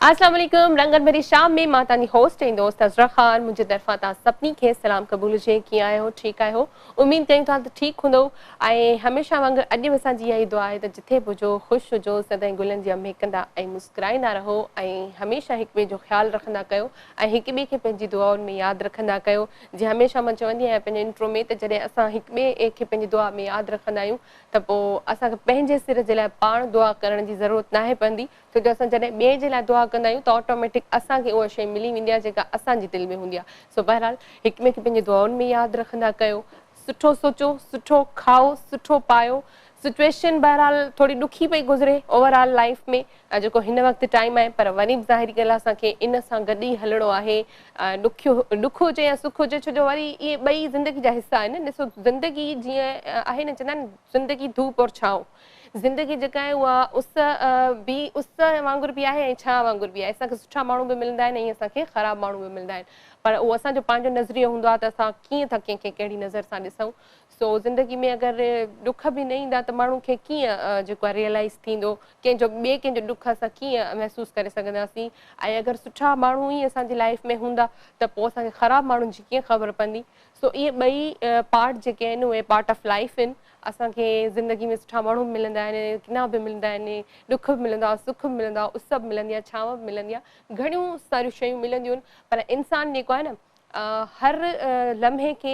اسلام عليڪم رنگن ڀري شام ۾ مان توهان جي هوسٽ ۽ دوست عذرا خان منهنجي طرفان توهان سڀني کي سلام قبول هجي. ڪيئن آهيو؟ ٺيڪ آهيو؟ اميد ڪيون ٿا ته ٺيڪ هوندؤ ۽ هميشه وانگر اڄ به اسان جي اها ئي دعا آهي ته جٿي به هجو خوش هجو، سدائين گلن جيان مهڪندا ۽ مسڪرائيندا رهو ۽ هميشه هڪ ٻئي جو خيال رکندا ڪيو ۽ هڪ ٻئي کي پنهنجي دعائن ۾ ياد رکندا ڪيو. جيئن هميشه مان چوندي آهيان پنهنجي انٽرو ۾ ته جڏهن اسان هڪ ٻئي کي پنهنجي دعا ۾ ياد رکندا آهيون ته پوء اسان کي پنهنجي سر جي لاء پاڻ دعا ڪرڻ جي ضرورت ناهي پوندي، ڇو جو اسان جڏهن ٻئي جي لاء دعا ڪندا آهيون ته آٽوميٽڪ اسان کي اها شيء ملي ويندي آهي جيڪا اسان جي دل ۾ هوندي آهي. سو بهرحال هڪ ٻئي کي پنهنجي دعائن ۾ ياد رکندا ڪيو. سٺو سوچو، سٺو کائو، سٺو پايو. سچويشن بهرحال ٿوري ڏکي پئي گذري اوور آل لائيف ۾ جيڪو هن وقت ٽائيم آهي پر وري به ظاهري ڳالهه آهي اسان کي ان سان گڏ ئي هلڻو آهي. ڏکيو ڏک هجي يا سک هجي ڇو جو وري اهي ٻئي زندگي جا حصا آهن. ڏسو زندگي جيئن آهي نه چوندا آهن زندگي ڌوپ اور ڇانو. زندگي جيڪا آهي اها اس به اس وانگر به آهي ۽ ڇانء وانگر به آهي. اسان کي سٺا ماڻهو به ملندا آهن ۽ اسان کي خراب ماڻهو به ملندا آهن پر اهو اسان جو پنهنجو نظريو هوندو آهي ته اسان ڪيئن ٿا ڪنهن کي ڪهڙي نظر سان ڏسون. سو زندگي ۾ اگر ڏک به نه ايندا ته ماڻهو کي ڪيئن جيڪو آهي ريئلائيز ٿيندو، ڪنهن جو ٻئي ڪنهن جو ڏک اسان ڪيئن محسوس ڪري سگهنداسين ۽ اگر سٺا ماڻهو ئي اسان جي لائيف ۾ هوندا ته پوء اسان کي خراب ماڻهن جي ڪيئن خبر پوندي. سو اهي ٻئي پارٽ جيڪي آهن اهي پارٽ آف لائيف آهن. اسان کي زندگي ۾ سٺا ماڻهو به ملندا آهن، ڪنا به ملندا آهن، ڏک به ملندو آهي، سک به ملندو آهي، اس به ملندي آهي، ڇانو به ملندي آهي، گهڻيون ساريون شيون ملنديون آهن پر انسان جيڪو آهي نه هر لمحي کي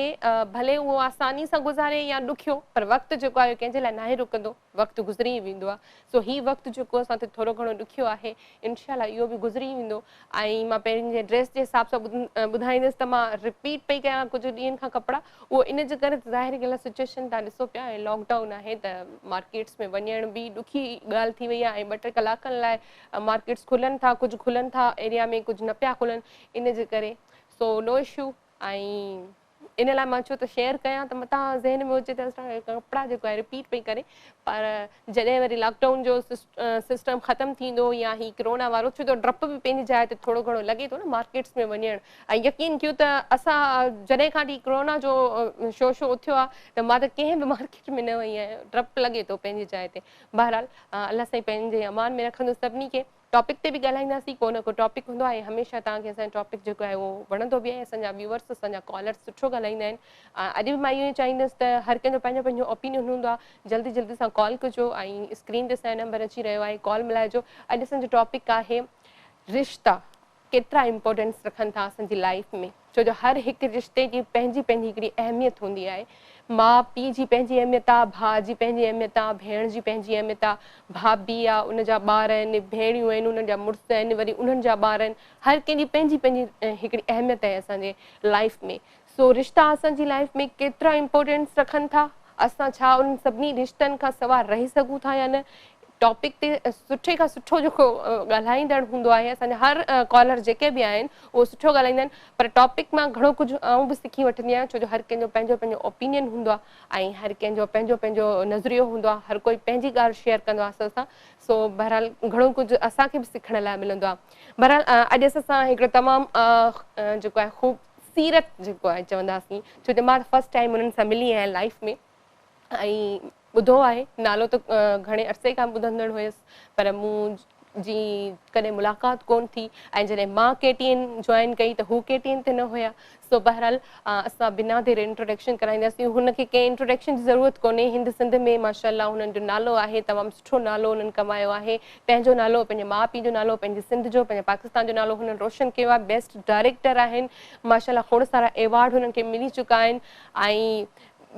ڀلي اهو آساني سان گذاري يا ڏکيو پر وقت جيڪو آهي ڪنهن جي لاء ناهي رڪندو، وقت گذري ئي ويندو آهي. سو هي وقت جيڪو اسان تي ٿورو گهڻو ڏکيو آهي انشاء الله اهو به گذري ويندو ۽ مان پنهنجي ڊريس جي حساب سان ٻڌائيندس ته مان رپيٽ پئي ڪيان ڪجهه ڏينهن کان ڪپڙا اهو ان جي ڪري ته ظاهري ڳالهه آهي سچويشن توهان ڏسو پيا ۽ لاڪ ڊائون آهي ته مارڪيٽس ۾ وڃڻ به ڏکي ڳالهه ٿي وئي آهي ۽ ٻه ٽي ڪلاڪن لاء مارڪيٽس کلن ٿا ڪجهه کلن ٿا ايريا ۾ ڪجهه نه پيا کلن ان جي ڪري سو نو اشو ۽ ان لاء مان چيو ته شيئر ڪيان ته متان ذهن ۾ هجي ته اسان ڪپڙا جيڪو آهي رپيٽ پئي ڪري پر جڏهن وري لاڪ ڊائون جو سسٽم ختم ٿيندو يا هي ڪرونا وارو ڇو جو ڊپ به پنهنجي جاء تي ٿورو گهڻو لڳي ٿو نه مارڪيٽس ۾ وڃڻ ۽ يقين ڪيو ته اسان جڏهن کان وٺي ڪرونا جو شوشو اٿيو آهي ته مان ته ڪنهن به مارڪيٽ ۾ نه وئي آهيان ڊپ لڳي ٿو پنهنجي جاء تي بهرحال الله سائين پنهنجي امان ۾ رکندو سڀني کي. ٽاپڪ تي به ڳالهائينداسين ڪو نه ڪو ٽاپڪ هوندو آهي هميشه توهان کي اسان جو ٽاپڪ جيڪو آهي اهو وڻندو به آهي اسان جا ويوئرس اسان جا ڪالرس سٺو ڳالهائيندا آهن اڄ به مان اهو ئي چاهيندس ته هر ڪنهن جو پنهنجو پنهنجو اوپينين هوندو آهي جلدي جلدي سان ڪال ڪجو ۽ اسڪرين تي اسان جو نمبر اچي رهيو آهي ڪال ملائجو اڄ اسان جو ٽاپڪ آهي رشتا ڪيترا امپورٽنس رکن ٿا اسان جي لائيف ۾ ڇو جو هر هڪ رشتي جي پنهنجي پنهنجي هڪڙي اهميت هوندي آهي ماء پيء جي پنهنجي اهميت آ ڀاء جي پنهنجي اهميت آ ڀيڻ جي پنهنجي اهميت آ ڀاڀي آ ان جا ٻار آهن ڀيڻيون آهن انهن جا مڙس آهن وري انهن جا ٻار آهن هر ڪنهن جي پنهنجي پنهنجي هڪڙي اهميت آهي اسان جي لائيف ۾ سو رشتا اسان جي لائيف ۾ ڪيترا امپورٽنس رکن ٿا اسان ڇا انهن سڀني رشتن کان سوا رهي سگهون ٿا يا نه ٽاپڪ تي سٺي کان سٺو جيڪو ڳالهائيندڙ هوندو آهي اسان جا هر ڪالر جيڪي به آهن اهو سٺو ڳالهائيندا آهن پر ٽاپڪ مان گهڻو ڪجهه آئون به سکي وٺندي آهيان ڇو جو هر ڪنهن جو پنهنجو پنهنجو اوپينين هوندو آهي ۽ هر ڪنهن جو پنهنجو پنهنجو نظريو هوندو آهي هر ڪوئي پنهنجي ڳالهه شيئر ڪندو آهي اسان سان سو بهرحال گهڻو ڪجهه اسان کي به سکڻ لاء ملندو آهي بهرحال اڄ اسان سان هڪڙو تمام جيڪو آهي خوب سيرت جيڪو آهي چونداسين ڇو جو مان فرسٽ ٽائيم انهن سان ملي آهيان لائيف ۾ ۽ ٻڌو آهي نالو ته گهڻي عرصي کان ٻڌندڙ هيس پر مون جي ڪڏهن ملاقات ڪون ٿي ۽ جڏهن مان ڪي ٽي اين جوائن ڪئي ته هو ڪي ٽي اين تي نه هيا سو بهرحال اسان بنا دير انٽروڊڪشن ڪرائينداسين هن کي ڪنهن انٽروڊڪشن جي ضرورت ڪونهي هند سنڌ ۾ ماشاء الله هنن جو نالو آهي تمام سٺو نالو هنن ڪمايو آهي پنهنجو نالو پنهنجي ماء پيء جو نالو پنهنجي سنڌ جو پنهنجي پاڪستان جو نالو هنن روشن ڪيو آهي بيسٽ ڊائريڪٽر آهن ماشاء الله کوڙ سارا ايوارڊ هنن کي ملي چڪا آهن ۽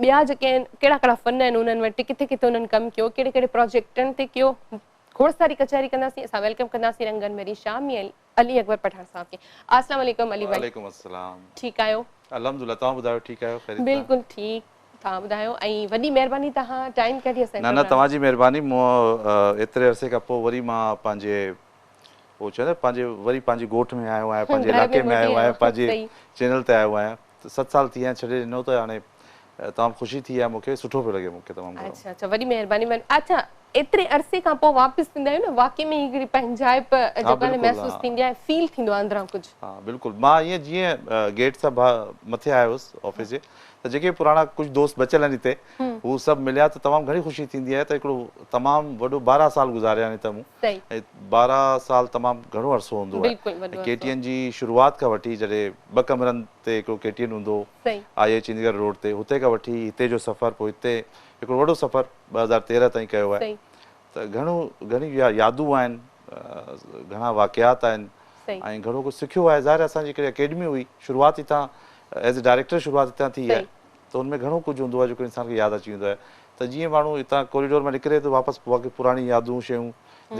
ٻيا جيڪي آهن ڪهڙا ڪهڙا فن آهن انهن وٽ ڪٿي ڪٿي انهن ڪم ڪيو ڪهڙي ڪهڙي پراجيڪٽن تي ڪيو کوڙ ساري ڪچهري ڪنداسين اسان welcome ڪنداسين رنگن ڀري شام ۾ علي اڪبر پٺاڻ صاحب کي السلام عليڪم علي ڀائي. وعليڪم السلام. ٺيڪ آهيو. الحمدلله توهان ٻڌايو ٺيڪ آهيو خيريت سان. بلڪل ٺيڪ توهان ٻڌايو ۽ وڏي مهرباني توهان ٽائيم ڪڍي اسان جي نه نه پروگرام. توهان جي مهرباني مون ايتري عرصي کان پوء وري مان پنهنجي اهو چوندا آهن پنهنجي وري پنهنجي ڳوٺ ۾ آيو آهيان پنهنجي گهر ۾ علائقي ۾ موٽي آيو آهيان آيو پنهنجي صحيح. چينل تي آيو آهيان ست سال ٿي ويا آهن ڇڏي ڏنو ته هاڻي تمام خوشي ٿي آهي مون کي سٺو پيو لڳي مون کي تمام گهڻو. اڇا اڇا وڏي مهرباني اڇا ايتري عرصي کان پوء واپس ايندا آهيو نه واقعي ۾ هڪڙي پنهنجائپ جيڪا نه محسوس ٿيندي آهي فيل ٿيندو آهي اندران ڪجهه. ها بلڪل مان ائين جيئن گيٽ سان مٿي آيو هوس آفيس جي ته جيڪي به پراڻا ڪجهه دوست بچيل آهن هتي هو سڀ مليا ته تمام گهڻي خوشي ٿيندي آهي ته هڪڙو تمام وڏو 12 سال گذاريا آهن هتي مون ۽ 12 سال تمام گهڻو عرصو هوندو آهي ۽ ڪي ٽي اين جي شروعات کان وٺي جڏهن ٻه ڪمرن تي هڪڙو ڪي ٽي اين هوندو هو آء ايڇ انديگر روڊ تي هتي کان وٺي هتي جو سفر پوء هتي هڪڙو وڏو سفر 2013 تائين ڪيو آهي ته گهڻو گهڻيون يادون آهن گهڻا واقعات آهن ۽ گهڻو ڪجهه سکيو آهي ظاهر آهي اسان جي هڪڙي اڪيڊمي هئي شروعات هتان ايز اي ڊائريڪٽر شروعات هتان ٿي آهي ته ان ۾ گهڻو ڪجهه هوندو آهي جيڪو انسان کي ياد اچي ويندو آهي ته جيئن ماڻهو هتان ڪوريڊور مان نڪري ٿو واپس باقي پراڻي يادون شيون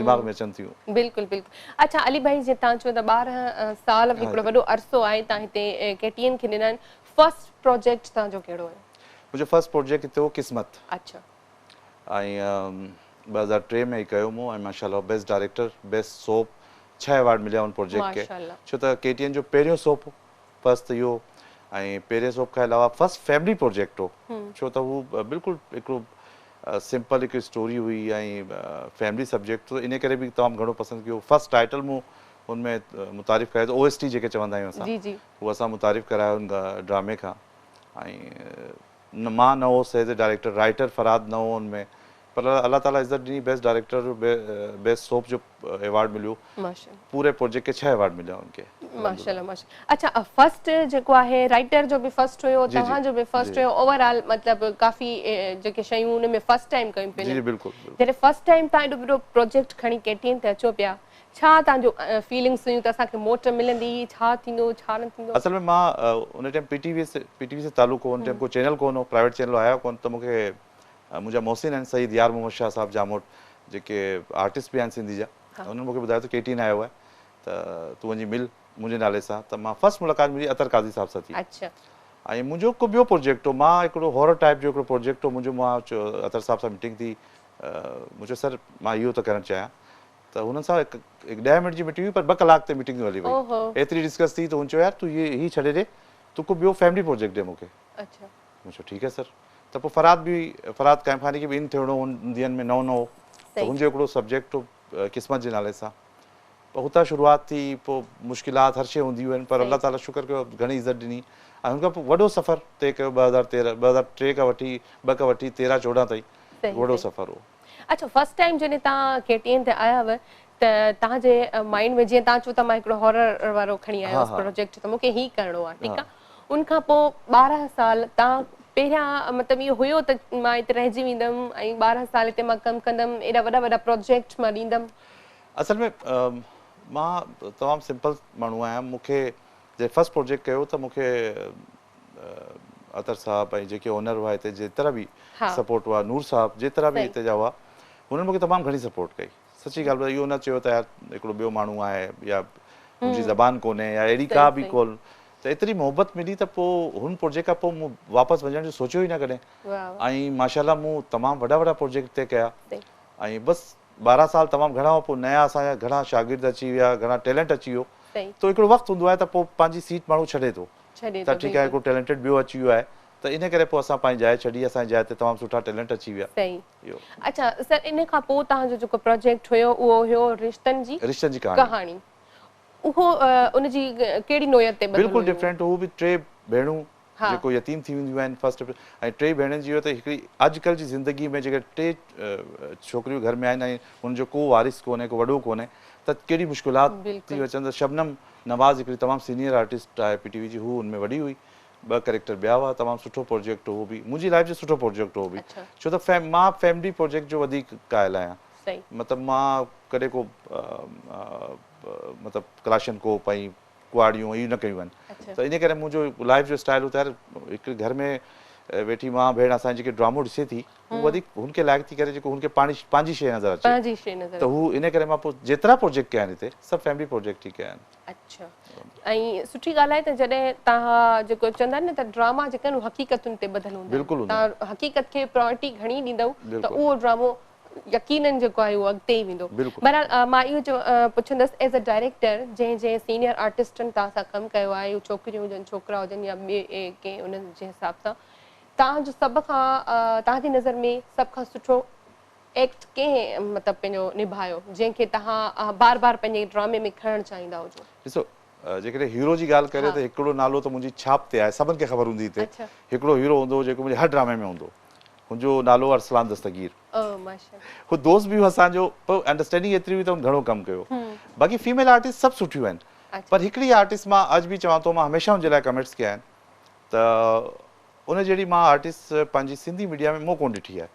دماغ ۾ اچن ٿيون. بلڪل بلڪل اڇا علي ڀائي جيئن توهان چيو ته 12 سال به هڪڙو وڏو عرصو آهي توهان هتي ڪي ٽي اين کي ڏنا آهن فرسٽ پروجيڪٽ توهان جو ڪهڙو هيو؟ منهنجو فرسٽ پروجيڪٽ هتي هو قسمت. اڇا. ۽ 2003 ۾ هي ڪيو مون ۽ ماشاء الله بيسٽ ڊائريڪٽر بيسٽ سوپ ڇهه ايوارڊ مليا ان پروجيڪٽ کي ڇو ته ڪي ٽي اين جو پهريون سوپ هو فرسٽ ته اهو ۽ پهرين سوپ کان علاوه فرسٽ فيملي پروجيڪٽ هو ڇو ته هو بلڪل هڪڙو سمپل هڪ اسٽوري هئي ۽ فيملي سبجيڪٽ هو ان ڪري به تمام گهڻو پسند ڪيو فرسٽ ٽائيٽل مون ان ۾ متعارف ڪرايو ته او ايس ٽي جيڪي چوندا آهيون اسان هو اسان متعارف ڪرايو ان ڊرامي کان ۽ نه مان نه هوس as a director writer Farhad نه هو ان ۾ پر الله تعالي عزت ڏني بيسٽ ڊائريڪٽر جو بيسٽ سوپ جو ايوارڊ مليو پوري پروجيڪٽ کي ڇهه ايوارڊ مليا ان کي. ماشاءالله ماشاءالله اڇا فرسٽ جيڪو آهي رائيٽر جو به فرسٽ هيو توهان جو به فرسٽ هيو اوور آل مطلب ڪافي جيڪي شيون ان ۾ فرسٽ ٽائيم ڪيون پيون جي جي بلڪل جڏهن فرسٽ ٽائيم توهان ايڏو وڏو پروجيڪٽ کڻي ڪي ٽي اين تي اچو پيا ڇا توهان جو فيلنگس هيون ته اسان کي موٽ ملندي ڇا ٿيندو ڇا نه ٿيندو. اصل ۾ مان ان ٽائيم پي ٽي وي پي ٽي وي سان تعلق هو ان ٽائيم ڪو چينل ڪونه هو پرائيويٽ چينل آيا ڪونه ته مون کي منهنجا محسن آهن سيد يار محمد شاهه صاحب ڄاموٽ جيڪي آرٽسٽ به آهن سنڌي جا انهن مون کي ٻڌايو ته ڪي ٽي اين آيو آهي ته تون وڃي مل منهنجي نالي سان ته مان فرسٽ ملاقات منهنجي اطهر قاضي صاحب سان ٿي ۽ منهنجو ڪو ٻيو پروجيڪٽ هو مان هڪڙو هارر ٽائيپ جو هڪڙو پروجيڪٽ هو منهنجو مان اطهر صاحب سان ميٽنگ ٿي مون چيو سر مان اهو ٿو ڪرڻ چاهيان ته هنن سان هڪ 10 منٽ جي ميٽنگ هئي پر 2 ڪلاڪ تي ميٽنگ هلي وئي ايتري ڊسڪس ٿي ته هن چيو يار تون هي هي ڇڏي ڏي تون ڪو ٻيو فيملي پروجيڪٽ ڏي مون کي مون چيو ٺيڪ آهي سر ته پوء فرهاد به فرهاد قائم خاني کي به ان ٿيڻو هو ان ڏينهن ۾ نئون نئون هو ته هن جو هڪڙو سبجيڪٽ هو قسمت جي نالي سان پوء هتان شروعات ٿي پوء مشڪلات هر شيء هونديون آهن پر الله تعالي شڪر ڪيو گهڻي عزت ڏني ۽ هن کان پوء وڏو سفر طئي ڪيو 2013 2003 کان وٺي 2 کان وٺي 13 14 تائين وڏو سفر هو. اڇا فرسٽ ٽائيم جڏهن توهان ڪي ٽي اين تي آيا هئا ته توهان جي مائنڊ ۾ جيئن توهان چئو ٿا مان هڪڙو هارر وارو کڻي آيو هوس پروجيڪٽ ته مون کي هي ڪرڻو آهي ٺيڪ آهي ان کان پوء 12 سال توهان پهريان مطلب اهو هيو ته مان هتي رهجي ويندم ۽ 12 سال هتي مان ڪم ڪندم ايڏا وڏا وڏا پروجيڪٽ مان ڏيندم. اصل ۾ مان تمام سمپل ماڻهو آهيان مون کي جڏهن فرسٽ پروجيڪٽ ڪيو ته مون کي اطهر صاحب ۽ جيڪي اونر هئا هتي جيترا به سپورٽ هئا نور صاحب جيترا به هتي جا هئا هنن مونکي تمام گهڻي سپورٽ ڪئي سچي ڳالهه ٻڌايان اهو نه چيو ته يار هڪڙو ٻيو ماڻهو آهي يا هن جي زبان ڪونهي يا اهڙي ڪا به ڪول ته ايتري محبت ملي ته پوء هن پروجيڪٽ کان پوء مون واپس وڃڻ جو سوچيو ئي نه ڪڏهن ۽ ماشاء الله مون تمام وڏا وڏا پروجيڪٽ طئي ڪيا ۽ بس 12 سال تمام گهڻا هئا پوء نيا اسان جا گهڻا شاگرد اچي ويا گهڻا ٽيلنٽ اچي ويو ته هڪڙو وقت هوندو آهي ته پوء پنهنجي سيٽ ماڻهو ڇڏي ٿو ڇڏي ته ٿو ٺيڪ آهي بلڪل. هڪڙو ٽيلنٽيڊ ٻيو اچي ويو آهي ته ان ڪري پوء اسان پنهنجي جاء ڇڏي اسان جي جاء تي تمام سٺا ٽيلنٽ اچي ويا صحيح اهو. اڇا سر ان کان پوء توهان جو جيڪو پروجيڪٽ هيو اهو هيو رشتن جي رشتن جي ڪهاڻي. ڪهاڻي اهو ان جي ڪهڙي نوعيت تي ٻڌل بلڪل هيو؟ ڊفرنٽ هو به ٽي ڀيڻون ها. جيڪو يتيم ٿي وينديون آهن فرسٽ ۽ ٽي ڀيڻن جي اهو ته هڪڙي اڄڪلهه جي زندگي ۾ جيڪي ٽي ڇوڪريون گهر ۾ آهن ۽ هن جو ڪو وارث ڪونهي ڪو وڏو ڪونهي ته ڪهڙي مشڪلات ٿي بلڪل. اچن ته شبنم نواز هڪڙي تمام سينيئر آرٽسٽ آهي پي ٽي وي جي هو ان ۾ وڏي هئي ٻه ڪريڪٽر ٻيا هئا تمام سٺو پروجيڪٽ هو به منهنجي لائيف جو سٺو پروجيڪٽ هو به ڇو ته مان فيملي پروجيڪٽ جو وڌيڪ قائل آهيان مطلب مان ڪڏهن ڪو مطلب ڪلاشنڪوف ۽ ڪهاڙيون اهي نه ڪيون آهن ته ان ڪري منهنجو لائيف جو اسٽائل هو ته يار هڪ گهر ۾ ويٺي ماء ڀيڻ اسان جي جيڪي ڊرامو ڏسي ٿي هو وڌيڪ هن کي لائيڪ ٿي ڪري جيڪو هن کي پاڻي پنهنجي شيء نظر اچي پنهنجي شيء نظر ته هو ان ڪري مان پوء جيترا پروجيڪٽ ڪيا آهن هتي سڀ فيملي پروجيڪٽ ئي ڪيا آهن. اڇا ۽ سٺي ڳالهه آهي ته جڏهن توهان جيڪو چوندا آهن نه ته ڊراما جيڪا آهن اهي حقيقتن تي ٻڌل هوندا آهن بلڪل هوندا آهن. توهان حقيقت کي پرائرٽي گهڻي ڏيندؤ ته اهو ڊرامو يقينن جيڪو آهي اهو اڳتي ئي ويندو. بلڪل. بهرحال مان اهو چو پڇندس ايز ا ڊائريڪٽر جنهن جنهن سينيئر آرٽسٽن توهان سان ڪم ڪيو آهي اهي ڇوڪريون هجن ڇوڪرا هجن يا ٻي ڪنهن انهن جي حساب سان توهان جو سڀ کان توهان جي نظر ۾ سڀ کان سٺو ايڪٽ ڪنهن مطلب پنهنجو نڀايو جنهن کي توهان بار بار پنهنجي ڊرامي ۾ کڻڻ چاهيندا هجو؟ ڏسو جيڪڏهن هيرو جي ڳالهه ڪري ته هڪڙو نالو ته منهنجي ڇاپ تي آهي، سڀن کي خبر هوندي هتي هڪڙو هيرو هوندو هو جيڪو منهنجي هر ڊرامي ۾ هوندو هو، هن جو نالو هو ارسلان دستگير. هو دوست به هو اسان جو پر انڊرسٽينڊنگ ايتري هئي ته هن گهڻو ڪم ڪيو. باقي فيميل آرٽسٽ سڀ سٺيون آهن پر هڪڙي آرٽسٽ مان اڄ به چوان ٿو مان هميشه هن جي لاء ڪمينٽس ڪيا آهن ته ان جهڙي مان آرٽسٽ پنهنجي سنڌي ميڊيا ۾ مون ڪونه ڏٺي آهي.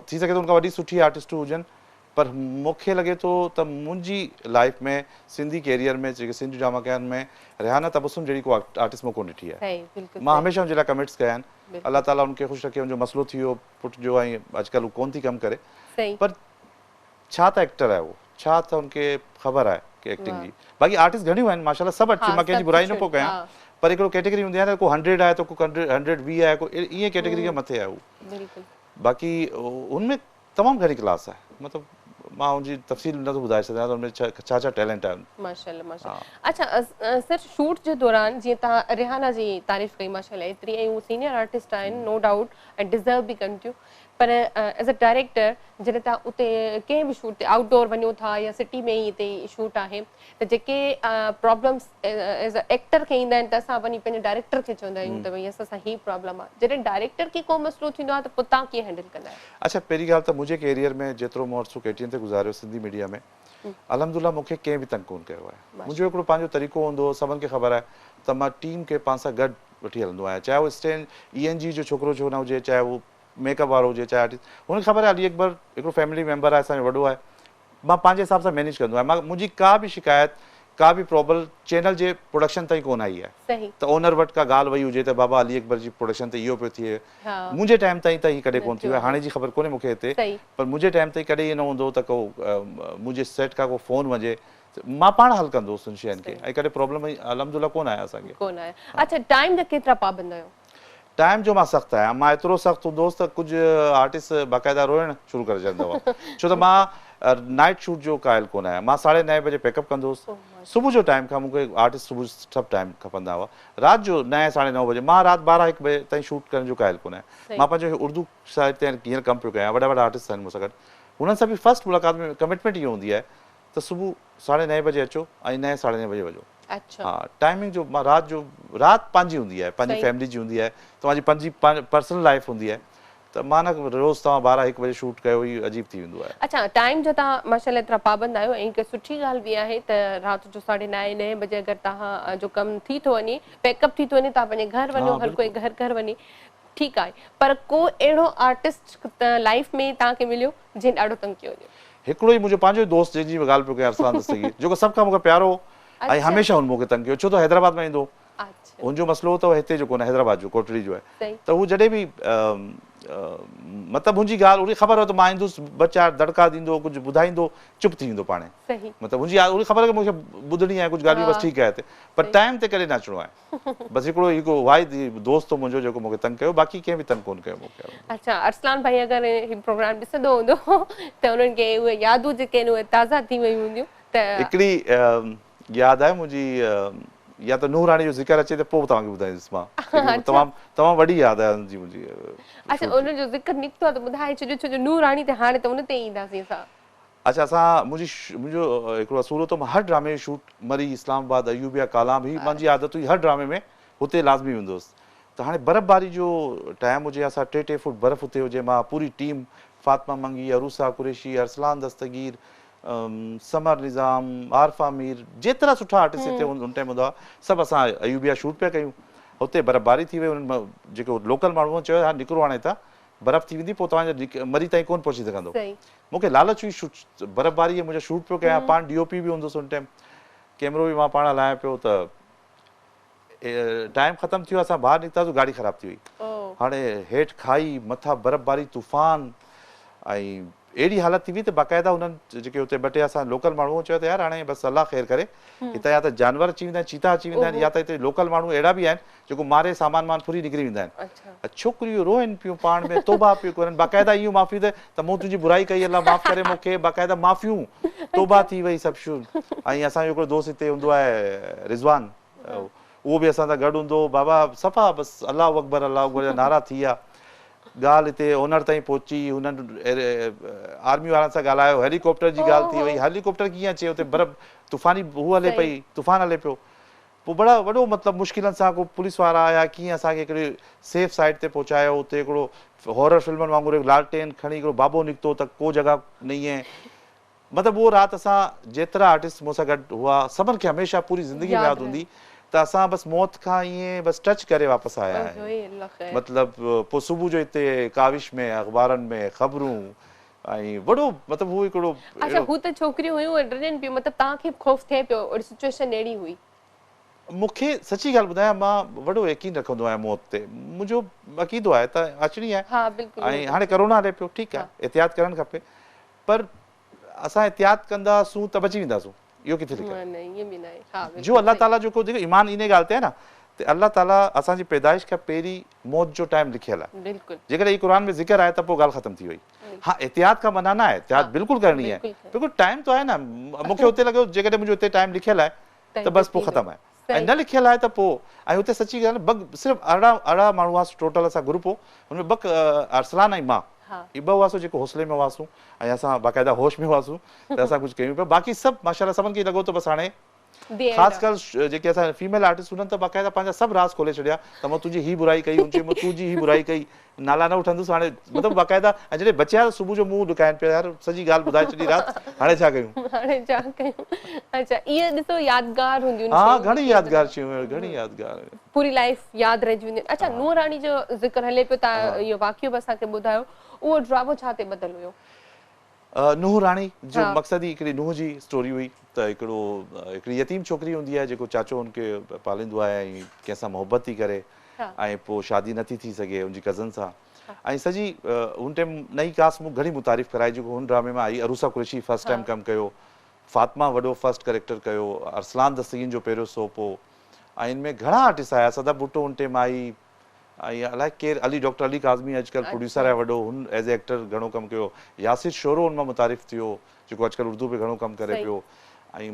ٿي سگهي ٿو ان کان وڏي سٺي آرٽسٽون هجن پر مون کي لڳي ٿو ته منهنجي لائيف ۾ سنڌي ڪيريئر ۾ جيڪي سنڌي ڊراما ڪيا آهن ان ۾ ريحانه تبسم جهڙي ڪو آرٽسٽ مون ڪونه ڏٺي آهي. مان هميشه ان جي لاء ڪمينٽس ڪيا آهن. الله تعالي ان کي خوش رکي. ان جو مسئلو ٿي ويو پٽ جو ۽ اڄڪلهه هو ڪونه ٿي ڪم ڪري پر ڇا ته ايڪٽر آهي اهو ڇا ته ان کي خبر آهي ڪي ايڪٽنگ جي. باقي آرٽسٽ گهڻيون آهن ماشاءالله سڀ اڇيون مان ڪنهن جي برائي نه پيو ڪيان پر هڪڙو ڪيٽيگري هوندي آهي نه ڪو هنڊريڊ آهي ته ڪو هنڊريڊ ويهه آهي ڪو ائين ڪيٽيگري کان مٿي آهي هو. باقي ان ۾ تمام گهڻي ڪلاس آهي مطلب مان ان جي تفصيل نه ٿو ٻڌائي سگهان ته ان ۾ ڇا ڇا ٽيلنٽ آهي. ماشاءالله ماشاءالله اڇا سر شوٽ جي دوران جيئن توهان ريحانه جي تعريف ڪئي ماشاءالله ايتري ۽ هو سينيئر آرٽسٽ آهن نو ڊائوٽ ۽ ڊزرو به ڪن ٿيون پر ايز ا ڊائريڪٽر جڏهن توهان اتي ڪنهن به شوٽ تي آئوٽ ڊور وڃو ٿا يا سٽي ۾ ئي اتي شوٽ آهي ته جيڪي پرابلمس ايز ا ايڪٽر کي ايندا آهن ته اسان وڃي پنهنجي ڊائريڪٽر کي چوندا آهيون ته ڀئي اسان سان هي پرابلم آهي جڏهن ڊائريڪٽر کي ڪو مسئلو ٿيندو آهي ته پوء توهان ڪيئن هينڊل ڪندا آهيو؟ اڇا پهرين ڳالهه ته منهنجي ڪيريئر ۾ جيترو مون عرصو ڪي ٽي اين تي گذاريو سنڌي ميڊيا ۾ الحمدلله مون کي ڪنهن به تنگ ڪونه ڪيو آهي منهنجو هڪڙو پنهنجو طريقو هوندو هو سڀن کي خبر آهي ته مان ٽيم کي پاڻ سان گڏ وٺي هلندو آهيان چاهي اهو اسٽينڊ اي اين جي جو ڇوڪرو ڇو نه هجي چاهي اهو ميڪ اپ وارو هجي چاهي آرٽسٽ هن کي خبر آهي علي اڪبر هڪڙو فيملي ميمبر آهي اسان جو وڏو آهي مان پنهنجي حساب سان مينيج ڪندو آهيان مان منهنجي ڪا به شڪايت ڪا به پرابل چينل جي پروڊڪشن تائين ڪونه آئي آهي ته اونر وٽ ڪا ڳالهه وئي هجي ته بابا علي اڪبر جي پروڊڪشن تي اهو پيو ٿئي منهنجي ٽائيم تائين ته هي ڪڏهن ڪونه ٿيو آهي هاڻي جي خبر ڪونهي مون کي هتي پر منهنجي ٽائيم تائين ڪڏهن ائين نه هوندو هو ته ڪو منهنجي سيٽ کان ڪو فون وڃي مان پاڻ حل ڪندو هوس ان شين کي ۽ ڪڏهن پرابلم الحمدلله ڪونه آيا اسان کي ڪونه آيا اڇا ٽائيم جا ڪيترا پابند آهيو؟ ٽائيم جو مان سخت آهيان. مان ايترو سخت هوندو هوس ته ڪجهه آرٽسٽ باقاعده روئڻ شروع ڪري ڇڏيندا هئا. ڇو ته مان نائيٽ شوٽ جو قائل ڪونه آهيان. مان ساڍي نائين بجي پيڪ اپ ڪندو هوس. صبح جو ٽائيم کان مون کي آرٽسٽ صبح سڀ ٽائيم کپندا هئا. رات جو نائين ساڍي نو بجي مان رات ٻارهن هڪ بجي تائين شوٽ ڪرڻ جو قائل ڪونه آهيان. مان پنهنجو اردو سائيڊ تي هينئر ڪم پيو ڪيان. وڏا وڏا آرٽسٽ آهن مون سان گڏ. هنن سان به فرسٽ ملاقات ۾ ڪمٽمينٽ اهو هوندي آهي ته صبح ساڍي نائين بجي اچو ۽ نائين ساڍي نائين بجي وڃو. اڇا. ها ٽائمنگ جو مان رات جو رات پنهنجي هوندي آهي پنهنجي فيملي جي هوندي آهي توهان جي پنهنجي پرسنل لائف هوندي آهي ته مان نه روز توهان ٻارهن هڪ بجي شوٽ ڪيو هي عجيب ٿي ويندو آهي. اڇا ٽائيم جو توهان ماشاءالله ايترا پابند آهيو ۽ هڪ سٺي ڳالهه به آهي ته رات جو ساڍي نائين ڏهين بجي اگر توهان جو ڪم ٿي ٿو وڃي پيڪ اپ ٿي ٿو وڃي توهان پنهنجي گهر وڃو هر ڪوئي گهر گهر وڃي ٺيڪ آهي پر ڪو اهڙو آرٽسٽ لائيف ۾ توهان کي مليو جنهن ڏاڍو تنگ ڪيو هجي؟ هڪڙو ئي منهنجو پنهنجو ئي دوست جنهن جي ڳالهه پيو ڪيان ارسلان دستگير جيڪو سڀ کان مون کي پيارو هو ۽ هميشه هن مون کي تنگ ڪيو ڇو ته حيدرآباد مان ايندو هو هن جو مسئلو هو ته هو هتي جو ڪونه حيدرآباد جو ڪوٽڙي جو آهي ته هو جڏهن به مطلب هن جي ڳالهه هن کي خبر هو ته مان ايندس ٻه چار دڙڪا ڏيندو ڪجهه ٻڌائيندو چپ ٿي ويندو پاڻهي مطلب هن جي هن کي خبر هو ته مون کي ٻڌڻي آهي ڪجهه ڳالهيون بس ٺيڪ آهي هتي پر ٽائيم تي ڪڏهن نه اچڻو آهي. بس هڪڙو هڪ واحد دوست هو منهنجو جيڪو مون کي تنگ ڪيو باقي ڪنهن به تنگ ڪونه ڪيو مون کي. اڇا ارسلان ڀائي اگر هي پروگرام ڏسندو هوندو ته انهن کي اهي يادون جيڪي آهن اهي تازا ٿي ويون هونديون ته. هڪڙي ياد آهي منهنجي يا ته نوح راڻي جو ذڪر اچي ته پوء توهان کي ٻڌائيندس مان تمام تمام وڏي ياد آهي ان جي منهنجي. اڇا ان جو ذڪر نڪتو آهي ته ٻڌائي ڇڏيو ڇو جو نوح راڻي تي هاڻي ته ان تي ئي اينداسين اسان. اڇا اسان منهنجي منهنجو هڪڙو اصول هو ته مان هر ڊرامي جو شوٽ مري، اسلام آباد، ايوبيا، ڪالام هي منهنجي عادت هئي هر ڊرامي ۾ هتي لازمي ويندو هوس ته هاڻي برف باري جو ٽائيم هجي اسان ٽي ٽي فوٽ برف هتي هجي مان پوري ٽيم فاطمه منگي، عروسه قريشي، ارسلان دستگير، ثمر نظام، عارفه مير جيترا سٺا آرٽسٽ هتي ان ٽائيم هوندا هئا سڀ اسان ايوبيا شوٽ پيا ڪيون هتي برف باري ٿي وئي انهن جيڪو لوڪل ماڻهو هئا چيو هاڻي نڪرو هاڻي هتان برف ٿي ويندي پوء توهان جا مري تائين ڪونه پهچي سگهندو. مون کي لالچ هئي شوٽ برفباري ۽ منهنجا شوٽ پيو ڪيان پاڻ ڊي او پي به هوندس ان ٽائيم ڪيمرو به مان پاڻ هلايان پيو ته ٽائيم ختم ٿي ويو اسان ٻاهر نڪتاسون گاڏي خراب ٿي وئي هاڻي هيٺ کائي مٿان برفباري طوفان ۽ اهڙي حالت ٿي وئي ته باقاعده انهن جيڪي اتي ٻه ٽي اسان لوڪل ماڻهو هئا چيو ته يار هاڻي بس الله خير ڪري هتان يا ته جانور اچي ويندا آهن چيتا اچي ويندا آهن يا ته هتي لوڪل ماڻهو اهڙا به آهن جيڪو ماري سامان وامان ڦري نڪري ويندا آهن. ڇوڪريون روئن پيون پاڻ ۾ توبه پيون ڪرن باقاعده ايون معافيون ته ته مون تنهنجي برائي ڪئي الله معاف ڪري مون کي باقاعده معافيون توبه ٿي وئي سڀ شيون ۽ اسان جو هڪڙو دوست هتي هوندو آهي رضوان اهو به اسان سان گڏ هوندو هو بابا صفا بس الله اڪبر الله اڪبر جا نعرا ٿي ويا. ڳالهه هتي اونر تائين پهچي، هنن آرمي وارن سان ڳالهايو، هيليڪاپٽر جي ڳالهه ٿي وئي، هيليڪاپٽر ڪيئن اچي اتي برف طوفاني هو هلي پئي، طوفان هلي پيو، پوء بڙا وڏو مطلب مشڪلن سان ڪو پوليس وارا آيا ڪيئن اسان کي هڪڙي سيف سائيڊ تي پهچايو، اتي هڪڙو هارر فلمن وانگر هڪ لالٽين کڻي هڪڙو بابو نڪتو ته ڪو جڳهه نهين هي. مطلب اهو رات اسان جيترا آرٽسٽ مون سان گڏ هئا سڀن کي هميشه پوري زندگي ۾ ياد هوندي ته اسان بس موت کان ائين بس ٽچ ڪري واپس آيا آهيون مطلب پوء صبح جو هتي ڪاوش ۾ اخبارن ۾ خبرون ۽ وڏو مطلب هو هڪڙو اڇا هو ته ڇوڪريون هيون ڊڄن پيون مطلب توهان کي به خوف ٿئي پيو اهڙي سچوئيشن اهڙي هئي. مون کي سچي ڳالهه ٻڌايان مان وڏو يقين رکندو آهيان موت تي منهنجو عقيدو آهي ته اچڻي آهي ۽ هاڻي ڪرونا هلي پيو ٺيڪ آهي احتياط ڪرڻ کپي پر اسان احتياط ڪنداسون ته بچي وينداسون اهو ڪٿي لکيل آهي جو الله تعالي جو جيڪو ايمان انهي ڳالهه تي آهي نه ته الله تعالي اسان جي پيدائش کان پهرين موت جو ٽائيم لکيل آهي جيڪڏهن هي قرآن ۾ ذڪر آهي ته پوء ڳالهه ختم ٿي وئي ها احتياط کان منع نه آهي احتياط بلڪل ڪرڻي آهي بلڪل ٽائيم ته آهي نه مون کي اتي لڳو جيڪڏهن منهنجو اتي ٽائيم لکيل آهي ته بس پوء ختم آهي ۽ نه لکيل آهي ته پوء ۽ اتي سچي ڳالهه ٻه صرف 18 ماڻهو هئاسون ٽوٽل اسان گروپ هو ان ۾ ٻه ارسلان ۽ مان اهي ٻه هئاسون جيڪو حوصلي ۾ هئاسون ۽ اسان باقاعده هوش ۾ هئاسون ته اسان ڪجهه ڪيون پيا باقي سڀ ماشاءالله سڀن کي لڳو ته بس هاڻي خاص ڪر جيڪي اسان فيميل آرٽسٽ انهن ته باقاعده پنهنجا سڀ راز کولي ڇڏيا ته مون تنهنجي هي برائي ڪئي هن چيو مون تنهنجي هي برائي ڪئي نالا نه وٺندس هاڻي مطلب باقاعده ۽ جڏهن بچيا ته صبح جو منهن لڪائن پيا يار سڄي ڳالهه ٻڌائي ڇڏي رات هاڻي ڇا ڪيون. هاڻي ڇا ڪيون اڇا اهي ڏسو يادگار هونديون آهن شيون. ها گهڻي يادگار شيون گهڻي يادگار. پوري لائيف ياد رهجي وينديون آهن. اڇا نوح راڻي جو ذڪر هلي پيو تان اهو واقعو به اسان کي ٻڌايو اهو ڊرامو ڇا تي ٻڌل هيو. نوح راڻي جو مقصد ئي هڪڙي نوح جي اسٽوري هئي ته هڪڙو هڪڙي يتيم ڇوڪري هوندي آهي جيڪو چاچو هن کي پاليندو آهي ۽ ڪنهن سان محبت ٿي ڪري ۽ پوء شادي نٿي ٿي سگهي ان جي ڪزن سان ۽ سڄي ان ٽائيم نئين ڪاسٽ مون گهڻي متعارف ڪرائي جيڪو هن ڊرامي مان آئي عروسه قريشي فرسٽ ٽائيم ڪم ڪيو فاطمه وڏو فرسٽ ڪريڪٽر ڪيو ارسلان دستگير جو پهريون سوپ هو ۽ ان ۾ گهڻا آرٽسٽ آيا صدف ڀٽو ان ٽائيم آئي ۽ الائي ڪير علي ڊاڪٽر علي ڪاظمي اڄڪلهه پروڊيوسر آهي وڏو هن ايز اي ايڪٽر گهڻو ڪم ڪيو ياسر شورو ان مان متعارف ٿيو جيڪو اڄڪلهه اردو ۾ گهڻو ڪم ڪري پيو ۽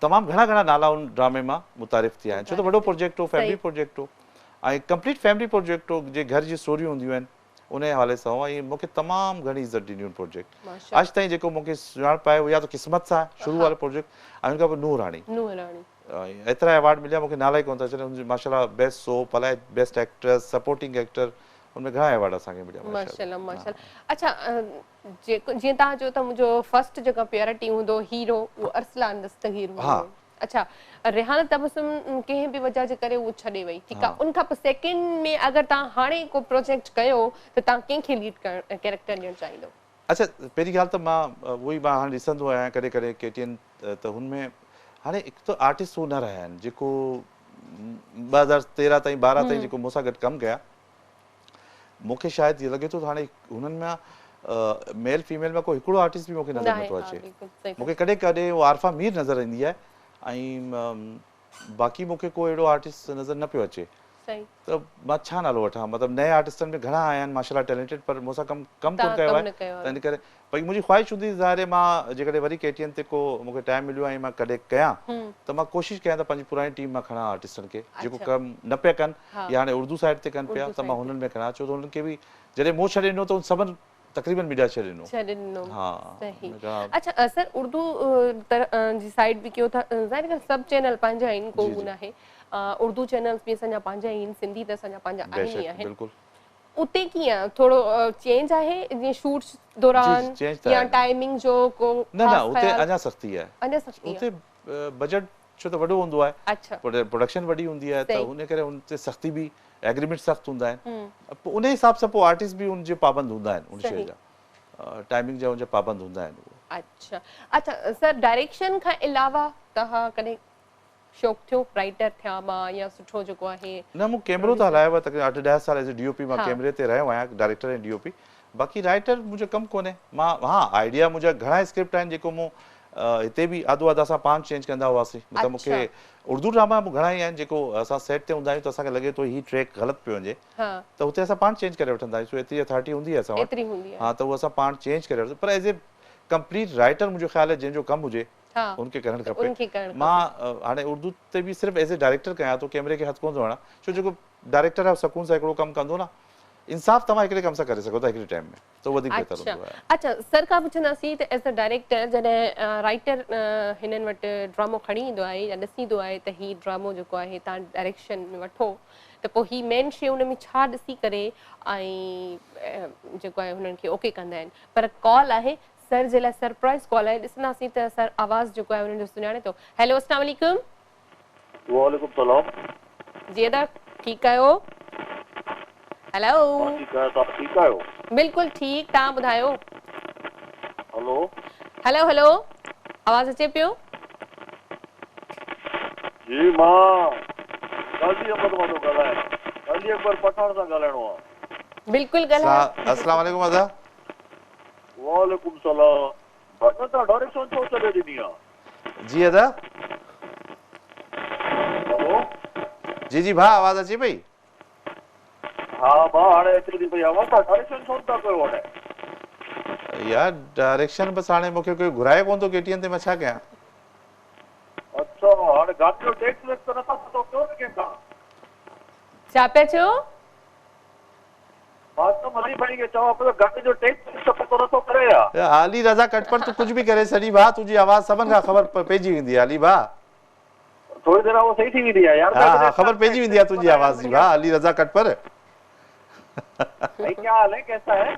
تمام گهڻا گهڻا نالا ان ڊرامي مان متعارف ٿيا آهن ڇو ته وڏو پروجيڪٽ هو فيملي پروجيڪٽ هو ۽ ڪمپليٽ فيملي پروجيڪٽ هو جي گهر جي اسٽوريون هونديون آهن انهي حوالي سان هو ۽ مون کي تمام گهڻي عزت ڏني ان پروجيڪٽ اڄ تائين جيڪو مون کي سڃاڻپ آهي يا ته قسمت سان شروع وارو پروجيڪٽ ۽ ان کان پوء نوح راڻي نوح راڻي ايترا ايوارڊ مليا مون کي نالا ئي ڪونه ٿا اچن ان جي ماشاءالله بيسٽ سوپ الائي بيسٽ ايڪٽرس سپورٽنگ ايڪٽر ان ۾ گهڻا ايوارڊ اسان کي مليا ماشاءالله ماشاءالله اڇا جيڪو جيئن توهان چيو ته منهنجو فرسٽ جيڪو پرائرٽي هوندو هيرو اهو ارسلان دستگير هوندو اڇا ريحانه تبسم ڪنهن به وجه جي ڪري اهو ڇڏي وئي ٺيڪ آ ان کان پوء سيڪنڊ ۾ اگر توهان هاڻي ڪو پروجيڪٽ ڪيو ته توهان ڪنهن کي ليڊ ڪيريڪٽر ڏيڻ چاهيندو. اڇا پهرين ڳالهه ته مان اهو ئي مان هاڻي ڏسندو آهيان ڪڏهن ڪڏهن ڪي ٽي اين ته هن ۾ هاڻي هڪ ته آرٽسٽ هو نه رهيا آهن جيڪو 2013 تائين 12 تائين جيڪو مون سان گڏ ڪم ڪيا مون کي شايد لڳي ٿو ته هاڻي هنن مان ميل فيميل مان ڪو هڪڙو آرٽسٽ به مون کي نظر نٿو اچي مون کي ڪڏهن ڪڏهن هو عارفه مير نظر ايندي آهي ۽ باقي مون کي ڪو اهڙو آرٽسٽ نظر نه پيو اچي ته مان ڇا نالو وٺان مطلب نئين آرٽسٽن ۾ گهڻا آيا آهن ماشاءالله ٽيلنٽيڊ پر مون سان ڪم ڪم ڪونه ڪيو آهي ته ان ڪري باقي منهنجي خواهش هوندي ظاهر آهي مان جيڪڏهن وري ڪي ٽي اين تي ڪو مون کي ٽائيم مليو ۽ مان ڪڏهن ڪيان ته مان ڪوشش ڪيان ته پنهنجي پراڻي ٽيم مان کڻان آرٽسٽن کي جيڪو ڪم نه پيا ڪن يا هاڻي اردو سائيڊ تي ڪن پيا ته مان هنن ۾ کڻان ڇو ته هنن کي به جڏهن مون ڇڏي ڏنو ته هن سڀن تقريبن ميڊيا ڇڏي ڏنو. ڇڏي ڏنو صحيح اڇا سر اردو جي سائيڊ به ڪيو ٿا ظاهر ڳالهه سڀ چينل پنهنجا آهن ڪو هو ناهي اردو چينلز به اسان جا پنهنجا آهن سنڌي ته اسان جا پنهنجا آهن ئي آهن بلڪل اتي ڪيئن ٿورو چينج آهي جيئن شوٽس دوران يا ٽائمنگ جو ڪو نه نه اتي اڃا سختي آهي اڃا سختي اتي بجيٽ ڇو ته وڏو هوندو آهي پروڊڪشن وڏي هوندي آهي ته ان ڪري ان تي سختي به ايگريمينٽ سخت هوندا آهن پوء ان حساب سان پوء آرٽسٽ به ان جي پابند هوندا آهن ان شيء جا ٽائمنگ جا ان جا پابند هوندا آهن. اڇا اڇا سر ڊائريڪشن کان علاوه توهان ڪڏهن شوق ٿيو رائيٽر ٿيان مان يا سٺو جيڪو آهي. نه مون ڪيمرو ته هلايو آهي تقريبن اٺ ڏهه سال as a D O P مان ڪيمري تي رهيو آهيان ڊائريڪٽر ۽ ڊي او پي باقي رائيٽر منهنجو ڪم ڪونهي مان ها آئيڊيا منهنجا گهڻا اسڪرپٽ آهن جيڪو مون هتي به آڌو اڌ اسان پاڻ چينج ڪندا هئاسين مطلب مون کي اردو ڊراما به گهڻا ئي آهن جيڪو اسان سيٽ تي هوندا آهيون ته اسان کي لڳي ٿو هي ٽريڪ غلط پيو وڃي ته هتي اسان پاڻ چينج ڪري وٺندا آهيون ايتري اٿارٽي هوندي آهي اسان وٽ ها ته اهو اسان پاڻ چينج ڪري وٺندا پر ايز اي ڪمپليٽ رائيٽر منهنجو خيال آهي جنهن جو ڪم هجي ان کي ڪرڻ کپي مان هاڻي اردو تي به صرف ايز اي ڊائريڪٽر ڪيان ٿو ڪيمري کي هٿ ڪونه ٿو هڻان ڇو جيڪو ڊائريڪٽر آهي سڪون سان هڪڙو ڪم ڪندو نه انصاف توهان هڪڙي ڪم سان ڪري سگهو ٿا هڪڙي ٽائيم ۾ ته وڌيڪ بهتر هوندو آهي. اڇا سر کان پڇنداسين ته ايز ا ڊائريڪٽر جڏهن رائيٽر هنن وٽ ڊرامو کڻي ايندو آهي يا ڏسي ايندو آهي ته هي ڊرامو جيڪو آهي توهان ڊائريڪشن ۾ وٺو ته پوء هي مين شي ان ۾ ڇا ڏسي ڪري ۽ جيڪو آهي هنن کي اوڪي ڪندا آهن پر ڪال آهي سر جي لاء سرپرائز ڪال آهي ڏسنداسين ته سر آواز جيڪو آهي انهن جو سڃاڻي ٿو هيلو اسلام عليڪم. وعليڪم سلام. جي ادا ٺيڪ آهيو. هيلو. مان ٺيڪ آهيان توهان ٺيڪ آهيو. بلڪل ٺيڪ توهان ٻڌايو. هلو. هيلو هيلو آواز اچي پيو. جي مان غازي احمد مان ٿو ڳالهايان علي اڪبر پٺاڻ سان ڳالهائڻو آ. بلڪل ڳالهايو. السلام عليڪم ادا. وعليڪم سلام ادا توهان ڊائريڪشن ڇو ڇڏي ڏني آ. جي ادا. هلو. جي جي ڀاء آواز اچي پئي. ها ڀاء هاڻي اچي ٿي پئي آواز توهان ڊائريڪشن ڇو نٿا ڪيو هاڻي. يار ڊائريڪشن بس هاڻي مونکي ڪوئي گهرائي ڪون ٿو ڪي ٽي اين تي مان ڇا ڪيان. اڇا هاڻي گاڏي جو ٽيڪس ويڪس ته نٿا پتو ڪيو نه ڪنهن کان. ڇا پيا چئو. مان چيم علي ڀائي کي چوان پيو ته گاڏي جو ٽيڪس ويڪس پتو نٿو ڪري يا. علي رضا ڪٽپر تون ڪجهه به ڪري ڇڏي ڀاء تنهنجي آواز سڀن کان خبر پئجي ويندي آهي علي ڀاء. ٿوري دير اهو صحيح ٿي ويندي آهي يار. ها ها خبر پئجي ويندي آهي تنهنجي آواز جي ڀاء علي رضا ڪٽپر. ڀائي ڪيا حال هي ڪيسا هي.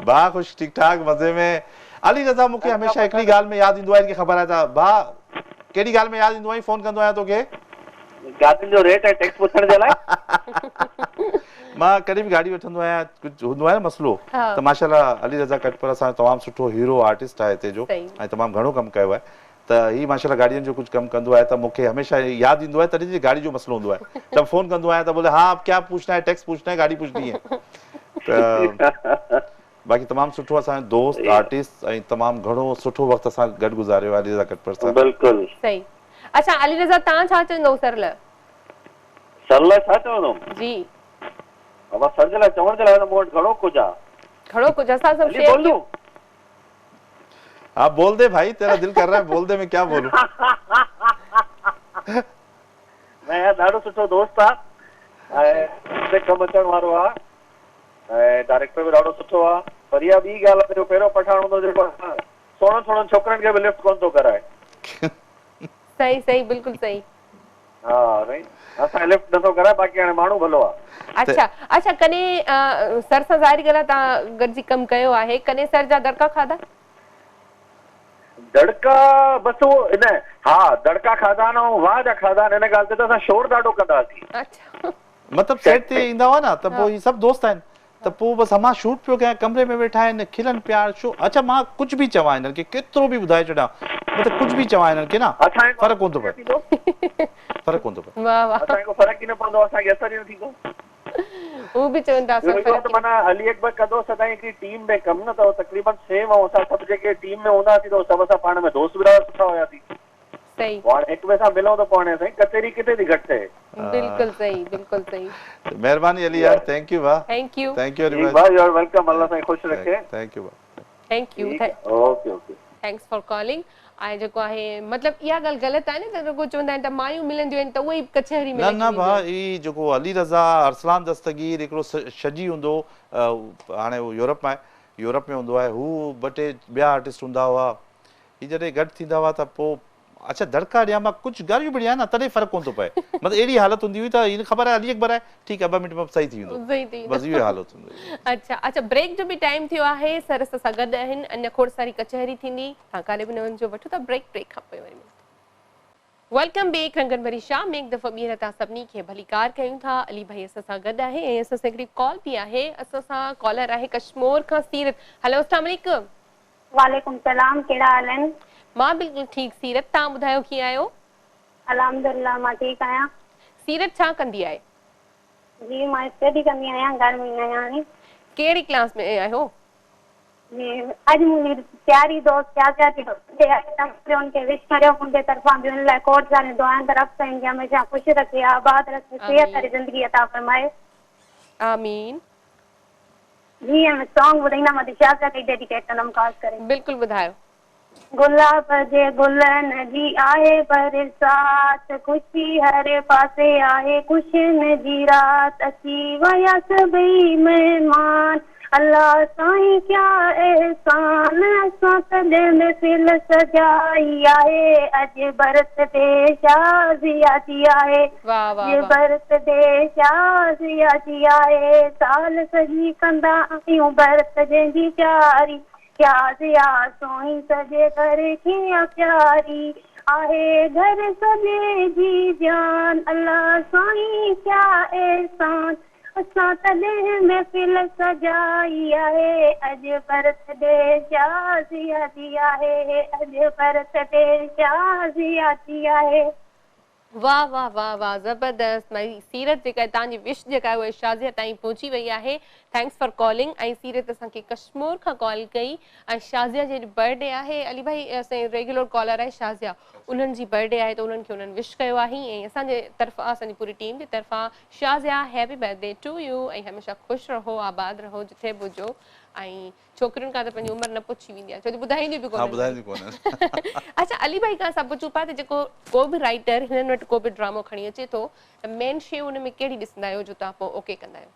ڀاء خوش ٺيڪ ٺاڪ مزي ۾ علي رضا مون کي هميشه هڪڙي ڳالهه ۾ ياد ايندو آهي هن کي خبر آهي ته ڀاء ڪهڙي ڳالهه ۾ ياد ايندو آهين فون ڪندو آهيان توکي. گاڏين جو ريٽ ۽ ٽيڪس پڇڻ جي لاء. مان ڪڏهن به گاڏي وٺندو آهيان ڪجهه هوندو آهي نه مسئلو ته ماشاءالله علي رضا ڪٽپر اسان جو تمام سٺو هيرو آرٽسٽ آهي هتي جو ۽ تمام گهڻو ڪم ڪيو آهي ته هي ماشاءالله گاڏين جو ڪجهه ڪم ڪندو آهي ته مون کي هميشه ياد ايندو آهي تڏهن جي گاڏي جو مسئلو هوندو آهي ته فون ڪندو آهيان ته بولي ها اب ڪيا پوڇنا هي ٽيڪس پوڇنا هي گاڏي پوڇني هي ته باقي تمام سٺو اسان جو دوست آرٽسٽ ۽ تمام گهڻو سٺو وقت اسان گڏ گذاريو آهي علي رضا ڪٽپر سان. بلڪل. صحيح اڇا علي رضا توهان ڇا چوندؤ سر لاء. سر لاء ڇا چوندم؟ جي. بابا سر جي لاء چوڻ جي لاء ته مون وٽ گهڻو ڪجهه آ. گهڻو ڪجهه اسان سڀ علي شيئر بول ڪيو. دون؟ ها بول the ڀائي تيرا دل ڪر رها هي بول the مين ڪيا بولون. نه يار ڏاڍو سٺو دوست آ ۽ تي ڪم اچڻ وارو آ. ۽ ڊائريڪٽر به ڏاڍو سٺو آ پر اها ٻي ڳالهه آ ته اهو پهريون پٺاڻ هوندو جيڪو سهڻن سهڻن ڇوڪرن کي به لفٽ ڪونه ٿو ڪرائي. صحيح صحيح بلڪل صحيح. ها سائين اسان کي لفٽ نٿو ڪرائي باقي هاڻي ماڻهو ڀلو آ. اڇا اڇا ڪڏهن سر سان ظاهري ڳالهه آ توهان گڏجي ڪم ڪيو آهي ڪڏهن سر جا دڙڪا کاڌا؟ دڙڪا بس اهو نه ها دڙڪا کاڌا آهن ۽ واهه جا کاڌا آهن ان ڳالهه تي ته اسان شور ڏاڍو ڪندا هئاسين. اڇا. مطلب سيٽ تي ايندا هئا نه ته پوء هي سڀ دوست آهن ته پوء بس مان شوٽ پيو ڪيان ڪمري ۾ ويٺا آهن کلن پيا شو اڇا مان ڪجهه به چوان هنن کي ڪيترو به ٻڌائي ڇڏيان مطلب ڪجهه به چوان هنن کي نه فرق ڪونه ٿو پئي فرق ڪونه ٿو پئي. واه واه. اسان کي ڪو فرق ئي نه پوندو اسان کي اثر ئي نه ٿيندو. هو به چون ٿا اسان کي فرق ئي نه. معنيٰ علي اڪبر ڪندو سدائين هڪڙي ٽيم ۾ ڪم نه ته تقريبن سيم ۽ اسان سڀ جيڪي ٽيم ۾ هوندا هئاسين ته سڀ اسان پاڻ ۾ دوست به ڏاڍا سٺا هياسين. صحيح. پوء هاڻي هڪ ٻئي سان ملون ته پوء هاڻي سائين ڪچهري ڪٿي ٿي گهٽ ٿئي. بلڪل صحيح بلڪل صحيح. مهرباني علي يار thank you ڀاء. Thank you. Thank you very ٺيڪ مچ. ڀاء you are welcome الله سائين خوش رکي. Thank you ڀاء. Thank you. ٺيڪ okay okay. Thanks for calling ۽ جيڪو آهي مطلب اها ڳالهه غلط آهي نه ته رڳو چوندا آهن ته مايون ملنديون آهن ته اهي ئي ڪچهري ۾ نه لڳي نه ڀاء وينديون آهن. هي جيڪو علي رضا ارسلان دستگير هڪڙو شجي هوندو هو هاڻي هو يورپ ۾ آهي يورپ ۾ هوندو آهي هو ٻه ٽي ٻيا آرٽسٽ هوندا هئا هي جڏهن گڏ ٿيندا هئا ته پوء اڇا دڙڪا ڏيان مان ڪجهه گاريون به ڏيان نه تڏهن فرق ڪونه ٿو پئي مطلب اهڙي حالت هوندي هئي ته هن کي خبر آهي علي اڪبر آهي ٺيڪ آهي ٻه منٽ ۾ صحيح ٿي ويندو صحيح ٿي بس ويندو اهو حالت هوندي هئي. اڇا اڇا بريڪ جو به ٽائيم ٿيو آهي سر اسان سان گڏ آهن اڃا کوڙ ساري ڪچهري ٿيندي توهان ڪاڏي به نه وڃجو وٺون ٿا بريڪ بريڪ کان پوء وري ملون ٿا. Welcome back رنگن ڀري شام ۾ هڪ دفعو ٻيهر توهان سڀني کي ڀليڪار ڪيون ٿا علي ڀائي اسان سان گڏ آهي ۽ اسان سان هڪڙي ڪال به آهي اسان سان ڪالر آهي ڪشمور کان سيرت هلو اسلام عليڪم. وعليڪم السلام ڪهڙا حال آهن. مان بلڪل ٺيڪ سيرت توهان ٻڌايو ڪيئن آهيو. الحمدلله مان ٺيڪ آهيان. سيرت ڇا ڪندي آهي. جي مان اسٽڊي ڪندي آهيان گهر ۾ ئي آهيان هاڻي. ڪهڙي ڪلاس ۾ آهيو. جي اڄ منهنجي پياري دوست شازيا جي برٿ ڊي آهي ته مون کي ان کي وش ڪريو منهنجي طرفان به ان لاء کوڙ ساريون دعائن ته رب سائين کي هميشه خوش رکي آباد رکي صحت واري آمين زندگي عطا فرمائي. آمين. جي ۽ سانگ ٻڌائيندا مان شازيا کي ڊيڊيڪيٽ ڪندم خاص ڪري. بلڪل ٻڌايو. گلاب جي گلن جي آهي برسات، خوشي هر پاسي آهي خوشين جي رات، اچي ويا سڀئي مهمان، الله سائين ڪيا احسان، اسان تڏهن محفل سجائي آهي، اڄ برٿ ڊي شازيا جي آهي، اڄ برٿ ڊي شازيا جي آهي، سال سڄي ڪندا آهيون برٿ جنهن جي پياري. شازيا سهڻي سڄي گهر کي آ پياري، آهي گهر سڄي جي جان، الله سائين ڪيا احسان، اسان تڏهن محفل سجائي آهي، اڄ برٿ ڊي شازيا جي آهي، اڄ برٿ ڊي شازيا جي آهي. واه واه واه واه زبردست مائي سيرت جيڪا توهان جي وش جيڪا آهي اها شازيه تائين پهچي وئي آهي thanks for calling ۽ سيرت اسان کي ڪشمور کان ڪال ڪئي ۽ شازيه جي اڄ برٿ ڊي آهي علي ڀائي اسان جي ريگيولر ڪالر آهي شازيه انهن جي برٿ ڊي آهي ته انهن کي انهن وش ڪيو آهي ۽ اسان جي طرفان اسان جي پوري ٽيم جي طرفان Shazia happy birthday to you ۽ هميشه خوش رهو آباد رهو جٿي به هجو ۽ ڇوڪرين کان ته پنهنجي عمر نه پڇي ويندي آهي ڇو جو ٻڌائينديون به ڪونهن. ها ٻڌائينديون ڪونهن. اڇا علي ڀائي کان اسان پڇون پيا ته جيڪو ڪو به رائيٽر هنن وٽ ڪو به ڊرامو کڻي اچي ٿو ته مين شيء ان ۾ ڪهڙي ڏسندا آهيو جو توهان پوء اوڪي ڪندا آهيو؟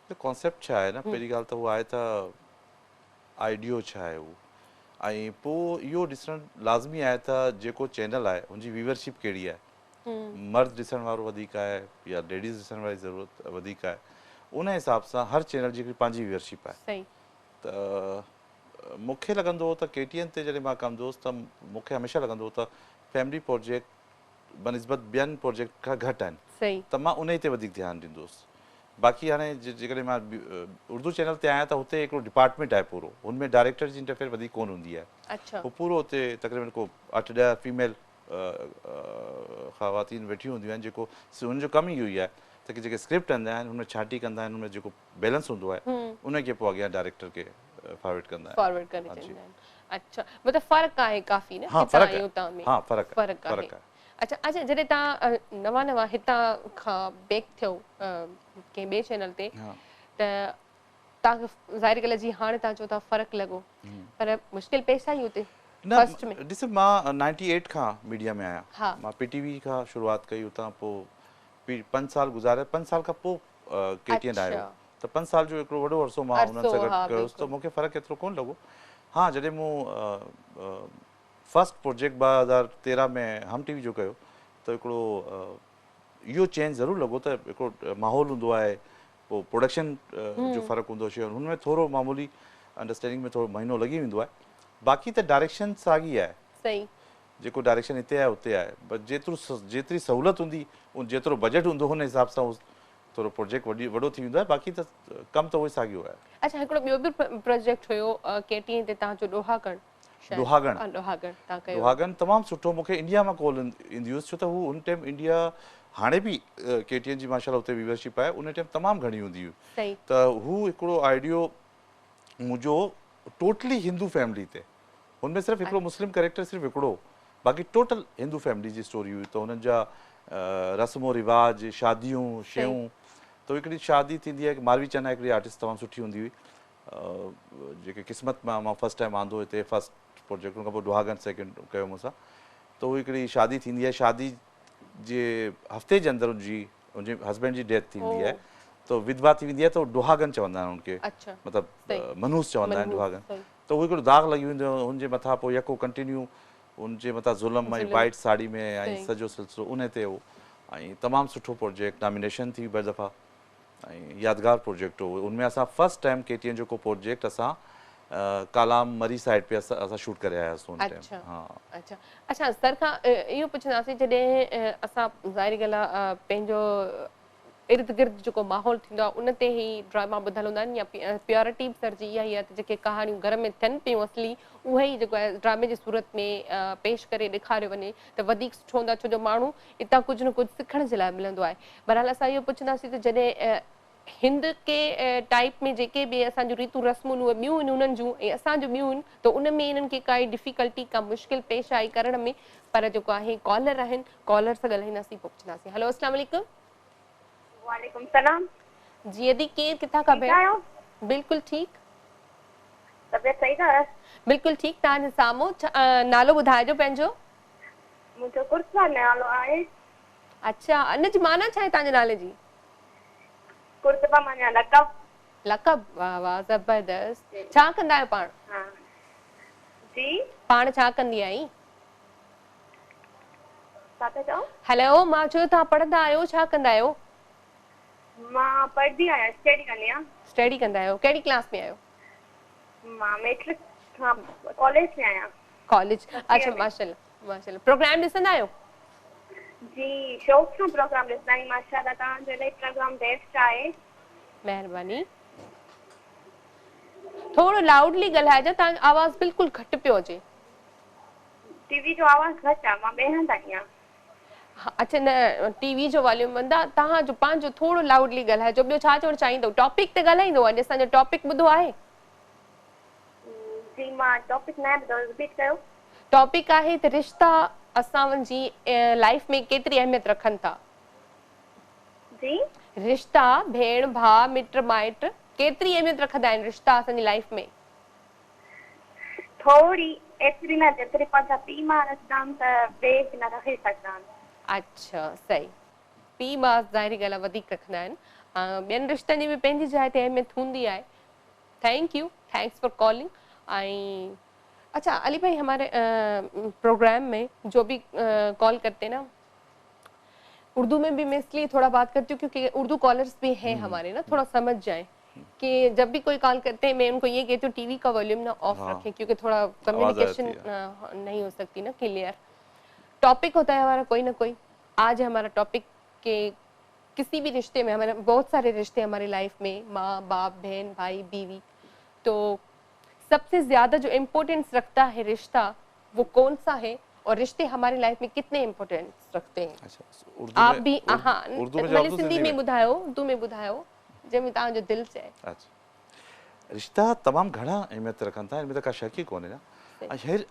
ته ڪانسيپٽ ڇا آهي نه پهرين ڳالهه ته اهو آهي ته آئيڊيو ڇا آهي اهو ۽ پوء اهو ڏسڻ لازمي آهي ته جيڪو چينل آهي ان جي ويورشپ ڪهڙي آهي مرد ڏسڻ وارو وڌيڪ آهي يا ليڊيز ڏسڻ واري ضرورت وڌيڪ آهي ان حساب سان هر چينل جي هڪڙي پنهنجي ويورشپ آهي. ته مون کي لڳندو هو ته ڪي ٽي اين تي جڏهن مان ڪم هوس ته مون کي هميشه لڳندو هو ته فيملي پروجيڪٽ بنسبت ٻين پروجيڪٽ کان گهٽ آهن ته مان انهي تي وڌيڪ ڌيان ڏيندو هوس. باقي هاڻي جيڪڏهن مان اردو چينل تي آهيان ته هتي هڪڙو ڊپارٽمينٽ آهي پورو هن ۾ ڊائريڪٽر جي انٽرفيئر وڌيڪ ڪونه هوندي آهي هو پورو هتي تقريبن ڪو اٺ ڏهه فيميل خواتين ويٺيون هونديون آهن جيڪو هن جو ڪم ئي اهو ئي آهي ته جيڪي اسڪرپٽ ايندا آهن هن ۾ ڇانٽي ڪندا آهن هن ۾ جيڪو بيلنس هوندو آهي ان کي پوء اڳيان ڊائريڪٽر کي فارورڊ ڪندا آهن. فارورڊ ڪري ڇڏيندا آهن اڇا مطلب فرق آهي ڪافي نه هتان ۽ اتان ۾ ها فرق فرق آهي اڇا اڇا جڏهن توهان نوان نوان هتان کان بيڪ ٿيو ڪنهن ٻئي چينل تي ته توهان کي ظاهري ڳالهه جي هاڻي توهان چئو ٿا فرق لڳو پر مشڪل پيش آئي اتي نه ڏس مان نائنٽي ايٽ کان ميڊيا ۾ آهيان مان پي ٽي وي کان شروعات ڪئي اتان پوء پنج سال گذاريا پنج سال کان پوء ڪي ٽي اين آيو ته پنج سال جو هڪڙو وڏو عرصو مان انهن سان گڏ ڪيو ته مون کي فرق ايترو ڪونه لڳو. ها جڏهن مون فرسٽ پروجيڪٽ 2013 ۾ هم ٽي وي جو ڪيو ته هڪڙو اهو چينج ضرور لڳو ته هڪڙو ماحول هوندو آهي پوء پروڊڪشن جو فرق هوندو آهي هن ۾ ٿورو معمولي انڊرسٽينڊنگ ۾ ٿورو مهينو لڳي ويندو آهي باقي ته ڊائريڪشن ساڳي آهي. جيڪو ڊائريڪشن هتي آهي اتي آهي بس جيترو جيتري سهولت هوندي جيترو بجيٽ هوندو ان حساب سان ٿورو پروجيڪٽ وڏي وڏو ٿي ويندو آهي باقي ته ڪم ته اهو ئي ساڳيو آهي. اڇا هڪڙو ٻيو به پروجيڪٽ هيو ڪي ٽي اين تي توهان جو ڏوهاڳڻ شايد ڏوهاڳڻ ڏوهاڳڻ توهان ڪيو ڏوهاڳڻ تمام سٺو مون کي انڊيا مان ڪال ايندي هيس ڇو ته هو ان ٽائيم انڊيا هاڻي به ڪي ٽي اين جي ماشاء الله اتي ويورشپ آهي ان ٽائيم تمام گهڻي هوندي هئي ته هو هڪڙو آئيڊيو منهنجو ٽوٽلي هندو فيملي تي هن ۾ صرف هڪڙو مسلم ڪريڪٽر صرف هڪڙو هو باقي ٽوٽل هندو فيملي جي اسٽوري هئي ته هنن جا رسم و رواج شاديون شيون ته هڪڙي شادي ٿيندي آهي ماروي چنا هڪڙي آرٽسٽ تمام سٺي هوندي هئي جيڪي قسمت مان مان فرسٽ ٽائيم آندو هتي فرسٽ پروجيڪٽ ان کان پوء ڏهاڳن سيڪنڊ ڪيو مون سان ته هو هڪڙي شادي ٿيندي آهي شادي جي هفتي جي اندر ان جي ان جي هسبينڊ جي ڊيٿ ٿي ويندي آهي ته وڌوا ٿي ويندي آهي ته ڏهاڳن چوندا آهن ان کي مطلب منحوس چوندا آهن ڏهاڳن ته اهو هڪڙو داغ لڳي ويندو آهي هن جي مٿان پوء يڪو ڪنٽينيو ان جي مٿان ظلم ۽ وائيٽ ساڙهي ۾ ۽ سڄو سلسلو انهي تي هو ۽ تمام سٺو پروجيڪٽ نامينيشن ٿي ٻه دفعا ۽ يادگار پروجيڪٽ هو ان ۾ اسان first time K T N جو ڪو پروجيڪٽ اسان ڪالام مري سائيڊ پي اسان شوٽ ڪري آياسون ان ٽائيم ها. اڇا اڇا سر کان اهو پڇنداسين جڏهن اسان ظاهري ڳالهه آ پنهنجو ارد گرد جيڪو ماحول ٿيندو آهي ان تي هي ڊراما ٻڌل هوندا آهن يا پيورٽي به سر جي اها ئي آهي ته جيڪي ڪهاڻيون گهر ۾ ٿين پيون اصلي اهي ئي جيڪو آهي ڊرامي جي صورت ۾ پيش ڪري ڏيکاريو وڃي ته وڌيڪ سٺو هوندو آهي ڇو جو ماڻهو اتان ڪجهه نه ڪجهه سکڻ جي لاء ملندو آهي بهرحال اسان اهو پڇنداسين ته جڏهن هند ڪي ٽائيپ ۾ جيڪي به اسان جون ريتون رسمون اهي ٻيون آهن انهن جون ۽ اسان جون ٻيون آهن ته ان ۾ انهن کي ڪائي ڊفيڪلٽي ڪا مشڪل پيش آئي ڪرڻ ۾ پر جيڪو آهي ڪالر آهن ڪالر سان ڳالهائينداسين پوء پڇنداسين هلو اسلام عليڪم. وعليڪم السلام. جي ادي ڪير ڪٿان کان ٺيڪ آهيو؟ بلڪل ٺيڪ. तबियत सही अथव? बिल्कुलु ठीकु, तव्हांजे साम्हूं। नालो ॿुधाइजो पंहिंजो। मुंहिंजो कुर्तबा नालो आहे। अच्छा, इन जी माना छा आहे तव्हांजे नाले जी? कुर्तबा माना लक़ब। लक़ब, वाह वाह, ज़बरदस्त। छा कंदा आहियो पाण? हा जी। पाण छा कंदी आहीं? छा था चओ? हेलो, मां चयो तव्हां पढ़ंदा आहियो, छा कंदा आहियो? मां पढ़ंदी आहियां, स्टडी कंदी आहियां। स्टडी कंदा आहियो, कहिड़ी क्लास में आहियो? मां मैट्रिक खां कॉलेज में आहियां। कॉलेज, अच्छा, माशाअल्लाह माशाअल्लाह। प्रोग्राम ॾिसंदा आहियो? जी, शौक़ सां प्रोग्राम ॾिसंदा आहियूं। माशाअल्लाह, तव्हांजो इलाही प्रोग्राम बेस्ट आहे। महिरबानी। थोरो लाउडली ॻाल्हाइजो, तव्हांजो आवाज़ बिल्कुलु घटि पियो अचे। टीवी जो आवाज़ घटि आहे, मां ॿिए हंधि आई आहियां। अच्छा, न टीवी जो वॉल्यूम बंदि आहे, तव्हांजो पंहिंजो थोरो लाउडली ॻाल्हाइजो। ॿियो छा चवणु चाहींदो? टॉपिक ते ॻाल्हाईंदो? अॼु असांजो टॉपिक ॿुधो आहे? जी, मां टॉपिक न ॿुधो, रिपीट कयो। टॉपिक आहे त रिश्ता असांजी लाइफ में केतिरी अहमियत रखनि था। जी, रिश्ता, भेण भाउ, मिट माइट केतिरी अहमियत रखंदा आहिनि रिश्ता असांजी लाइफ में? थोरी एतिरी न, जेतिरी पंहिंजा पीउ माउ रखंदा आहिनि त ॿिए न रखी सघंदा आहिनि। अच्छा, सही। पीउ माउ ज़ाहिरी ॻाल्हि आहे वधीक रखंदा आहिनि, ॿियनि रिश्तनि जी बि पंहिंजी जाइ ते अहमियत हूंदी आहे। Thank you, thanks for calling. ऐं अच्छा अली भाई, हमारे प्रोग्राम में जो भी कॉल करते हैं ना, उर्दू में भी मैं इसलिए थोड़ा बात करती हूँ क्योंकि उर्दू कॉलर्स भी हैं हमारे ना, थोड़ा समझ जाएं कि जब भी कोई कॉल करते हैं मैं उनको ये कहती हूँ टीवी का वॉल्यूम ना ऑफ रखें, क्योंकि थोड़ा कम्युनिकेशन नहीं हो सकती ना क्लियर। टॉपिक होता है हमारा कोई ना कोई। आज हमारा टॉपिक के किसी भी रिश्ते में, हमारे बहुत सारे रिश्ते हमारी लाइफ में, माँ बाप, बहन भाई, बीवी, तो सबसे ज्यादा जो इम्पोर्टेंस रखता है रिश्ता वो कौन सा है और रिश्ते हमारी लाइफ में कितने इम्पोर्टेंस रखते हैं? अच्छा, आप भी हाँ, सिंधी में ॿुधायो, उर्दू में ॿुधायो, जंहिंमें तव्हांजो दिलि चए। अच्छा, रिश्ता तमामु घणा अहमियत रखनि था, इन में त का शक ई कोन्हे न।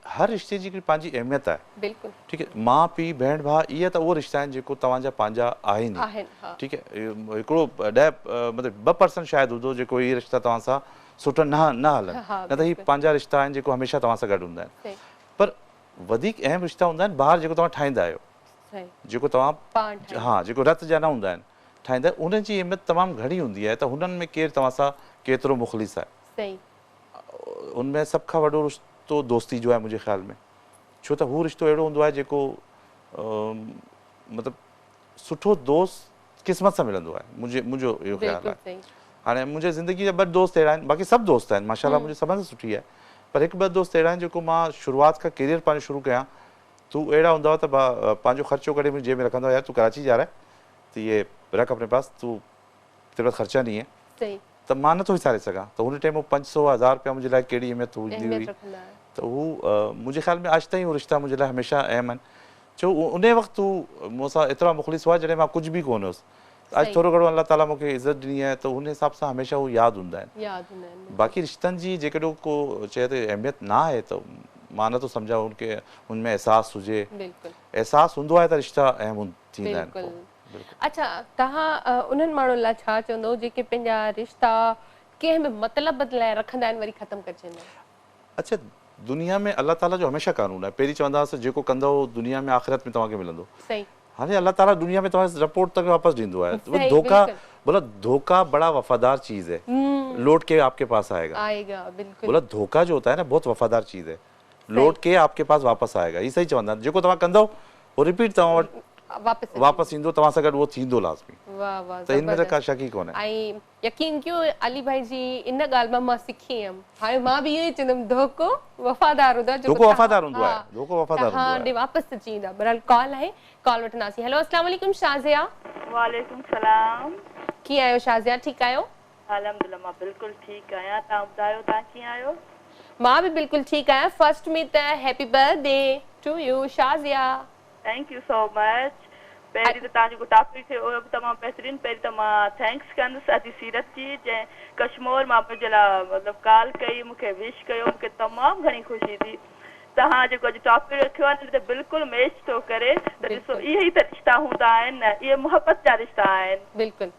हर रिश्ते जी पंहिंजी अहमियत आहे। बिल्कुलु, ठीकु आहे। माउ पीउ, भेण भाउ, इहे त उहो रिश्ता आहिनि जेको तव्हांजा पंहिंजा आहिनि, ठीकु आहे। हिकिड़ो 10 मतिलबु 2% शायदि हूंदो जेको इहे रिश्ता तव्हां सां सुठा न न हलनि, न त हीअ पंहिंजा रिश्ता आहिनि जेको हमेशह तव्हां सां गॾु हूंदा आहिनि। पर वधीक अहम रिश्ता हूंदा आहिनि ॿाहिरि जेको तव्हां ठाहींदा आहियो, जेको तव्हां हा जेको रत जा न हूंदा आहिनि ठाहींदा, उन्हनि जी अहमियत तमामु घणी हूंदी आहे त हुननि में केरु तव्हां सां केतिरो मुख़लिस आहे। उन में सभ खां वॾो रिश्तो दोस्ती जो आहे मुंहिंजे ख़्याल में, छो त हू रिश्तो अहिड़ो हूंदो आहे जेको मतिलबु सुठो दोस्त क़िस्मत सां मिलंदो आहे, मुंहिंजो इहो ख़्यालु आहे। हाणे मुंहिंजे ज़िंदगी जा ॿ दोस्त अहिड़ा आहिनि, बाक़ी सभु दोस्त आहिनि माशाअल्लाह, मुंहिंजी सभिनि सां सुठी आहे, पर हिकु ॿ दोस्त अहिड़ा आहिनि जेको मां शुरूआत खां करियर पंहिंजो शुरू कयां तूं अहिड़ा हूंदा हुआ त पंहिंजो ख़र्चो कढी मुंहिंजी जेब में रखंदो, यार तूं कराची जा रहा है तो ये रख अपने पास, तूं तेरे पास ख़र्चा नहीं है, त मां नथो विसारे सघां। त हुन टाइम 500 1000 रुपया मुंहिंजे लाइ कहिड़ी अहमियत हूंदी हुई, त हू मुंहिंजे ख़्याल में अॼु ताईं उहो रिश्ता मुंहिंजे लाइ हमेशह अहम आहिनि। छो उन वक़्तु हू मूंसां एतिरा मुख़लिस हुआ जॾहिं मां कुझु बि कोन हुउसि, अॼु थोरो घणो अलाह ताला मूंखे इज़त ॾिनी आहे त हुन हिसाब सां हमेशह हू यादि हूंदा आहिनि। बाक़ी रिश्तनि जी जेकॾहिं को चए त अहमियत न आहे त मां नथो सम्झां उनखे हुन में अहसासु हुजे, अहसासु हूंदो आहे त रिश्ता अहम थींदा आहिनि। अच्छा, तव्हां उन्हनि माण्हुनि लाइ छा चवंदव जेके पंहिंजा रिश्ता कंहिं बि मतिलब लाइ रखंदा आहिनि वरी ख़तमु करे छॾींदा आहिनि? अच्छा, दुनिया में अलाह ताला जो हमेशह कानून आहे, पहिरीं चवंदा हुआसीं जेको कंदव दुनिया में आख़िरत में तव्हांखे मिलंदो। सही, हाणे अलाह ताला दुनिया में तव्हां रिपोर्ट तक वापसि ॾींदो आहे। धोखा, बोला धोखा बड़ा वफादार चीज़ है, लौट के आपके पास आएगा। आएगा, बिल्कुल। बोला धोखा जो होता है ना बहुत वफादार चीज़ है, लौट के आपके पास वापस आएगा। ही सही चवंदा आहिनि, जेको तव्हां कंदव उहो रिपीट तव्हां वटि वापसि ईंदो, तव्हां सां गॾु उहो थींदो लाज़मी। वाह वाह, त हिन में त का शक ई कोन्हे। ऐं यकीन कयो अली भाई जी इन ॻाल्हि मां मां सिखी आहियां, हाणे मां बि इहो ई चवंदमि धोखो वफ़ादार हूंदो आहे, धोखो वफ़ादार हूंदो आहे, धोखो वफ़ादार हूंदो आहे, ॾे वापसि अची ईंदा। बहरहाल कॉल आहे, कॉल वठंदासीं। हेलो, अस्सलाम वालेकुम शाज़िया। वालेकुम सलाम। कीअं आहियो शाज़िया, ठीकु आहियो? अल्हम्दुलिल्लाह मां बिल्कुलु ठीकु आहियां, तव्हां ॿुधायो तव्हां कीअं आहियो? मां बि बिल्कुलु ठीकु आहियां। फर्स्ट में त happy birthday to you Shazia. Thank you so much. पहिरीं त तव्हां जेको टॉपिक थियो उहो बि तमामु बहितरीनु। पहिरीं त मां thanks कंदुसि अदी सीरत जी जंहिं कश्मोर मां मुंहिंजे लाइ मतिलबु कॉल कई, मूंखे विश कयो, मूंखे तमामु घणी ख़ुशी थी। तव्हां जेको अॼु टॉपिक रखियो आहे न त बिल्कुलु मैच थो करे। त ॾिसो इहे ई त रिश्ता हूंदा आहिनि न, इहे मुहबत जा रिश्ता आहिनि। बिल्कुलु।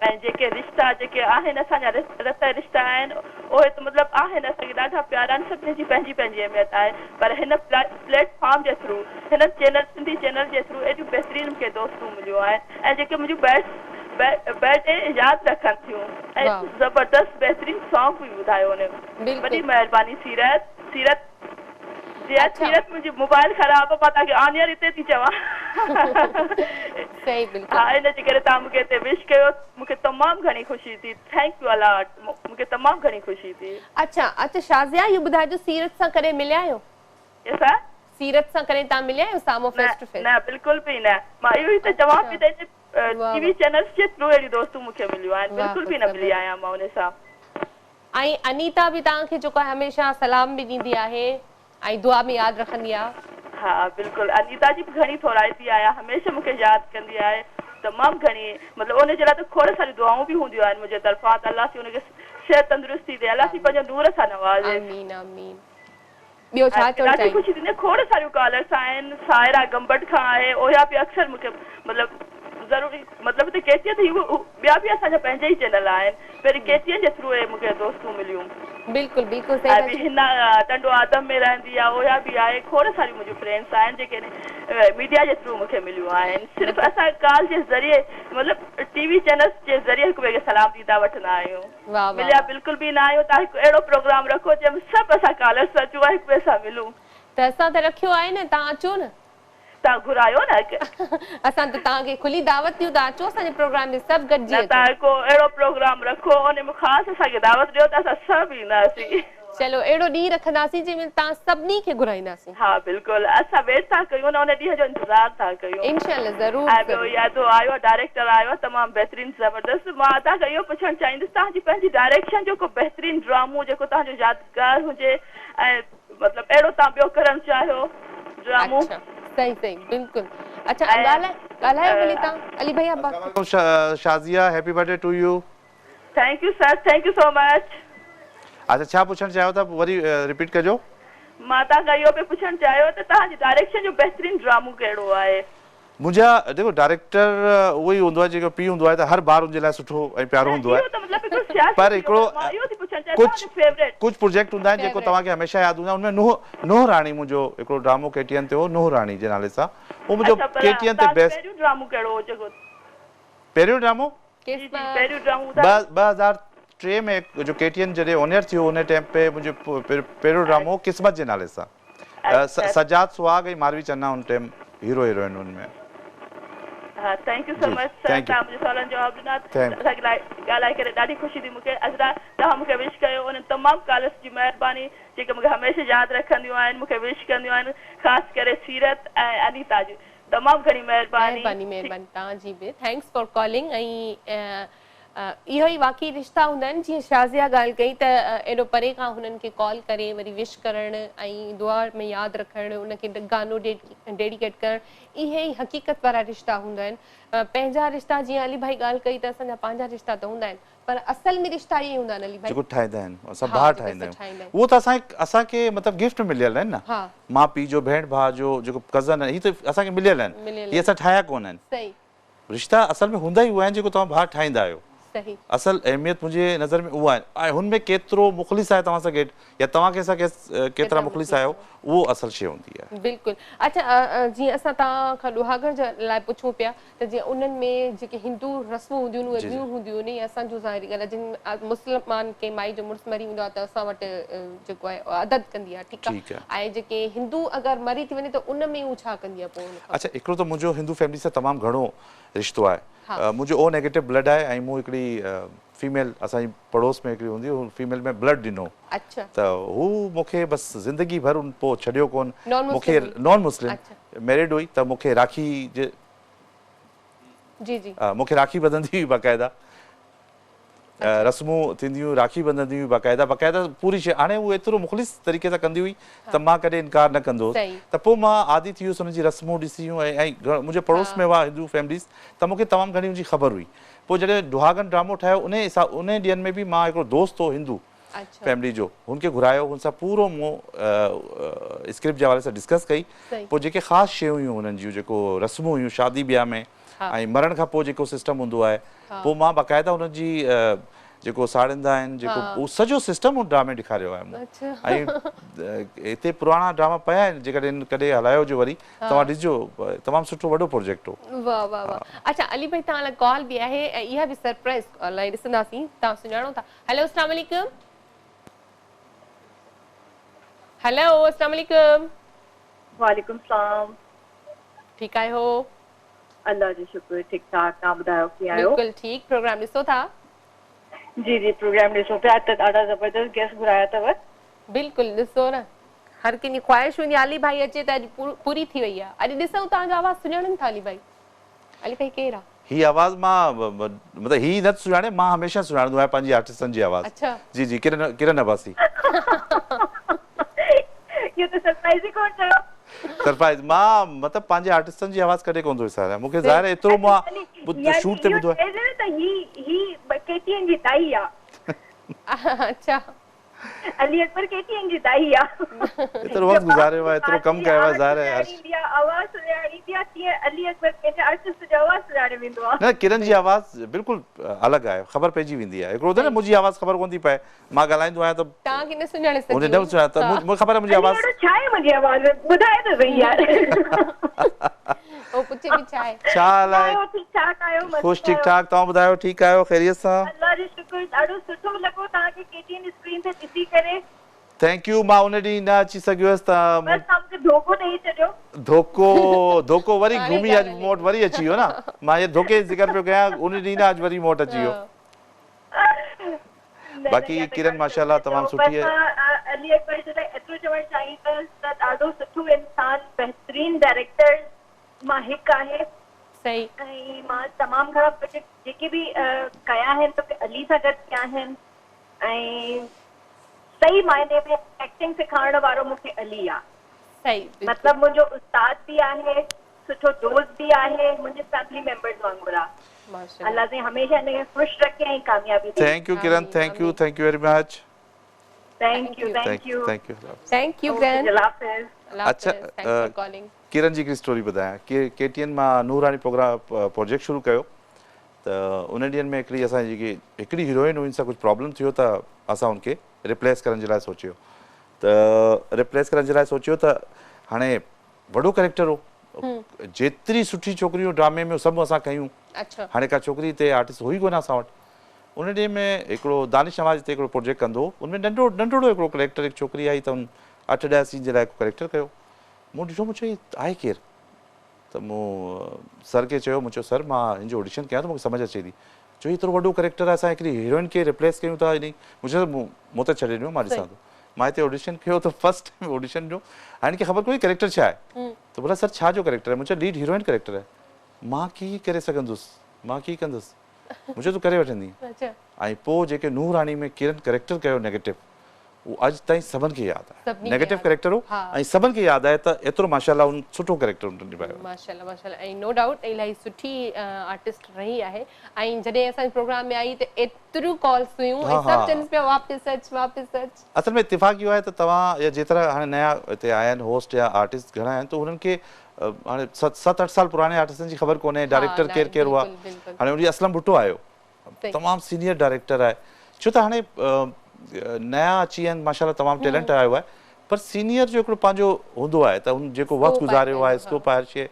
۽ جيڪي رشتا جيڪي آهن اسان جا رت جا رشتا آهن اهي ته مطلب آهن اسان کي ڏاڍا پيارا آهن سڀني جي پنهنجي پنهنجي اهميت آهي پر هن پليٽ فارم جي ٿرو هن چينل سنڌي چينل جي ٿرو ايڏيون بهترين مون کي دوستون مليون آهن ۽ جيڪي منهنجون برٿ ڊي ياد رکن ٿيون ۽ زبردست بهترين سانگ به ٻڌايو انهن وڏي مهرباني سيرت سيرت جي ها سيرت منهنجي موبائل خراب آ مان توهان کي آن ايئر هتي ٿي چوان صحيح بلڪل ها ان جي ڪري توهان مون کي هتي وش ڪيو مون کي تمام گهڻي خوشي ٿي thank you الاٽ مون کي تمام گهڻي خوشي ٿي. اڇا اڇا شازيا اهو ٻڌائجو سيرت سان ڪڏهن مليا آهيو؟ ڪنهن سان؟ سيرت سان ڪڏهن توهان مليا آهيو سامهون نه فيس ٽو فيس؟ نه بلڪل به نه مان اهو ئي ته چوان پئي ته ان ٽي وي چينلز جي ٿرو اهڙيون دوستون مون کي مليون آهن بلڪل به نه ملي آهيان مان ان سان. ۽ انيتا به توهان کي جيڪو آهي هميشه سلام به ڏيندي آهي ۽ دعا ۾ ياد رکندي آ. ها بلڪل انيتا جي به گهڻي ٿورائتي آهيان هميشه مون کي ياد ڪندي آهي تمام گهڻي مطلب ان جي لاء ته کوڙ ساريون دعائون به هونديون آهن منهنجي طرفان ته الله سائين ان کي صحت تندرستي ڏي الله سائين پنهنجو نور سان نوازيس. آمين آمين ٻيو ڇا چوڻ ڏاڍي چاهيندي. خوشي ٿيندي آهي کوڙ ساريون ڪالرس آهن سائره گمبٽ کان آهي اهيا به اڪثر مون کي مطلب ضروري مطلب ته ڪي ٽي اين ته هي ٻيا به اسان جا پنهنجا ئي چينل آهن پر ڪي ٽي اين جي ٿرو اهي مون کي دوستون مليون. بلڪل بلڪل صحيح ۽ ٿا ٻي چئو. حنا ٽنڊو آدم ۾ رهندي آهي اهيا به آهي کوڙ ساريون منهنجون فرينڊس آهن جيڪي ميڊيا جي ٿرو مون کي مليون آهن صرف اسان ڪال جي ذريعي مطلب ٽي وي چينلس جي ذريعي هڪ ٻئي کي سلام ڏيندا وٺندا آهيون. واه واه مليا واه. بلڪل به نه آهيون توهان هڪ اهڙو پروگرام رکو جنهن ۾ سڀ اسان ڪالرس اچون ۽ هڪ ٻئي سان ملون. ته اسان ته رکيو آهي نه توهان اچو نه. توهان گهرايو نه هڪ. اسان ته توهان کي کلي دعوت ڏيون ٿا اچو اسان جي پروگرام ۾ سڀ گڏجي نه اچو. توهان ڪو اهڙو پروگرام رکو ان ۾ خاص اسان کي دعوت ڏيو ته اسان سڀ اينداسين. چلو اهڙو ڏينهن رکنداسين جنهن ۾ توهان سڀني کي گهرائينداسين. ها بلڪل اسان ويٽ ٿا ڪيون ان ڏينهن جو انتظار ٿا ڪيون. انشاء الله ضرور ۽ ٻيو ضرور. اهو ادو آيو آهي ڊائريڪٽر آيو آهي تمام بهترين زبردست مان توهان کان اهو پڇڻ چاهيندس توهان جي پنهنجي ڊائريڪشن جو ڪو بهترين ڊرامو جيڪو توهان جو يادگار هجي ۽ مطلب اهڙو توهان ٻيو ڪرڻ چاهيو ڊرامو. اڇا صحيح صحيح بلڪل اڇا ۽ ڳالهايو ڀلي توهان علي ڀئيا السلام عليڪم Shazia happy birthday to you. Thank you sir thank you so much. اڇا ڇا پڇڻ چاهيو ٿا وري رپيٽ ڪجو. مان توهان کان اهو پئي پڇڻ چاهيو ته توهان جي ڊائريڪشن جو بهترين ڊرامو ڪهڙو آهي. منهنجا ڏيکو ڊائريڪٽر اهو ئي هوندو آهي جيڪو پيء هوندو آهي ته هر ٻار ان جي لاء سٺو ۽ پيارو نه هوندو آهي اهو ته مطلب هڪڙو سياسي پر ٿي ويو هڪڙو پر مان اهو ٿي پڇڻ چاهيان توهان جو ڪجهه فيوريٽ. ڪجهه پروجيڪٽ هوندا آهن جيڪو فيوريٽ. توهان کي هميشه ياد هوندا آهن ان ۾ نوح نوح راڻي منهنجو هڪڙو ڊرامو ڪي ٽي اين تي هو نوح راڻي جي نالي سان اهو منهنجو اڇا پر ڪي ٽي اين تي توهان جو بيسٽ پهريون ڊرامو ڪهڙو هو جيڪو. پهريون ڊرامو جي جي پهريون ڊرامو ٻڌايو. 2003 ۾ جو ڪي ٽي اين جڏهن آن ايئر ٿيو ان ٽائيم پي منهنجو پهريون ڊرامو هو قسمت جي نالي سان سجاد سهاڳ ۽ ماروي چنا ان ٽائيم هيرو هيروئن ان ۾. ها thank you so جي مچ سر thank you توهان منهنجي سوالن جو جواب ڏنا thank اسان کي ڳالهائي ڪري ڏاڍي خوشي ٿي مون کي عذرا توهان مون کي وش ڪيو انهن تمام ڪالرس جي مهرباني جيڪي مون کي هميشه ياد رکنديون آهن مون کي وش ڪنديون آهن خاص ڪري سيرت ۽ انيتا جي تمام گهڻي مهرباني. مهرباني مهرباني توهان جي به thanks for calling ۽ اهو ئي واقعي رشتا هوندا آهن جيئن شازيا ڳالهه ڪئي ته ايڏو پري کان هنن کي ڪال ڪري وري وش ڪرڻ ۽ دعا ۾ ياد رکڻ ان کي گانو ڊيڊيڪيٽ ڪرڻ اهي ئي حقيقت وارا رشتا هوندا آهن پنهنجا رشتا جيئن علي ڀائي ڳالهه ڪئي ته اسان جا پنهنجا رشتا ته هوندا آهن پر اصل ۾ رشتا اهي هوندا آهن علي ڀائي. جيڪو ٺاهيندا آهن اسان ها ڀاء جيڪو ٺاهيندا اسان آهيون ٺاهيندا آهيون. اهو ته اسان اسان کي مطلب گفٽ مليل آهن نه ها. ماء پيء جو ڀيڻ ڀاء جو جيڪو ڪزن آهن هي ته اسان کي مليل آهن مليل هي آهن اسان ٺاهيا ڪونه آهن صحيح. رشتا اصل ۾ هوندا ئي اهي آهن جيڪو توهان ڀاء ٺاهيندا آهيو صحيح. اصل اهميت منهنجي نظر ۾ اها آهي ۽ هن ۾ ڪيترو مخلص آهي توهان سان گڏ يا توهان ڪنهن سان ڪيترا ڪيترا مخلص مخلص آهيو آهيو. اهو اصل شيء هوندي آهي. بلڪل اڇا جيئن اسان توهان کان ڏهاڳڻ جي لاء پڇون پيا ته جيئن انهن ۾ جيڪي هندو رسمون هونديون آهن اهي جي جي. ٻيون هونديون آهن يا اسان جون ظاهري ڳالهه آهي جن مسلمان ڪنهن مائي جو مڙس مري ويندو آهي ته اسان وٽ جيڪو آهي عدد ڪندي آهي ٺيڪ ٺيڪ آهي. آهي ۽ جيڪي هندو اگر مري ٿي وڃي ته ان ۾ هو ڇا ڪندي آهي پوء ان کان اڇا پوء. هڪڙو ته منهنجو هندو فيملي سان تمام گهڻو رشتو آهي ها. منهنجو او نيگيٽو بلڊ آهي ۽ مون هڪڙي فيميل اسان جي پڙوس ۾ هڪڙي هوندي هئي فيميل ۾ بلڊ ڏنو اڇا. ته هو مون کي بس زندگي ڀر ان پوء ڇڏيو ڪون نان مون کي مسلم هئي. نان مسلم اڇا. ميرڊ هئي ته مون کي راکي جي جي جي. مون کي راکي ٻڌندي هئي باقاعده رسمون ٿينديون هيون راکي ٻڌندي هئي باقاعده باقاعده پوري شي هاڻي هو ايترو مخلص طريقي سان ڪندي هئي ته مان ڪڏهن انڪار نه ڪندو هوس ته پوء مان عادي ٿي ويس ان جي رسمون ڏسي ۽ ۽ منهنجي پڙوس ۾ هئا هندو فيمليز ته مون کي تمام گهڻي ان جي خبر هئي پوء جڏهن ڏهاڳڻ ڊرامو ٺاهيو انهي حساب انهي ڏينهن ۾ به مان هڪڙو دوست هو هندو فيملي جو هن کي گهرايو هن سان پورو مون اسڪرپٽ جي حوالي سان ڊسڪس ڪئي پوء جيڪي خاص شيون هيون هنن جون جيڪو رسمون هيون شادي بياهه ۾ ۽ مرڻ کان پوء جيڪو سسٽم هوندو آهي پوء مان باقاعده انهن جي جيڪو ساڙيندا آهن جيڪو اهو سڄو سسٽم ان ڊرامي ڏيکاريو آهي مون ۽ هتي پراڻا ڊراما پيا آهن جيڪڏهن ڪڏهن هلايو هجي وري توهان ڏسجو تمام سٺو وڏو پروجيڪٽ هو. واه واه واه اڇا علي ڀائي توهان لاء ڪال به آهي ۽ اها به سرپرائز ڪال آهي ڏسنداسين توهان سڃاڻو ٿا هيلو اسلام عليڪم هيلو اسلام عليڪم. وعليڪم سلام. ٺيڪ آهيو. الله جو شڪر ٺيڪ ٺاڪ توهان ٻڌايو ڪيئن آهيو. بلڪل ٺيڪ پروگرام ڏسو ٿا. جي جي پروگرام ڏسون پيا ته ڏاڍا زبردست گيسٽ گهرايا اٿو. بلڪل ڏسو نه هر ڪنهن جي خواهش هوندي آهي علي ڀائي اچي ته اڄ پوري ٿي وئي آهي اڄ ڏسون توهان جو آواز سڃاڻن ٿا علي ڀائي علي ڀائي ڪير آ. هي آواز مان مطلب هي نه سڃاڻي مان هميشه سڃاڻندو آهيان پنهنجي آرٽسٽن جي آواز جي جي ڪرن ڪرن عباسي. اهو ته سرپرائز ئي ڪونه چيو. سرپرائز مان مطلب پنهنجي آرٽسٽن جي آواز ڪڏهن ڪونه ٿو وساريان مون کي ظاهر آهي ايترو مان شوٽ تي ٻڌو آهي. چئجي نه ته هي هي ڪي ٽي اين جي دائي آ. اڇا. علي اڪبر ڪي ٽي اين جي دائي آ. ايترو وقت گذاريو آهي ايترو ڪم ڪيو آهي ظاهر آهي هر آواز سڃاڻيندي آ تيئن علي اڪبر پنهنجي آرٽسٽ جو آواز سڃاڻي ويندو آ. نه ڪرن جي آواز بلڪل الڳ آهي خبر پئجي ويندي آهي هڪڙو هوندو آهي نه منهنجي آواز خبر ڪونه ٿي پئي مان ڳالهائيندو آهيان ته توهان کي نه سڃاڻي سگهي نه سڃاڻي ته مون کي خبر آهي منهنجي آواز اهڙو ڇا آهي منهنجي آواز ۾ ٻڌايو ته سهي يار. هو پڇي به ڇا آهي. ڇا حال آهي ٺيڪ ٺاڪ آهيو مست خوش ٺيڪ ٺاڪ توهان ٻڌايو ٺيڪ آهيو خيريت سان. الله جو شڪر ڏاڍو سٺو لڳو توهان کي ڪي ٽي اين اسڪرين تي ڏسي ڪري. Thank you مان ان ڏينهن نه اچي سگهيو هيس ته بس توهان مون کي ڌوڪو ڏئي ڇڏيو. ڌوڪو ڌوڪو وري گهمي اڄ مون وٽ وري اچي ويو نه مان هينئر ڌوڪي جو ذڪر پيو ڪيان ان ڏينهن نه اڄ وري مون وٽ اچي ويو. باقي ڪرن ماشاء الله تمام سٺي آهي. علي اڪبر جي لاء ايترو چوڻ چاهيندس ته ڏاڍو سٺو انسان بهترين ڊائريڪٽرز مان هڪ آهي صحيح. ۽ مان تمام گهڻا پروجيڪٽ جيڪي به ڪيا آهن ته علي سان گڏ ڪيا آهن ۽ صحيح معني ۾ ايڪٽنگ سيکارڻ وارو مون کي علي آ صحيح بلڪل. مطلب منهنجو استاد به آهي سٺو دوست به آهي منهنجي فيملي ميمبرز وانگر آ الله سائين هميشه هن کي خوش رکي ۽ ڪاميابي ڏي. Thank you Kiran thank you thank you very much. Thank you thank you. Thank you thank you Kiran. الله حافظ. الله حافظ thanks for calling. ڪرن جي هڪڙي اسٽوري ٻڌايان ڪي ڪي ٽي اين مان نور راڻي پروگرام پروجيڪٽ شروع ڪيو ته انهن ڏينهن ۾ هڪڙي اسان جي جيڪي هڪڙي هيروئن هئي ان سان ڪجهه پرابلم ٿيو ته اسان ان کي ريپليس ڪرڻ جي لاء سوچيو ته ريپليس ڪرڻ جي لاء سوچيو ته هاڻي وڏو ڪريڪٽر هو جيتري سٺي ڇوڪريون ڊرامي ۾ سڀ اسان کنيون هاڻي ڪا ڇوڪري هتي آرٽسٽ هئي ڪونه اسان وٽ ان ڏينهن ۾ هڪڙو دانش نواز هتي هڪڙو پروجيڪٽ ڪندو هو ان ۾ ننڍو ننڍڙو هڪڙو ڪريڪٽر هڪ ڇوڪري آئي ته ان اٺ ڏهه سين جي لاء هڪ ڪريڪٽر ڪيو مون ڏٺو مون چيو هي آهي ڪير ته مون سر کي چيو مون چيو سر مان هن جو آڊيشن ڪيان ٿو مون کي سمجهه اچي ٿي چيو هي ايترو وڏو ڪريڪٽر آهي اسان هڪڙي هيروئن کي ريپليس ڪيون ٿا انهي مون چيو مون تي ڇڏي ڏيو مان ڏسان ٿو مان هتي آڊيشن ڪيو ته فرسٽ ٽائيم آڊيشن ڏنو هاڻي هن کي خبر ڪونهي ڪريڪٽر ڇا آهي ته بولا سر ڇا جو ڪريڪٽر آهي مون چيو ليڊ هيروئن ڪريڪٽر آهي مان ڪيئن ڪري سگهندس مان ڪيئن ڪندس مون چيو تون ڪري وٺندين ۽ پوء جيڪي نوح راڻي ۾ ڪرن ڪريڪٽر ڪيو نيگيٽو اهو اڄ تائين سڀن کي ياد آهي نيگيٽو ڪريڪٽر هو ۽ سڀن کي ياد آهي ته ايترو ماشاء الله ان سٺو ڪريڪٽر ان نڀايو آهي. ماشاء الله ماشاء الله ۽ نو ڊائوٽ الاهي سٺي آرٽسٽ رهي آهي ۽ جڏهن اسان جي پروگرام ۾ آئي ته ايتريون ڪالس هيون ۽ سڀ چون پيا واپس اچ واپس اچ. اصل ۾ اتفاق اهو آهي ته توهان يا جيترا هاڻي نيا هتي آيا آهن هوسٽ يا آرٽسٽ گهڻا آهن ته انهن کي هاڻي ست اٺ سال پراڻي آرٽسٽن جي خبر ڪونهي ڊائريڪٽر ڪير ڪير هئا هاڻي ان ڏينهن اسلم ڀٽو آيو تمام سينيئر ڊائريڪٽر آهي ڇو ته هاڻي نيا اچي ويا آهن ماشاء الله تمام ٽيلنٽ آيو آهي پر سينيئر جو هڪڙو پنهنجو هوندو آهي ته هن جيڪو وقت گذاريو آهي اسڪوپ آهي هر شيء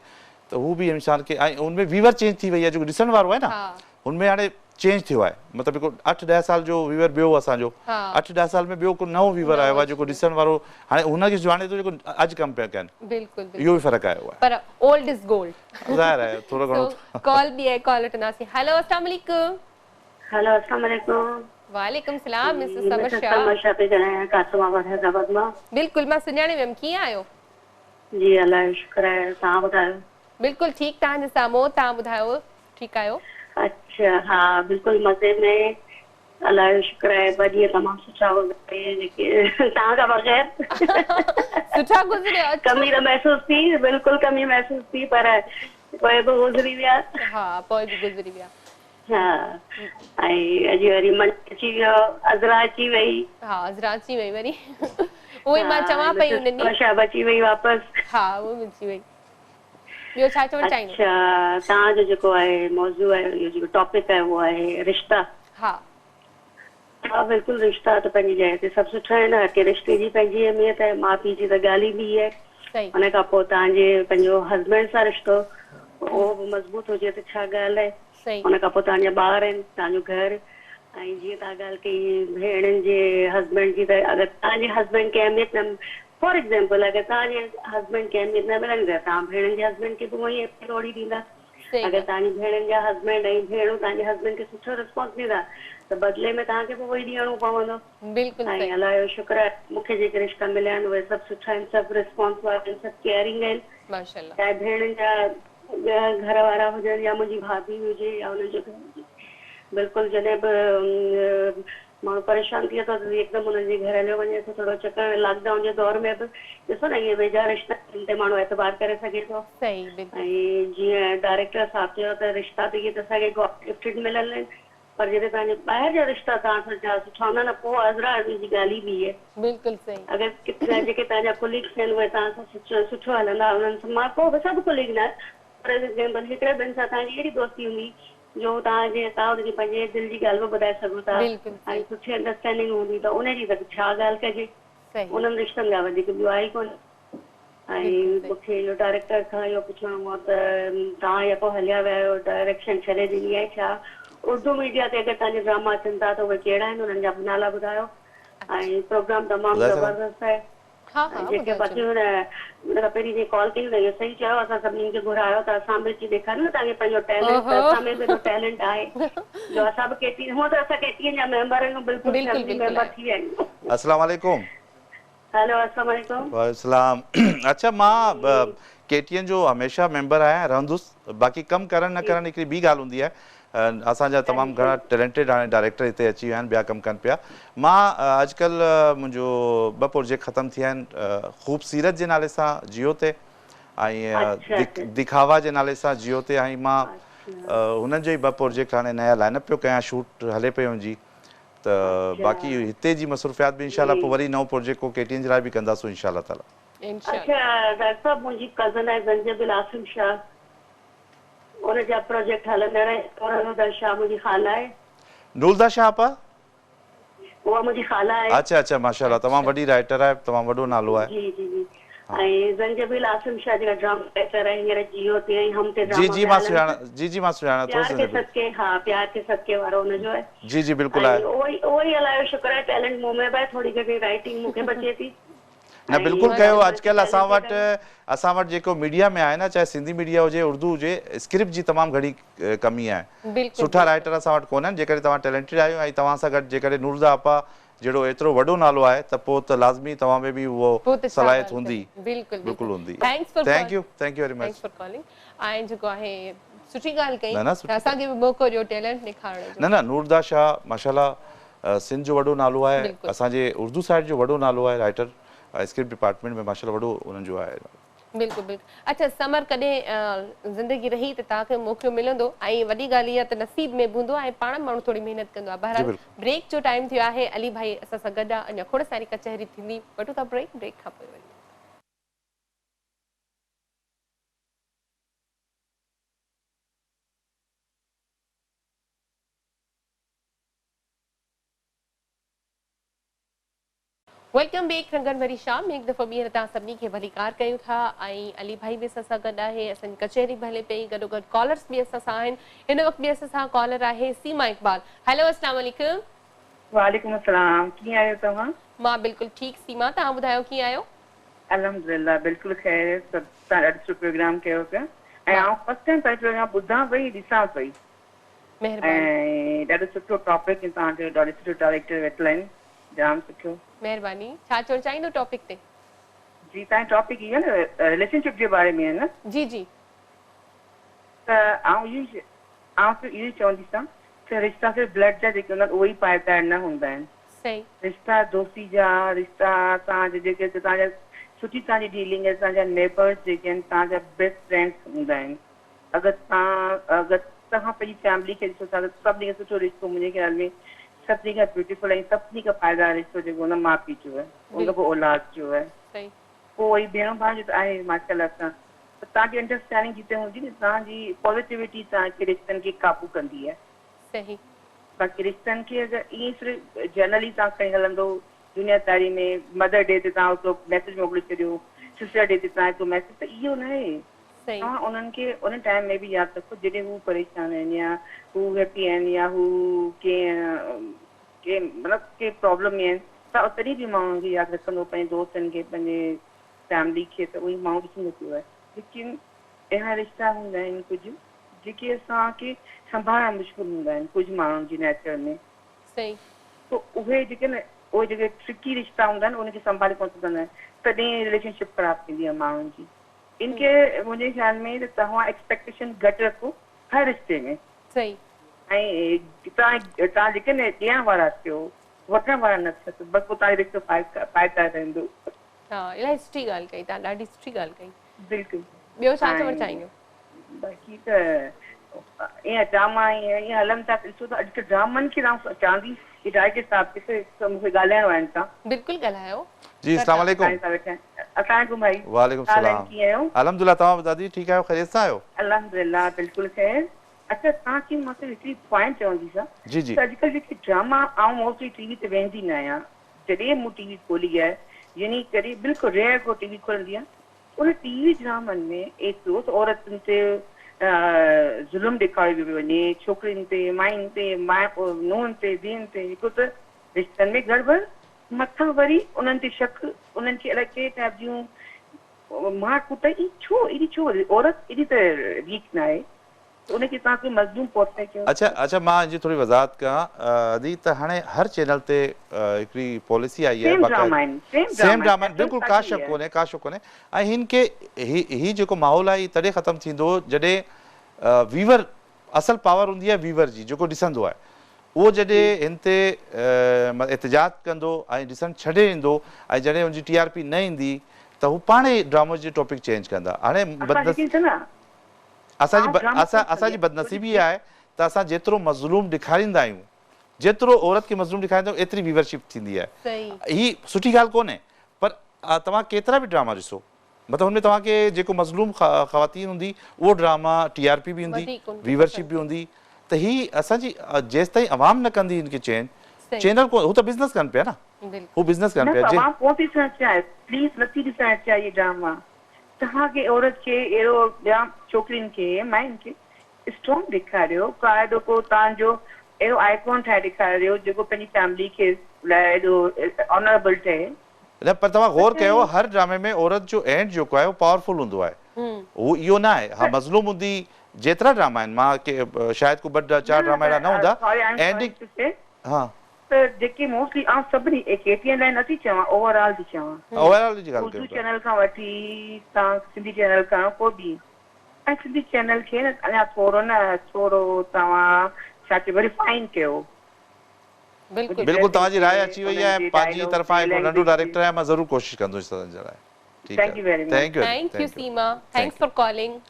ته هو به انسان کي ۽ ان ۾ ويور چينج ٿي وئي آهي جيڪو ڏسڻ وارو آهي نه هن ۾ هاڻي چينج ٿيو آهي مطلب هڪ اٺ ڏهه سال جو ويور ٻيو اسان جو اٺ ڏهه سال ۾ ٻيو ڪو نئون ويور آيو آهي جيڪو ڏسڻ وارو هاڻي هن کي ڄاڻي ٿو جيڪو اڄ ڪم پيا ڪن بلڪل اهو به فرق آيو آهي پر اولڊ is gold ظاهر آهي ٿورو گهڻو سو ڪال به آهي ڪال وٺنداسين هيلو اسلام عليڪم. هيلو اسلام عليڪم. وعليڪم سلام مسز سمر شاهه. سمر شاهه پئي ڳالهايان قاسم آباد حيدرآباد مان. بلڪل مان سڃاڻي ويم ڪيئن آهيو. جي الله جو شڪر آهي توهان ٻڌايو. بلڪل ٺيڪ توهان جي سامهون توهان ٻڌايو ٺيڪ آهيو. اڇا ها بلڪل مزي ۾ الله جو شڪر آهي ٻه ڏينهن تمام سٺا گذريا جيڪي توهان کان بغير سٺا گذريا اڇا ڪمي ته محسوس ٿي بلڪل ڪمي محسوس ٿي پر پوء به گذري ويا ها پوء به گذري ويا ها ۽ اڄ وري منڊي اچي ويو عذرا اچي وئي ها عذرا اچي وئي وري اهو ئي مان چوان پئي ان ڏينهن شاب اچي وئي واپس ها اهو به اچي وئي. ٻيو ڇا چوڻ چاهيندو؟ اڇا توهان جو جيڪو آهي موضوع آهي اهو جيڪو ٽاپڪ آهي اهو آهي رشتا. ها. ها بلڪل رشتا ته پنهنجي جاء تي سڀ سٺا آهن هر ڪنهن رشتي جي پنهنجي اهميت آهي ماء پيء جي ته ڳالهه ئي ٻي آهي صحيح. ان کان پوء توهان جي پنهنجو هسبينڊ سان رشتو اهو به مضبوط هجي ته ڇا ڳالهه آهي صحيح. ان کان پوء توهان جا ٻار آهن توهان جو گهر ۽ جيئن توهان ڳالهه ڪئي ڀيڻن جي هسبينڊ جي ته اگر توهان جي هسبينڊ کي اهميت نه فار ايگزامپل اگر توهان جي هسبينڊ کي اهميت نه ملندي ته توهان ڀيڻن جي هسبينڊ کي به اها ئي اهميت اوڙي ڏيندا. صحيح اگر ڳالهه. توهان جي ڀيڻن جا هسبينڊ ۽ ڀيڻون توهان جي هسبينڊ کي سٺو رسپانس ڏيندا ته بدلي ۾ توهان کي به اهو ئي ڏيڻو پوندو. بلڪل ۽ صحيح. الله جو شڪر آهي مون کي جيڪي رشتا مليا آهن اهي سڀ سٺا آهن سڀ رسپانس وارا آهن سڀ ڪيئرنگ آهن. ماشاءالله. چاهي ڀيڻن جا گهر وارا هجن يا منهنجي ڀاڀي هجي يا انهن جو گهر هجي بلڪل جڏهن به ماڻهو پريشان ٿي ٿو ته هڪدم انهن جي گهر هليو وڃي ٿو ٿورو چڪر لاڪ ڊائون جي دور ۾ به ڏسو نه اهي ويجها رشتا جن تي ماڻهو اعتبار ڪري سگهي ٿو صحيح بلڪل. ۽ جيئن ڊائريڪٽر صاحب چيو ته رشتا ته اهي ته اسان کي گاڊ گفٽيڊ مليل آهن پر جڏهن توهان جي ٻاهر جا رشتا توهان سان جا سٺا هوندا نه پوء عذرا عزيز جي ڳالهه ئي ٻي آهي. بلڪل صحيح. اگر ڪٿي جيڪي توهان جا ڪليگس آهن اهي توهان سان سٺو هلندا انهن سان مان ڪو به سڀ ڪليگ نه فار ايگزامپل هڪڙي ٻن سان توهان جي اهڙي دوستي هوندي جو توهان جي توهان ان کي پنهنجي دل جي ڳالهه به ٻڌائي سگهو ٿا بلڪل ۽ صحيح. سٺي انڊرسٽينڊنگ هوندي ته ان جي ته ڇا ڳالهه ڪجي صحيح. انهن رشتن کان وڌيڪ ٻيو آهي ئي ڪونه ۽ بلڪل صحيح. مون کي اهو ڊائريڪٽر کان اهو پڇڻو هو ته توهان يڪو هليا ويا آهيو ڊائريڪشن ڇڏي ڏني آهي ڇا اردو ميڊيا تي اگر توهان جا ڊراما اچن ٿا ته اهي ڪهڙا آهن انهن جا به نالا ٻڌايو ۽ پروگرام تمام ٻڌائي سگهان؟ زبردست آهي ها ها جيڪي ٻڌايو باقي چلو. هن ان کان پهرين جنهن ڪال ڪئي هن اهو صحيح چيو اسان سڀني کي گهرايو ته اسان به اچي ڏيکاريون نه توهان کي پنهنجو ٽيلنٽ ته اوهو اسان ۾ به ايڏو ٽيلنٽ آهي جو اسان به ڪي ٽي هونء ته اسان ڪي ٽي اين جا ميمبر آهيون بلڪل بلڪل فيملي بلڪل ميمبر آهيو. ٿي ويا آهيون. السلام عليڪم. هيلو السلام عليڪم. وعليڪم السلام اڇا مان جي ڪي ٽي اين جو هميشه ميمبر آهيان رهندس باقي ڪم ڪرڻ نه جي ڪرڻ هڪڙي ٻي ڳالهه هوندي آهي اسان جا تمام گهڻا ٽيلنٽيڊ هاڻي ڊائريڪٽر هتي اچي ويا آهن ٻيا ڪم ڪن پيا مان اڄڪلهه منهنجو ٻه پروجيڪٽ ختم ٿيا آهن خوب سيرت جي نالي سان جيو تي ۽ دکاوا جي نالي سان جيو تي ۽ مان هنن جو ئي ٻه پروجيڪٽ هاڻي نيا لائن اپ پيو ڪيان شوٽ هلي پئي ان جي ته باقي هتي جي مصروفيات به انشاء الله پوء وري نئون پروجيڪٽ ڪو ڪي ٽي اين جي لاء به ڪنداسون انشاء الله تعالي. اڇا ڊاڪٽر صاحب منهنجي ڪزن آهي زنجبيل عاصم شاهه ان جا پروجيڪٽ هلندڙ آهن نورالهديٰ شاهه منهنجي خالا آهي. نورالهديٰ شاهه آپا؟ اها منهنجي خالا آهي. اڇا اڇا ماشاءالله تمام وڏي رائيٽر آهي تمام وڏو نالو آهي. جي جي جي ۽ زنجبيل عاصم شاهه جيڪا ڊراما رائيٽر آهي هينئر جيو تي ۽ هم تي جي ڊراما جي پيا مان هلن سڃاڻان جي جي مان سڃاڻان ٿو پيار ڪي زنجبيل. صدقي ها پيار ڪي صدقي وارو ان جو آهي جي جي بلڪل ۽ آهي. اهو ئي اهو ئي الله جو شڪر آهي ٽيلنٽ مون ۾ به آهي ٿوري گهڻي رائيٽنگ مون کي به اچي ٿي. نه ۽ بلڪل ڪيو اڄڪلهه اسان ٽيلنٽيڊ وٽ آهيو. اسان وٽ جيڪو ميڊيا ۾ آهي نه چاهي سنڌي ميڊيا هجي اردو هجي اسڪرپٽ جي تمام گهڻي ڪمي آهي بلڪل سٺا بلڪل. رائيٽر اسان وٽ ڪونهن جيڪڏهن توهان ٽيلنٽيڊ آهيو ۽ توهان سان گڏ جيڪڏهن نورالهديٰ آپا جهڙو ايترو وڏو نالو آهي ته پوء ته لازمي توهان ۾ به اهو پوء ته ڇا صلاحيت ڳالهه هوندي ڪجي بلڪل بلڪل بلڪل هوندي thanks for thank you thank you very much thanks for calling ۽ جيڪو آهي سٺي ڳالهه ڪئي نه نه ته سٺي اسان کي به موقعو ڏيو ٽيلنٽ ڏيکارڻ جو. نه نه نورالهديٰ شاهه ماشاءالله سنڌ جو وڏو نالو آهي بلڪل. اسان جي اردو سائيڊ جو وڏو نالو آهي رائيٽر اسڪرپٽ ڊپارٽمينٽ ۾ ماشاءالله وڏو انهن جو آهي نالو. بلڪل بلڪل اڇا سمر ڪڏهن زندگي رهي ته توهان کي موقعو ملندو ۽ وڏي ڳالهه اها ته نصيب ۾ به هوندو آهي ۽ پاڻ به ماڻهو ٿوري محنت ڪندو آهي جي بهرحال بلڪل. بريڪ جو ٽائيم ٿيو آهي علي ڀائي اسان سان گڏ آهي اڃا کوڙ ساري ڪچهري ٿيندي وٺون ٿا بريڪ بريڪ کان پوء وري. Welcome back رنگن ڀري شام ۾ هڪ دفعو ٻيهر توهان سڀني کي ڀليڪار ڪيون ٿا ۽ علي ڀائي به اسان سان گڏ آهي اسان جي ڪچهري به هلي پئي گڏو گڏ ڪالرس به اسان سان آهن هن وقت به اسان سان ڪالر آهي سيما اقبال هيلو اسلام عليڪم. وعليڪم السلام ڪيئن آهيو توهان؟ مان بلڪل ٺيڪ سيما توهان ٻڌايو ڪيئن آهيو؟ الحمدلله بلڪل خير سڀ توهان ڏاڍو سٺو پروگرام ڪيو پيا ۽ آئون فرسٽ ٽائيم توهان جو پروگرام ٻڌان پئي ڏسان پئي. مهرباني. ۽ ڏاڍو سٺو ٽاپڪ ۽ توهان جو ڏاڍو سٺو ڊائريڪٽر ويٺل آهن جام سٺو. مهرباني ڇا چوڻ چاهيندو ٽاپڪ تي. جي توهان جو ٽاپڪ اهو آهي نه رليشن شپ جي باري ۾ آهي نه. جي جي. ته آئون اهو ئي آئون صرف اهو ئي چونديسان ته رشتا صرف بلڊ جا جيڪي هوندا آهن اهي ئي پائيدار نه هوندا آهن. صحيح. رشتا دوستي جا رشتا توهان جا جيڪي توهان جا سٺي توهان جي ڊيلنگ آهي توهان جا نيبرز جيڪي آهن توهان جا بيسٽ فرينڊس هوندا آهن. اگر توهان اگر توهان پنهنجي فيملي کي ڏسو ٿا ته سڀني کان سٺو رشتو منهنجي خيال ۾ سڀني کان بيوٽيفل ۽ سڀني کان پائيدار رشتو جيڪو هوندو آهي ماء پيء جو آهي ان کان پوء اولاد جو آهي پوء وري ڀيڻ ڀاء جو ته آهي ماشاء الله سان ته توهان جي انڊرسٽينڊنگ جتي هوندي نه توهان جي پازيٽيوٽي توهان کي رشتن کي قابو ڪندي آهي. صحيح. باقي رشتن کي اگر ائين صرف جنرلي توهان کڻي هلندو دنيا داري ۾ مدر ڊي تي توهان هڪڙو ميسيج موڪلي ڇڏيو سسٽر ڊي تي توهان هڪڙو ميسيج ته اهو ناهي. صحيح. توهان انهن کي ان ٽائيم ۾ به ياد رکو جڏهن هو پريشان آهن يا هو هيپي آهن يا هو ڪنهن ڪنهن مطلب ڪنهن پرابلم ۾ آهن توهان تڏهن به ماڻهن کي ياد رکندو پنهنجي دوستن کي پنهنجي فيملي کي ته اهي ماڻهو ڏسندو پيو آهي ليڪن اهڙا رشتا هوندا آهن ڪجهه جيڪي اسان کي سنڀالڻ مشڪل هوندا آهن ڪجهه ماڻهن جي نيچر ۾. صحيح. تو اهي جيڪي نه اهي جيڪي ٽرڪي رشتا هوندا آهن انهن کي سنڀالي ڪونه سگهندا آهن تڏهن رليشن شپ خراب ٿيندي آهي ماڻهن جي ان کي منهنجي خيال ۾ ته توهان ايڪسپيڪٽيشن گهٽ رکو هر رشتي ۾. صحيح. ۽ توهان توهان جيڪي نه ڏيڻ وارا ٿيو وٺڻ وارا نه ٿيو ته بس پوء توهان جو رشتو پائيدار رهندو. ها الاهي سٺي ڳالهه ڪئي توهان ڏاڍي سٺي ڳالهه ڪئي. بلڪل. ٻيو ڇا چوڻ چاهيندو؟ باقي ته ائين ڊراما ائين ائين هلن ٿا ته ڏسو ته اڄڪلهه ڊرامن کي آئون چوان ٿي هي ڊائريڪٽر صاحب کي ته مون کي ڳالهائڻو آهي هن سان. بلڪل ڳالهايو. جي اسلام عليڪم. السلام عليڪم ڀائي. وعليڪم السلام. ڪيئن آهيو؟ الحمدلله توهان ٻڌايو دادي ٺيڪ آهيو خيريت سان آهيو؟ الحمدلله بلڪل خير. اڇا توهان کي مان صرف هڪڙي پوائنٽ چونديسان جي جي. ته اڄڪلهه جيڪي ڊراما آئون موسٽلي ٽي وي تي ويهندي نه آهيان جڏهن مون ٽي وي کولي آهي يعني ڪڏهن بلڪل ريئر ڪو ٽي وي کولندي آهيان ان ٽي وي ڊرامن ۾ ايترو ته عورتن تي ظلم ڏيکاريو پيو وڃي ڇوڪرين تي ماين تي نونهن تي ڌيئن تي هڪ ته رشتن ۾ گڙٻڙ مٿان وري انهن تي شڪ انهن کي الائي ڪهڙي ٽائپ جون مار ڪٽ اي ڇو ايڏي ڇو عورت ايڏي ته ويڪ ناهي ته ان کي توهان ڪو مظلوم پورٽري ڪيو. اڇا اڇا مان ان جي ٿوري وضاحت ڪيان ادي ته هاڻي هر چينل تي هڪڙي پاليسي آئي آهي سيم ڊراما آهن سيم ڊراما آهن بلڪل ڪا شڪ ڪونهي ڪا شڪ ڪونهي ۽ هن کي هي هي جيڪو ماحول آهي هي تڏهن ختم ٿيندو جڏهن ويور اصل پاور هوندي آهي ويور جي جيڪو ڏسندو آهي اهو جڏهن هن تي احتجاج ڪندو ۽ ڏسڻ ڇڏي ڏيندو ۽ جڏهن ان جي ٽي آر پي نه ايندي ته هو پاڻ ئي ڊرامو جي ٽاپڪ چينج ڪندا هاڻي اسان جي اسان جي بدنصيبي اها آهي ته اسان جيترو مظلوم ڏيکاريندا آهيون جيترو عورت کي مظلوم ڏيکاريندا آهيون ايتري ويورشپ ٿيندي آهي هي سٺي ڳالهه ڪونهي پر توهان ڪيترا به ڊراما ڏسو مطلب هن ۾ توهان کي جيڪو مظلوم خواتين هوندي اهو ڊراما ٽي آر پي به هوندي ويورشپ به هوندي ته هي اسان جي جيستائين عوام نه ڪندي هن کي چينج چينل ڪو هو ته بزنس ڪن پيا نه هو بزنس ڪن نه پيا پر عوام ڪونه ٿي ڏسڻ چاهي پليز نٿي ڏسڻ چاهي اهي ڊراما توهان کي عورت کي اهڙو ٻيا ڇوڪرين کي ماين کي اسٽرانگ ڏيکاريو ڪا اهڙو ڪو توهان جو اهڙو آئيڪون ٺاهي ڏيکاريو جيڪو پنهنجي فيملي کي لاء ايڏو آنربل ٺهي. نه پر توهان غور ڪيو هر ڊرامي ۾ عورت جو اينڊ جيڪو آهي اهو پاورفل هوندو آهي هو اهو نه آهي ها مظلوم هوندي جيترا ڊراما آهن مان ڪي شايد ڪو ٻه چار نه ڊراما اهڙا نه نه هوندا sorry I am sorry ending two سي ها. ته جيڪي موسٽلي آئون سڀني اي ڪي ٽي اين لاء نٿي چوان اوور آل ٿي چوان. اوور آل جي ڳالهه اردو ڪيون پيا. چينل کان وٺي تان سنڌي چينل کان پوء به ۽ سنڌي چينل کي نه اڃا ٿورو نه ٿورو توهان ڇا چئبو ريفائن ڪيو. بلڪل. بلڪل توهان جي ڊريسنگ راء تي اچي وئي انهن آهي جي پنهنجي ڊائلاگ طرفان تي هڪڙو ننڍو لينگويج تي. ڊائريڪٽر آهيان مان ضرور ڪوشش ڪندس توهان جي لاء ٺيڪ thank you آهي very much. Thank you thank you thank you Seema thank thanks you. For calling.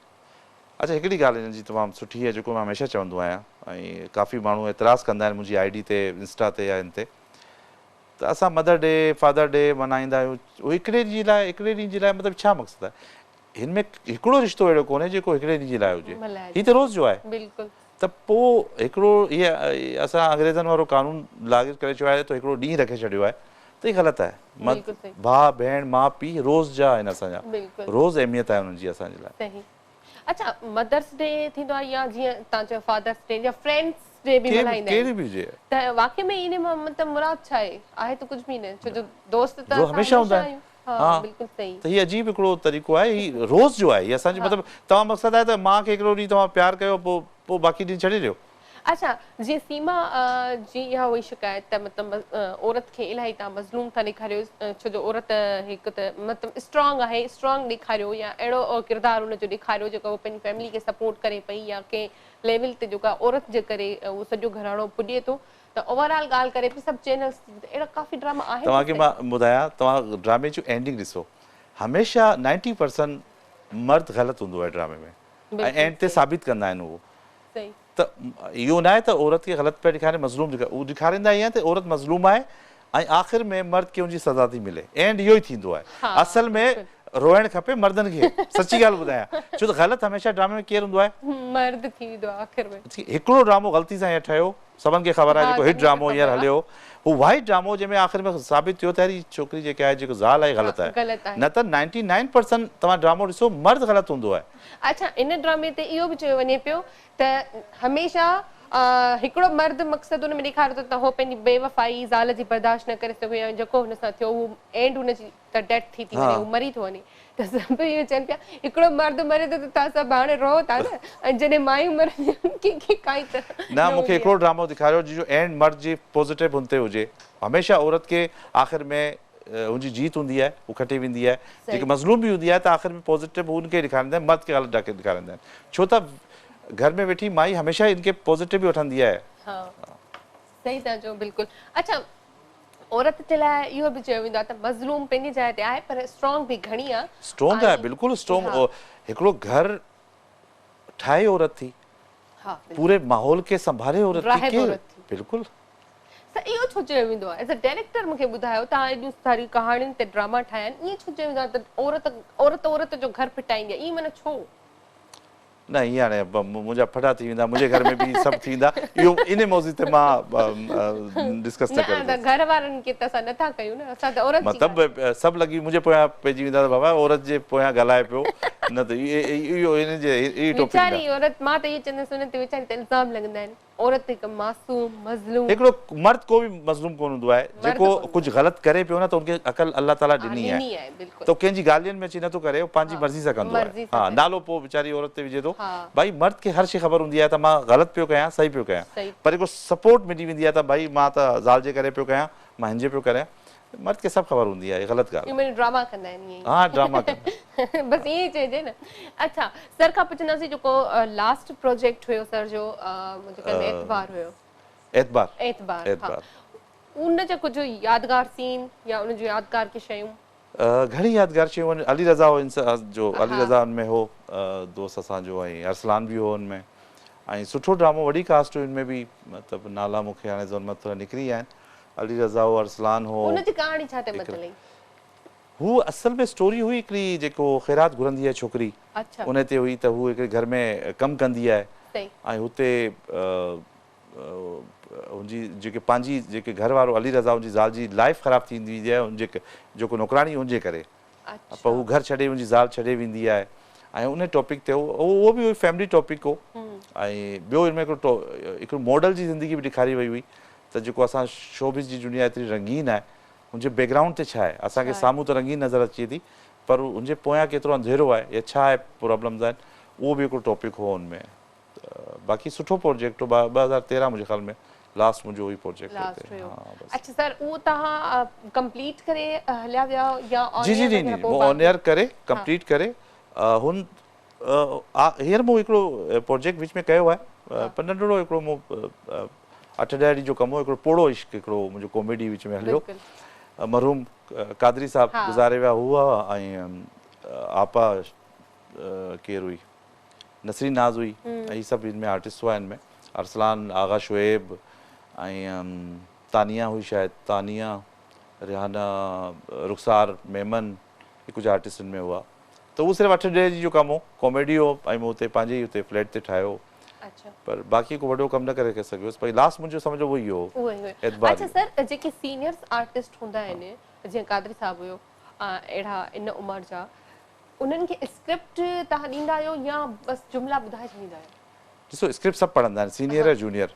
اڇا هڪڙي ڳالهه هنن جي تمام سٺي آهي جيڪو مان هميشه چوندو آهيان ۽ ڪافي ماڻهو اعتراض ڪندا آهن منهنجي I D تي انسٽا تي يا هن تي ته اسان مدر ڊي فادر ڊي ملهائيندا آهيون اهو هڪڙي ڏينهن جي لاء هڪڙي ڏينهن جي لاء مطلب ڇا مقصد آهي هن ۾ هڪڙو رشتو اهڙو ڪونهي جيڪو هڪڙي ڏينهن جي لاء هجي هي ته روز جو آهي ته پوء هڪڙو هي اسان انگريزن وارو قانون لاڳو ڪري ڇڏيو آهي ته هڪڙو ڏينهن رکي ڇڏيو آهي ته هي غلط آهي ڀاء ڀيڻ ماء پيء روز جا آهن اسان جا روز اهميت آهي انهن جي اسان جي لاء. اڇا مدرس ڊي ٿيندو آهي يا جيئن توهان چيو فادرس ڊي يا فرينڊس ڊي به ملهائيندا آهن ته واقعي ۾ ان مان مطلب مراد ڇا آهي؟ آهي ته ڪجهه به نه ڇو جو دوست ته اسان هميشه هوندا آهيون ها بلڪل صحيح ته هي عجيب هڪڙو طريقو آهي هي روز جو آهي هي اسان جو مطلب توهان مقصد آهي ته ماء کي هڪڙو ڏينهن توهان پيار ڪيو پوء پوء باقي ڏينهن ڇڏي ڏيو. اڇا جيئن سيما جي اها هئي شڪايت ته مطلب عورت کي الاهي توهان مظلوم ٿا ڏيکاريو ڇو جو عورت هڪ ته مطلب اسٽرانگ آهي اسٽرانگ ڏيکاريو يا اهڙو ڪردار ان جو ڏيکاريو جيڪو پنهنجي فيملي کي سپورٽ ڪري پئي يا ڪنهن ليول تي جيڪا عورت جي ڪري اهو سڄو گهراڻو پڄي ٿو ته اوور آل ڳالهه ڪري پئي سڀ چينلز تي اهڙا ڪافي ڊراما آهن توهان کي مان ٻڌايان توهان ڊرامي جون اينڊنگ ڏسو هميشه نائنٽي پرسنٽ مرد غلط هوندو آهي ڊرامي ۾ ۽ اينڊ تي ثابت ڪندا آهن اهو ته اهو ناهي ته عورت کي غلط پيا ڏيکارين مظلوم ڏيکارين اهو ڏيکاريندا ائين آهن ته عورت مظلوم آهي ۽ آخر ۾ مرد کي ان جي سزا ٿي ملي اينڊ اهو ئي ٿيندو آهي اصل ۾ روئڻ کپي مردن کي سچي ڳالهه ٻڌايان ڇو ته غلط هميشه ڊرامي ۾ ڪير هوندو آهي؟ مرد ٿي ويندو آهي آخر ۾. هڪڙو ڊرامو غلطي سان هينئر ٺهيو سڀن کي خبر آهي جيڪو هٽ ڊرامو هينئر هليو هو واحد ڊرامو جنهن ۾ آخر ۾ ثابت ٿيو ته هي ڇوڪري جيڪا آهي جيڪو زال آهي غلط آهي نه ته نائنٽي نائن پرسنٽ توهان ڊرامو ڏسو مرد غلط هوندو آهي. اڇا ان ڊرامي تي اهو به چيو وڃي پيو ته هميشه هڪڙو مرد مقصد ان ۾ ڏيکاريو ته هو پنهنجي بي وفائي زال جي برداشت نه ڪري سگهيو يا جيڪو هن سان ٿيو اهو اينڊ هن جي ته ڊيٿ ٿي ٿي وڃي هو مري ٿو وڃي ته سڀ اهو چون پيا هڪڙو مرد مري ٿو ته توهان سڀ هاڻي روئو ٿا نه ۽ جڏهن مايون مرنديون آهن ڪنهن کي ڪائي ته نه مون کي هڪڙو ڊرامو ڏيکاريو جنهن جو اينڊ مرد جي پازيٽو هن تي هجي هميشه عورت کي آخر ۾ هن جي جيت هوندي آهي هو کٽي ويندي آهي جيڪي مظلوم به هوندي آهي ته آخر ۾ پازيٽو هو ان کي ڏيکاريندا آهن مرد کي غلط ڏيکاريندا آهن ڇو ته گهر ۾ ويٺي مائي هميشه ان کي پازيٽو ئي وٺندي آهي. ها صحيح ٿا چئو بلڪل اڇا عورت جي لاء اهو به چيو ويندو آهي ته مظلوم پنهنجي جاء تي آهي پر اسٽرانگ به گهڻي آهي. اسٽرانگ آهي بلڪل اسٽرانگ هڪڙو گهر ٺاهي عورت ٿي پوري ماحول کي سنڀالي عورت ٿي ڪير بلڪل. سر اهو ڇو چيو ويندو آهي ايز ا ڊائريڪٽر مون کي ٻڌايو توهان ايڏيون ساريون ڪهاڻين تي ڊراما ٺاهيا آهن ائين ڇو چيو ويندو آهي ته عورت عورت عورت جو گهر ڦٽائيندي آهي ائين معنيٰ ڇو؟ نه ائين هاڻي منهنجا ڦڏا ٿي ويندا منهنجي گهر ۾ به سڀ ٿيندا اهو ان موضوع تي مان ڊسڪس نه ڪرندس. نه گهر وارن کي ته اسان نه ٿا ڪيون نه اسان ته عورت جي مطلب سڀ لڳي منهنجي پويان پئجي ويندا ته بابا عورت جي پويان ڳالهائي پيو نه ته اهو ان جي اهي ٽاپڪ نه. ويچاري عورت مان ته اهو چوندس ان تي ويچاري تي الزام لڳندا آهن. عورت هڪ معصوم، مظلوم. هڪڙو مرد ڪو به مظلوم ڪونه هوندو آهي جيڪو ڪجهه غلط ڪري پيو نه ته ان کي عقل الله تعالي ڏني آهي ته ڪنهن جي ڳالهين ۾ اچي نٿو ڪري هو پنهنجي مرضي سان ڪندو آهي ها نالو پوء ويچاري عورت تي وجهي ٿو ڀائي مرد کي هر شي خبر هوندي آهي ته مان غلط پيو ڪيان صحيح پيو ڪيان پر هڪڙو سپورٽ ملي ويندي آهي ته ڀائي مان ته زال جي ڪري پيو ڪيان مان هن جي پيو ڪريان مرد کي سڀ خبر هوندي آهي غلط ڳالهه آهي. ڊراما ڪندا آهن ائين ئي. ها ڊراما ڪندا آهن. بس ائين ئي چئجي نه. اڇا سر کان پڇنداسين جيڪو لاسٽ پروجيڪٽ هيو سر جو منهنجي خيال ۾ اعتبار هيو. اعتبار. اعتبار ها ان جا ڪجهه يادگار سين يا ان جون يادگار ڪي شيون. گهڻي يادگار شيون آهن علي رضا هو جو علي رضا ان ۾ هو دوست اسان جو ۽ ارسلان به هو ان ۾ ۽ سٺو ڊرامو وڏي ڪاسٽ هئي ان ۾ به مطلب نالا مون کي هاڻي ذهن مان ٿورا نڪري ويا آهن علي رضا هو ارسلان هو. ان جي ڪهاڻي ڇا تي ٻڌل هئي؟ هو اصل ۾ اسٽوري هئي هڪڙي جيڪو خيرات گهرندي آهي ڇوڪري ان تي هئي ته هو هڪڙي گهر ۾ ڪم ڪندي آهي ۽ هتي هن جي جيڪي پنهنجي جيڪي گهر وارو علي رضا هن جي زال جي لائف خراب ٿيندي ويندي آهي هن جي جيڪو نوڪراڻي هن جي ڪري پر هو گهر ڇڏي هن جي زال ڇڏي ويندي آهي ۽ ان ٽاپڪ تي هو اهو به فيملي ٽاپڪ هو ۽ ٻيو ان ۾ هڪڙو هڪڙو ماڊل جي زندگي به ڏيکاري وئي هئي ته جيڪو اسان شوبز جي دنيا ايتري رنگين آهي هن جي بيڪ گرائونڊ تي ڇا آهي اسان کي سامهون ته رنگين نظر اچي ٿي پر هن جي پويان ڪيترو انڌيرو آهي يا ڇا آهي پرابلمز آهن اهو به هڪڙو ٽاپڪ هو ان ۾ باقي سٺو پروجيڪٽ هو 2013 منهنجي خيال ۾ لاسٽ منهنجو اهو ئي پروجيڪٽ هو لاسٽ هيو اڇا سر اهو توهان ڪمپليٽ ڪري هليا ويا يا آن جي جي جي جي مون آن ايئر ڪري ڪمپليٽ ڪري هن هينئر مون هڪڙو پروجيڪٽ وچ ۾ ڪيو آهي پر ننڍڙو هڪڙو مون اٺ ڏهه ڏينهن جو ڪم هو هڪڙو پوڙهو عشق هڪڙو منهنجو ڪاميڊي وچ ۾ هليو مرحوم قادري صاحب گذاري ويا هئا ۽ آپا ڪير هئي نسرين ناز هئي ۽ هي سڀ هن ۾ آرٽسٽ هئا هن ۾ ارسلان آغا شعيب ۽ تانيا هئي شايد تانيا ريحانه رخسار ميمن هي ڪجهه آرٽسٽ هن ۾ هئا ته اهو صرف اٺ ڏهه ڏينهن جو ڪم هو ڪاميڊي هو ۽ مون اتي پنهنجي ئي اتي فليٽ تي ٺاهيو پر باقي ڪو وڏو ڪم نه ڪري سگهيس پر لاسٽ منهنجو سمجهو اهو ئي هو اعتبار اڇا سر جيڪي سينيئرس آرٽسٽ هوندا آهن جيئن قادري صاحب هيو اهڙا ان عمر جا انهن کي اسڪرپٽ توهان ڏيندا آهيو يا بس جملا ٻڌائي ڇڏيندا آهيو؟ ڏسو اسڪرپٽ سڀ پڙهندا آهن سينيئر يا جونيئر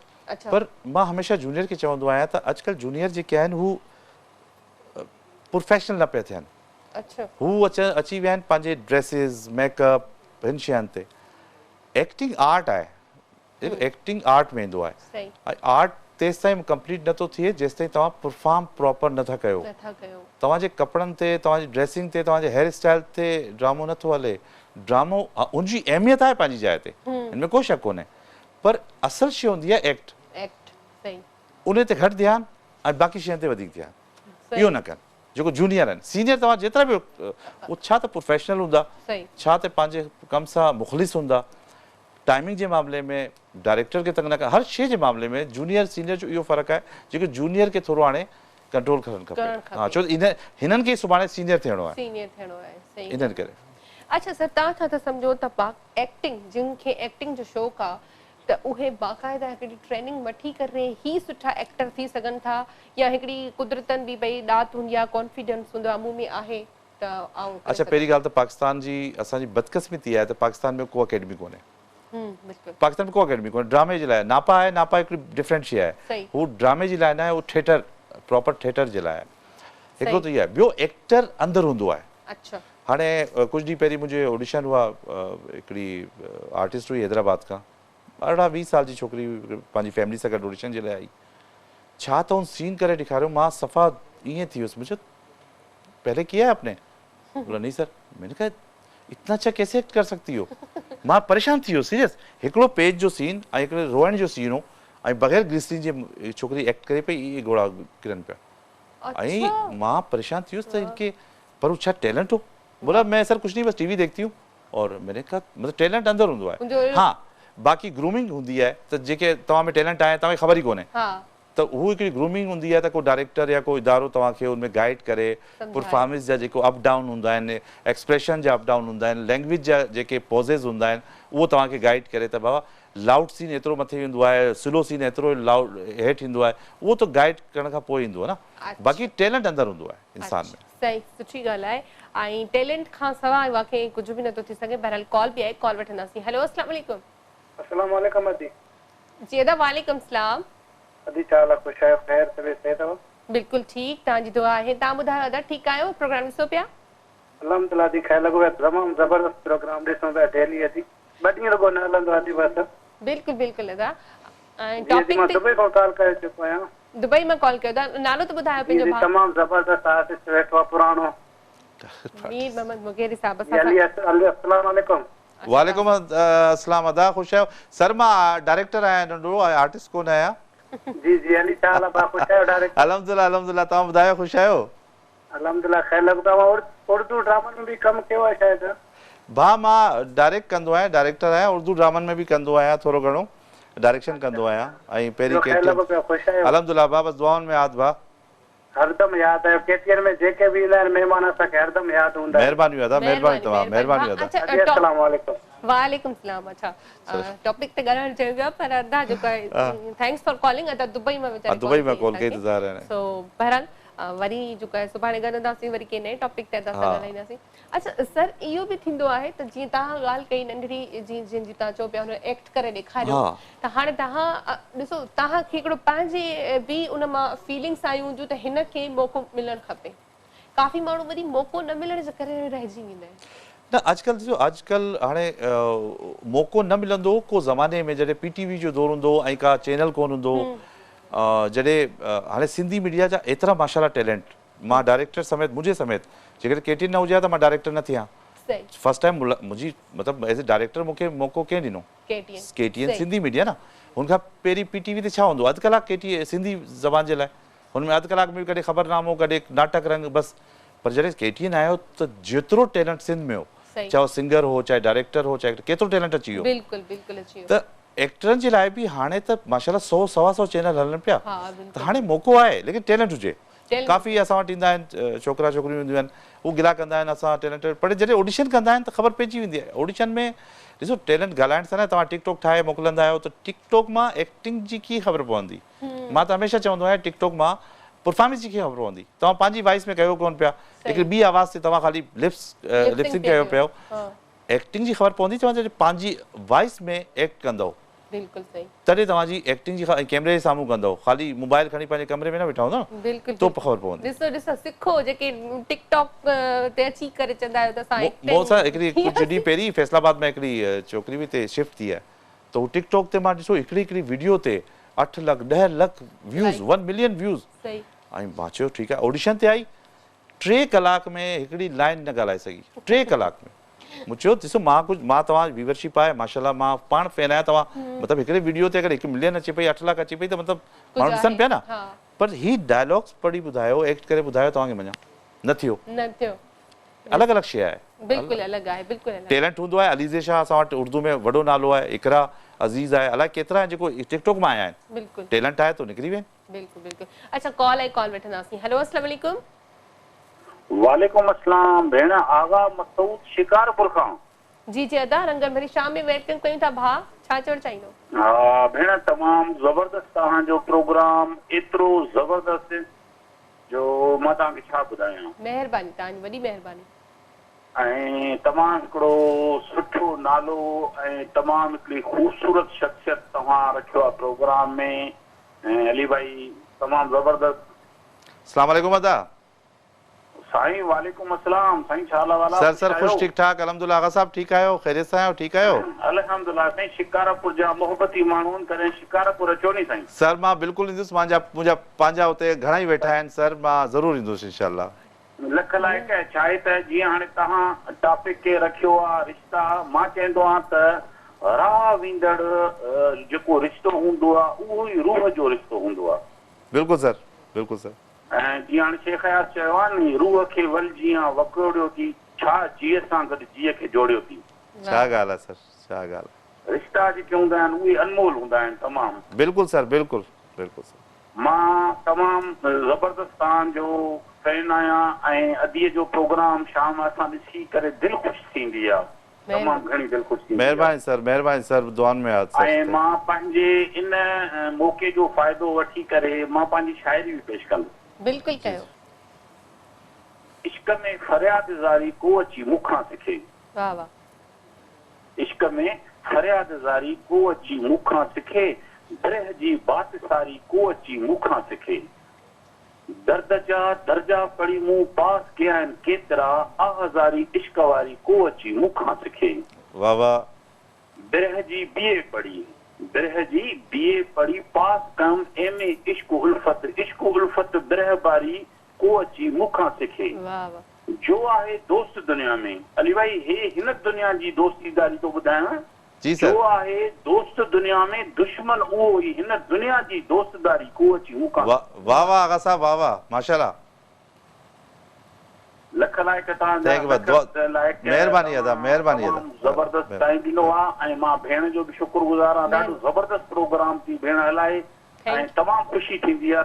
پر مان هميشه جونيئر کي چوندو آهيان ته اڄڪلهه جونيئر جيڪي آهن هو پروفيشنل نه پيا ٿين هو اچي ويا آهن پنهنجي ڊريسز ميڪ اپ هن شين تي ايڪٽنگ آرٽ آهي ايڪٽنگ آرٽ ۾ ايندو آهي ۽ آرٽ تيستائين ڪمپليٽ نه ٿو ٿئي جيستائين توهان پرفارم پراپر نه ٿا ڪيو. توهان جي ڪپڙن تي، توهان جي ڊريسنگ تي، توهان جي هيئر اسٽائل تي ڊرامو نه ٿو هلي. ڊرامو ان جي اهميت آهي پنهنجي جاء تي ان ۾ ڪو شڪ ڪونهي پر اصل شيء هوندي آهي ايڪٽ. ان تي گهٽ ڌيان ۽ باقي شين تي وڌيڪ ڌيان. اهو نه ڪن جيڪو جونيئر آهن. سينيئر توهان جيترا به اهي ڇا ته پروفيشنل هوندا، ڇا ته پنهنجي ڪم سان مخلص هوندا. ٽائمنگ جي معاملي ۾ ڊائريڪٽر کي تنگ نه ڪندا هر شيء جي معاملي ۾ جونيئر سينيئر جو اهو فرق آهي جيڪو جونيئر کي ٿورو هاڻي ڪنٽرول ڪرڻ کپي ها ڇو ته هنن کي ئي سڀاڻي سينيئر ٿيڻو آهي. سينيئر ٿيڻو آهي صحيح. انهن ڪري. اڇا سر توهان ڇا ٿا سمجهو ته پاڪ ايڪٽنگ جن کي ايڪٽنگ جو شوق آ ته اهي باقاعده هڪڙي ٽريننگ وٺي ڪري ئي سٺا ايڪٽر ٿي سگهن ٿا يا هڪڙي قدرتن به ڀئي ڏات هوندي آ ڪانفيڊنس هوندو آ مون ۾ آهي ته آئون ڪري اڇا سگهان پهرين ڳالهه ته پاڪستان جي اسان جي بدقسمتي آهي ته پاڪستان ۾ ڪو اڪيڊمي ڪونهي. پاڪستان ۾ ڪو اڪيڊمي ڪونهي ڊرامي جي لاء ناپا آهي ناپا هڪڙي ڊفرنٽ شي آهي هو ڊرامي جي لاء ناهي هو ٿيٽر پراپر ٿيٽر جي لاء آهي هڪڙو ته اهو آهي ٻيو ايڪٽر اندر هوندو آهي هاڻي ڪجهه ڏينهن پهرين منهنجي آڊيشن هئا هڪڙي آرٽسٽ هئي حيدرآباد کان 18 20 سال جي ڇوڪري پنهنجي فيملي سان گڏ آڊيشن جي لاء آئي ڇا ته هن سين ڪري ڏيکاريو مان صفا ائين ٿي ويس مون چيو پهلي ڪيا هي آپ ني بولا نهين سر مين ني ڪها اتنا اڇا ڪيسي ايڪٽ ڪر سڪتي هو مان پريشان ٿي ويس سيريس هڪڙو پيج جو سين ۽ هڪڙي روئڻ جو سين هو ۽ بغير گليسرين جي ڇوڪري ايڪٽ ڪري پئي اهي ڳوڙها ڪرن پيا ۽ مان پريشان ٿي ويس ته هن کي پر هو ڇا ٽيلنٽ هو بولا مين سر ڪجهه نهين بس ٽي وي ديکتي هون اور مين ني ڪها مطلب ٽيلنٽ اندر هوندو آهي ها باقي گرومنگ هوندي آهي ته جيڪي توهان ۾ ٽيلنٽ آهي توهان کي خبر ئي ڪونهي ته هو هڪڙي گرومنگ هوندي آهي ته ڪو ڊائريڪٽر يا ڪو ادارو توهان کي ان ۾ گائيڊ ڪري، پرفارمنس جا جيڪو اپ ڊائون هوندا آهن، ايڪسپريشن جا اپ ڊائون هوندا آهن، لينگويج جا جيڪي پازز هوندا آهن اهو توهان کي گائيڊ ڪري ته بابا لائوڊ سين ايترو مٿي ويندو آهي، سلو سين ايترو لائوڊ هيٺ ايندو آهي، اهو ته گائيڊ ڪرڻ کان پوء ايندو آهي نه، باقي ٽيلنٽ اندر هوندو آهي انسان ۾. صحيح سٺي ڳالهه آهي ۽ ٽيلنٽ کان سواء واقعي ڪجهه به نٿو ٿي سگهي بهرحال ڪال به آهي ڪال وٺنداسين هيلو اسلام عليڪم. السلام عليڪم ادي. جي ادا وعليڪم السلام. ادي ڇا حال آ خوش آهيو خير طبيعت صحيح اٿو. بلڪل ٺيڪ توهان جي دعا آهي توهان ٻڌايو ادا ٺيڪ آهيو پروگرام ڏسو پيا. الحمدلله ادي خير لڳو پيو تمام زبردست پروگرام ڏسون پيا ڊيلي ادي ٻه ڏينهن رڳو نه هلندو ادي بس. بلڪل بلڪل ادا ۽ جي ادي ٽاپڪ مان تي دبئي کان ڪال ڪري چڪو آهيان. دبئي مان ڪال ڪيو ادا نالو ته ٻڌايو جي پنهنجو ادي ڀاء. تمام زبردست آرٽسٽ ويٺو آ پراڻو. مير محمد مغيري صاحب جي اسان علي سان. علي السلام عليڪم. وعليڪم السلام ادا خوش آهيو سر مان ڊائريڪٽر آهيان ننڍڙو ۽ آرٽسٽ ڪونه آهيان. جي جي علي ڇا حال آ ڀاء خوش آهيو ڊائريڪٽر. الحمدلله الحمدلله توهان ٻڌايو خوش آهيو. الحمدلله خير لڳو توهان اردو ڊرامن ۾ به ڪم ڪيو آهي شايد. ڀاء مان ڊائريڪٽ ڪندو آهيان ڊائريڪٽر آهيان اردو ڊرامن ۾ به ڪندو آهيان ٿورو گهڻو ڊائريڪشن ڪندو آهيان ۽ پهرين ٻيو ڪي خير ٽي لڳو پيو خوش آهيو. الحمدلله ڀاء بس دعائن ۾ ياد ڀاء. هردم ياد آهيو ڪي ٽي اين ۾ جيڪي به ايندا آهن مهمان اسان کي هردم ياد هوندا آهن. مهربانيون ادا مهرباني مهرباني توهان مهرباني مهربانيون ڀاء ادا. اڇا ادي السلام عليڪم. وعليڪم السلام اڇا ٽاپڪ تي ڳالهائڻ چاهيون پيا پر ادا جيڪو آهي thanks for calling ادا دبئي مان ويچاري دبئي ڪال مان ڪئي ڪال اسان ڪئي کي ته ظاهر آهي سو بهرحال وري جيڪو آهي سڀاڻي گڏنداسين وري ڪنهن نئين ٽاپڪ تي ادا سان ڳالهائينداسين اڇا سر اهو به ٿيندو آهي ته جيئن توهان ڳالهه ڪئي ننڍڙي جيئن جنهن جي توهان چئو پيا هن ايڪٽ ڪري ڏيکاريو ته هاڻي توهان ڏسو توهان کي هڪڙو پنهنجي به ان مان فيلنگس آيون هونديون ته هن کي موقعو ملڻ کپي ڪافي ماڻهو وري موقعو نه ملڻ جي ڪري رهجي ويندا آهن. نه اڄڪلهه ڏسو اڄڪلهه هاڻي موقعو نه ملندو هو ڪو زماني ۾ جڏهن پي ٽي وي جو دور هوندو هو ۽ ڪا چينل ڪونه هوندو هو جڏهن هاڻي سنڌي ميڊيا جا ايترا ماشاءالله ٽيلنٽ مان ڊائريڪٽر سميت منهنجي سميت جيڪڏهن ڪي ٽي اين نه هجي ها ته مان ڊائريڪٽر نه ٿيان فرسٽ ٽائيم منهنجي مطلب ايز اي ڊائريڪٽر مون کي موقعو ڪنهن ڏنو ڪي ٽي اين سنڌي ميڊيا نه هن کان پهرين پي ٽي وي تي ڇا هوندو هو اڌ ڪلاڪ ڪي ٽي سنڌي زبان جي لاء هن ۾ اڌ ڪلاڪ ۾ به ڪڏهن خبرنامو ڪڏهن ناٽڪ رنگ بس پر جڏهن ڪي ٽي اين آيو ته جيترو ٽيلنٽ سنڌ ۾ هو چاهي هو سنگر هو چاهي ڊائريڪٽر هو چاهي ڪيترو ٽيلنٽ اچي ويو ته ايڪٽرن جي لاء به هاڻي ته ماشاءالله سو سوا سو چينل هلن پيا ته هاڻي موقعو آهي ليڪن ٽيلنٽ هجي ڪافي اسان وٽ ايندا آهن ڇوڪرا ڇوڪريون اينديون آهن هو گلا ڪندا آهن اسان ٽيلنٽ پر جڏهن آڊيشن ڪندا آهن ته خبر پئجي ويندي آهي آڊيشن ۾ ڏسو ٽيلنٽ ڳالهائڻ سان نه توهان ٽڪ ٽاڪ ٺاهي موڪلندا آهيو ته ٽڪ ٽاڪ مان ايڪٽنگ جي ڪيئن خبر پوندي مان ته هميشه چوندو آهيان ٽڪ ٽاڪ مان پرفارمنس جي ڪيئن خبر پوندي توهان پنهنجي وائس ۾ ڪيو ڪونه پيا هڪڙي ٻي آواز تي توهان خالي لپس لپسنگ ڪيو پيو ايڪٽنگ جي خبر پوندي توهان جڏهن پنهنجي وائس ۾ ايڪٽ ڪندؤ بلڪل صحيح تڏهن توهان جي ايڪٽنگ جي ۽ ڪيمري جي سامهون ڪندؤ خالي موبائل کڻي پنهنجي ڪمري ۾ نه ويٺا هوندؤ نه بلڪل تو خبر پوندي. ڏسو ڏسو سکو جيڪي ٽڪ ٽاڪ تي اچي ڪري چوندا آهيو ته اسان ايڪٽنگ مون سان هڪڙي ڪجهه ڏينهن پهرين فيصل آباد ۾ هڪڙي ڇوڪري به هتي شفٽ ٿي آهي ته هو ٽڪ ٽاڪ تي مان ڏٺو هڪڙي هڪڙي وڊيو تي اٺ لک ڏهه lakh views one million views ۽ مان چيو ٺيڪ آهي آڊيشن تي آئي ٽي ڪلاڪ ۾ هڪڙي لائين نه ڳالهائي سگهي ٽي ڪلاڪ ۾ مون چيو ڏسو مان ڪجهه مان توهان جي ويورشپ آهي ماشاءالله مان پاڻ فين آهيان توهان مطلب هڪڙي وڊيو تي اگر هڪ ملين اچي پئي اٺ لک اچي پئي ته مطلب ماڻهو ڏسن پيا نه پر هي ڊائلاگس پڙهي ٻڌايو ايڪٽ ڪري ٻڌايو توهان کي مڃان نه ٿيو نه ٿيو. الڳ الڳ شيء آهي. بلڪل الڳ آهي بلڪل الڳ. ٽيلنٽ هوندو آهي عليزي شاهه اسان وٽ اردو ۾ وڏو نالو آهي اقرا عزيز آهي الائي ڪيترا آهن جيڪو ٽڪ ٽاڪ مان آيا آهن بلڪل ٽيلنٽ آهي ته نڪري ويا آهن. بلڪل بلڪل اڇا ڪال آئي ڪال وٺنداسين هلو السلام عليڪم. وعليڪم السلام ڀيڻ آغا مسعود شڪارپور کان. جي جي ادا رنگن ڀري شام ۾ welcome ڪيون ٿا ڀاء ڇا چوڻ چاهيندو. ها ڀيڻ تمام زبردست توهان جو پروگرام ايترو زبردست جو مان توهان کي ڇا ٻڌايان. مهرباني توهان جي وڏي مهرباني. ۽ تمام هڪڙو سٺو نالو ۽ تمام هڪڙي خوبصورت شخصيت توهان رکيو آ پروگرام ۾ ۽ علي ڀائي تمام زبردست. اسلام عليڪم ادا. سائين وعليڪم السلام سائين ڇا حال احوال آ سر خوش سر خوش آهيو. ٺيڪ ٺاڪ الحمدلله آغا صاحب ٺيڪ آهيو خيريت سان آهيو ٺيڪ آهيو. الحمدلله سائين شڪارپور جا محبتي ماڻهو آهن ڪڏهن شڪارپور اچو ني سائين. سر مان بلڪل ايندس مانجا منهنجا پنهنجا اتي گهڻا ئي ويٺا آهن سر مان ضرور ايندس انشاء الله. لک لائق ڇا آهي ته جيئن هاڻي توهان ٽاپڪ کي رکيو آ رشتا مان چوندو آهيان ته راهه ويندڙ جيڪو رشتو هوندو آ اهو ئي روح جو رشتو هوندو آ. بلڪل سر بلڪل سر. ۽ جيئن هاڻي شيخ اياز چيو آ ني روح کي ول جيئان وڪوڙيو ٿي ڇا جيء سان گڏ جيء کي جوڙيو ٿي. ڇا ڳالهه آ سر ڇا ڳالهه آ. رشتا جيڪي هوندا آهن اهي انمول هوندا آهن تمام. بلڪل سر بلڪل بلڪل سر. مان تمام زبردست توهان جو فين آهيان ۽ اديء جو پروگرام شام اسان ڏسي ڪري دل خوش ٿيندي آ تمام گهڻي دل خوش ٿيندي آ. مهرباني سر مهرباني سر دعائن ۾ ياد سر. ۽ مان پنهنجي ان موقعي جو فائدو وٺي ڪري مان پنهنجي شاعري به پيش ڪندس. بلڪل ڪيو. عشق ۾ فرياد زاري ڪو اچي مون کان سکي. واه واه. عشق ۾ فرياد زاري ڪو اچي مون کان سکي، برهه جي بات ساري ڪو اچي مون کان سکي. درد جا درجا پڙهي مون پاس ڪيا آهن ڪيترا، آه زاري عشق واري ڪو اچي مون کان سکي. واه واه. برهه جي بي اي پڙهي، برهه جي بي اي پڙهي پاس ڪيم ايم اي عشق الفت، عشق الفت برهه باري ڪو اچي مون کان سکي. واه واه. جو آهي دوست دنيا ۾. علي ڀائي هي هن دنيا جي دوستي داري ٿو ٻڌايان. جي سر. جو آهي دوست دنيا ۾ دشمن اهو ئي هن دنيا جي دوست داري ڪو اچي مون کان. واه واه آغا صاحب واه واه ماشاءالله. لک لائق توهان جا Thank you lakh لائق مهرباني ادا توهان مهرباني ادا تمام زبردست ٽائيم ڏنو آ ۽ مان ڀيڻ جو به شڪر گذار آهيان ڏاڍو زبردست پروگرام ٿي ڀيڻ هلائي ۽ تمام خوشي ٿيندي آ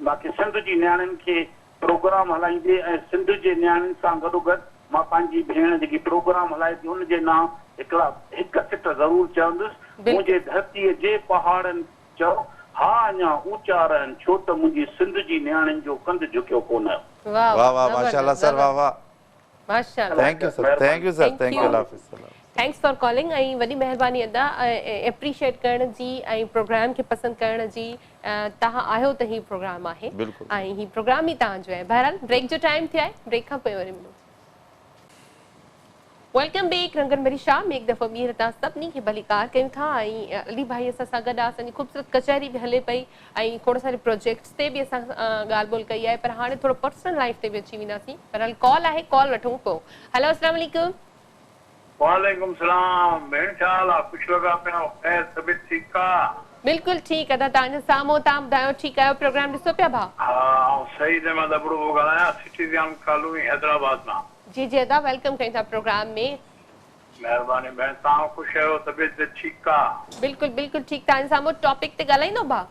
باقي سنڌ جي نياڻين کي پروگرام هلائيندي ۽ سنڌ جي نياڻين سان گڏوگڏ مان پنهنجي ڀيڻ جيڪي پروگرام هلائي ٿي ان جي نانء هڪڙا هڪ سٽ ضرور چوندس منهنجي ڌرتيء جي پهاڙن چئو ها اڃا اوچا رهن ڇو ته منهنجي سنڌ جي نياڻين جو ڪنڌ جهڪيو ڪونه. واه واه واه ماشاءالله سر واه واه. ماشاءالله. Thank you sir thank you sir thank you Allah Hafiz Allah Hafiz. Thanks for calling ۽ وڏي مهرباني ادا اپريشيئيٽ ڪرڻ جي ۽ پروگرام کي پسند ڪرڻ جي توهان آهيو ته هي پروگرام آهي ۽ هي پروگرام ئي توهان جو آهي بهرحال بريڪ جو ٽائيم ٿيو آهي بريڪ کان پوء وري ملون. Welcome back رنگن ڀري شام ۾ هڪ دفعو ٻيهر توهان سڀني کي ڀليڪار ڪيون ٿا ۽ علي ڀائي اسان سان گڏ آ اسان جي خوبصورت ڪچهري به هلي پئي ۽ کوڙ ساري پروجيڪٽس تي به اسان ڳالهه ٻولهه ڪئي آهي پر هاڻي ٿورو پرسنل لائيف تي به اچي وينداسين بهرحال ڪال آهي ڪال وٺون پوء هلو اسلام عليڪم. وعليڪم سلام ڀيڻ ڇا حال آ خوش لڳا پيا آهيو خير طبيعت ٺيڪ آ. بلڪل ٺيڪ ادا توهان جي سامهون توهان ٻڌايو ٺيڪ آهيو پروگرام ڏسو پيا ڀاء. ها آئون سعيد احمد ابڙو پيو ڳالهايان سٽيزن ڪالوني حيدرآباد مان. جي جي ادا welcome ڪيون ٿا پروگرام ۾. مهرباني ڀيڻ توهان خوش آهيو طبيعت ٺيڪ آ. بلڪل بلڪل ٺيڪ توهان جي سامهون ٽاپڪ تي ڳالهائيندو ڀاء.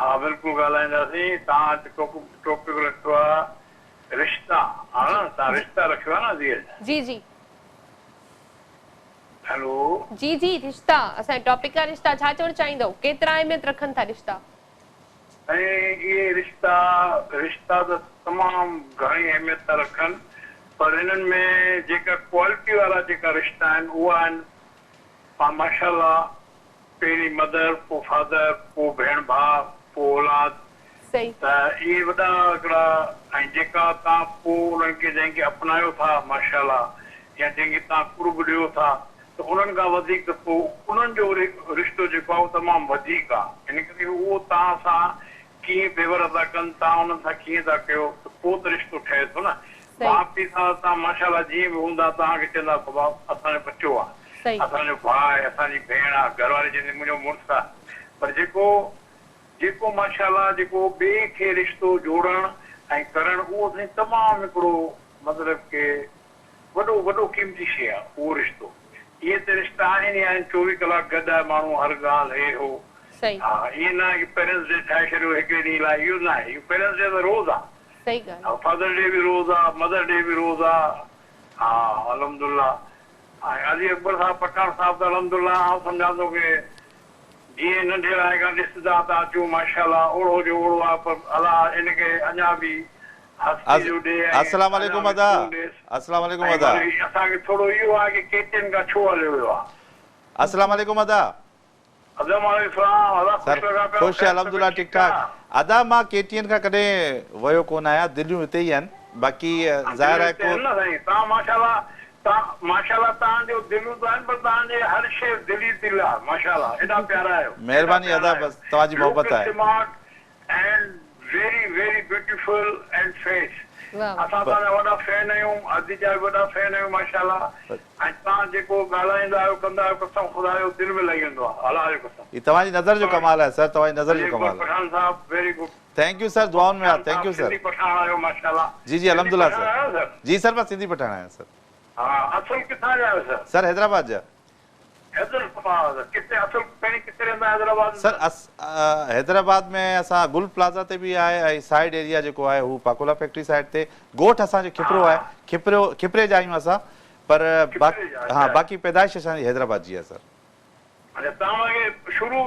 ها بلڪل ڳالهائينداسين توهان جيڪو ٽاپڪ رکيو آ رشتا ها نه توهان رشتا رکيو آ نه عزيز. جي جي. هيلو. جي جي رشتا اسان جو ٽاپڪ آ رشتا ڇا چوڻ چاهيندؤ ڪيترا اهميت رکن ٿا رشتا. ۽ اهي رشتا رشتا ته تمام گهڻي اهميت ٿا رکن پر انهن ۾ جيڪا ڪوالٽي وارا جيڪا رشتا آهن اها آهن ماشاء الله پهرين مدر پوء فادر پوء ڀيڻ ڀاء پوء اولاد ته اهي وڏا هڪڙا ۽ جيڪا توهان پوء انهن کي جنهن کي اپنايو ٿا ماشاء الله يا جنهن کي توهان قرب ڏيو ٿا ته انهن کان وڌيڪ ته پوء انهن جو وري رشتو جيڪو آهي اهو تمام وڌيڪ آهي ان ڪري اهو توهان سان ڪيئن ويوهار ٿا ڪن توهان انهن سان ڪيئن ٿا ڪيو ته پوء ته رشتو ٺهي ٿو نه ماء پيء سان ته توهان ماشاء الله جيئن به هوندا توهان کي چوندا بابا اسان جو ٻچو آهي اسان جو ڀاء آهي اسان جي ڀيڻ آهي گهر واري چوندي منهنجو مڙس آهي پر جيڪو جيڪو ماشاء الله جيڪو ٻئي کي رشتو جوڙڻ ۽ ڪرڻ اهو سائين تمام هڪڙو مطلب ڪي وڏو وڏو قيمتي شيء آ اهو رشتو. اهي ته رشتا آهن ئي آهن 24 ڪلاڪ گڏ آهي ماڻهو هر ڳالهه هي هو. صحيح. ها ائين نه آهي ڪي پيرنٽس ڊي ٺاهي ڇڏيو هڪڙي ڏينهن لاء اهو نه آهي اهو پيرنٽس ڊي ته روز آ. صحيح ڳالهه. ها فادر ڊي به روز آ مدر ڊي به روز آ ها الحمدالله ۽ علي اڪبر صاحب پٺاڻ صاحب ته الحمدالله آئون سمجهان ٿو ڪي جيئن ننڍي لاء کان ڏسندا ٿا اچون ماشاءالله اوڙو جو اوڙو آ پر الله ان کي اڃا به هستي جو ڏي ۽ السلام اڃا عليڪم به ادا سڪون ڏيس السلام عليڪم ۽ ادا. وري اسان کي ٿورو اهو آ ڪي ڪي ٽي اين کان ڇو هليو ويو آ. السلام عليڪم ادا. ادا وعليڪم السلام ادا سر خوش لڳا پيا خوش خير الحمدلله طبيعت ٺيڪ ٺيڪ ٺاڪ آ. ادا مان ڪي ٽي اين کان ڪڏهن ويو ڪونه آهيان دليون هتي ئي آهن باقي ظاهر دليون آهي هتي ڪو آهن نه سائين توهان ماشاءالله توهان ماشاءالله توهان جو دليون ته آهن پر توهان جي هر شي دل ئي دل آ ماشاءالله ايڏا پيارا آهيو ايڏا مهرباني پيارا ادا آهيو بس توهان جي لوڪ محبت آهي. Smart and very very beautiful and face واه واه. اسان توهان جا وڏا فين آهيون ادي جا به وڏا فين آهيون ماشاءالله ۽ توهان جيڪو ڳالهائيندا آهيو ڪندا آهيو قسم خدا جو دل ۾ لڳي ويندو آهي الله جو قسم. هي توهان جي نظر جو ڪمال آهي سر توهان جي نظر علي جو اڪبر ڪمال آهي. پٺاڻ صاحب very good. Thank you sir دعائن ۾ ياد پٺاڻ thank صاحب you sir. Sindhi Pathan آهيو ماشاءالله. جي جي سنڌي الحمدلله پٺاڻ سر آهيو سر. جي سر مان سنڌي پٺاڻ آهيان سر. ها اصل ڪٿان جا آهيو سر. سر حيدرآباد جا. حيدرآباد ڪٿي اصل پهرين ڪٿي رهندا حيدرآباد ۾؟ سر حيدرآباد ۾ اسان گل پلازا تي به آهي ۽ سائيڊ ايريا جيڪو آهي هو پاڪولا فيڪٽري سائيڊ تي ڳوٺ اسان جو کپرو آهي کپرو کپري جا آهيون اسان پر کپري جا ها اڇا باقي پيدائش اسان جي حيدرآباد جي آهي سر. اڇا توهان کي شروع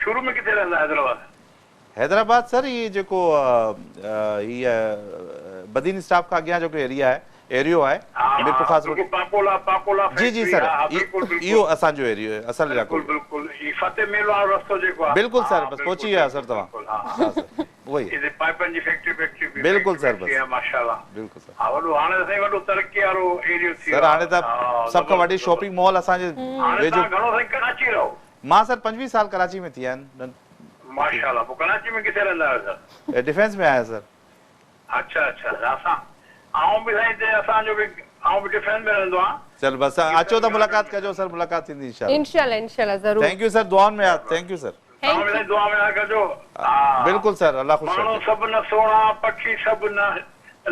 شروع ۾ ڪٿي رهندا حيدرآباد؟ حيدرآباد سر هي جيڪو هي بدين اسٽاپ کان اڳيان جيڪو ايريا آهي ايريو آهي ها ميرپور ها خاص روڊ بلڪل پاڪولا پاڪولا جي جي فيڪٽري سر ها ها بلڪل بلڪل اهو اسان جو ايريو اصل علائقو بلڪل بلڪل هي فتح ميل وارو رستو جيڪو آهي بلڪل ها سر بس بلڪل پهچي ويا بلڪل سر توهان بلڪل ها ها سر اهو ئي هتي پائپن جي فيڪٽري فيڪٽري به بلڪل فيڪٽري سر فيڪٽري بس آهي ماشاءالله بلڪل سر ها وڏو هاڻي ته سائين وڏو ترقي وارو ايريو ٿي سر ويو هاڻي آهي ته ها سڀ کان وڏي زبردست شاپنگ مال اسان جي هاڻي ويجهو توهان گهڻو سائين ڪراچي رهو؟ مان سر 25 سال ڪراچي ۾ ٿي ويا آهن. ماشاءالله پوء ڪراچي ۾ ڪٿي رهندا آهيو سر؟ ڊفينس ۾ آهيان سر. اڇا اڇا اسان آئون به سائين هتي اسان جو به آئون به ڊفينس ۾ رهندو آهيان. چل بس اچو ته ملاقات ڪجو سر ملاقات ٿيندي انشاءالله. انشاءالله انشاءالله ضرور. Thank you sir دعائن ۾ ياد thank you sir. توهان به سائين دعا ۾ ياد ڪجو. ها بلڪل سر الله خوش ماڻهو رکي. سڀ نه سهڻا پکي سڀ نه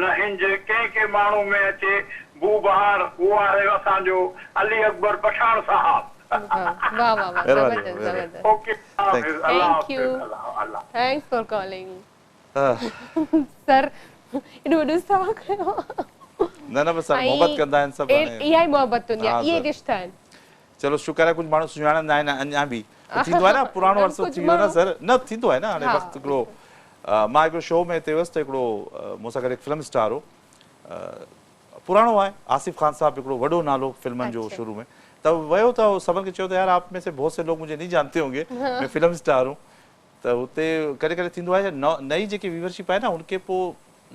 نه هنج ڪنهن ڪنهن ماڻهو ۾ اچي بو بهار اهو آهي اسان جو علي اڪبر پٺاڻ صاحب. واه واه واه زبردست زبردست. اوڪي الله حافظ الله thank you حافظ الله. Thanks for calling سر ايڏو وڏو ساهه کنيو. نه نه بس سر محبت ڪندا آهن سڀ هاڻي اها ئي محبت هوندي آهي اهي رشتا آهن. چلو شڪر آهي ڪجهه ماڻهو سڃاڻندا آهن اڃا به ٿيندو آهي نه پراڻو عرصو ٿي ويو نه سر نه ٿيندو آهي نه هاڻي وقت هڪڙو مان هڪڙو شو ۾ هتي هيس ته هڪڙو مون سان گڏ هڪ فلم اسٽار هو پراڻو آهي آصف خان صاحب هڪڙو وڏو نالو فلمن جو شروع ۾ ته ويو ته سڀن کي چيو ته يار آپ ۾ سي بهت سي لوگ مجهي نهين جانتي هونگي مين فلم اسٽار هون ته هتي ڪڏهن ڪڏهن ٿيندو آهي نئين جيڪي ويورشپ آهي نه ان کي پوء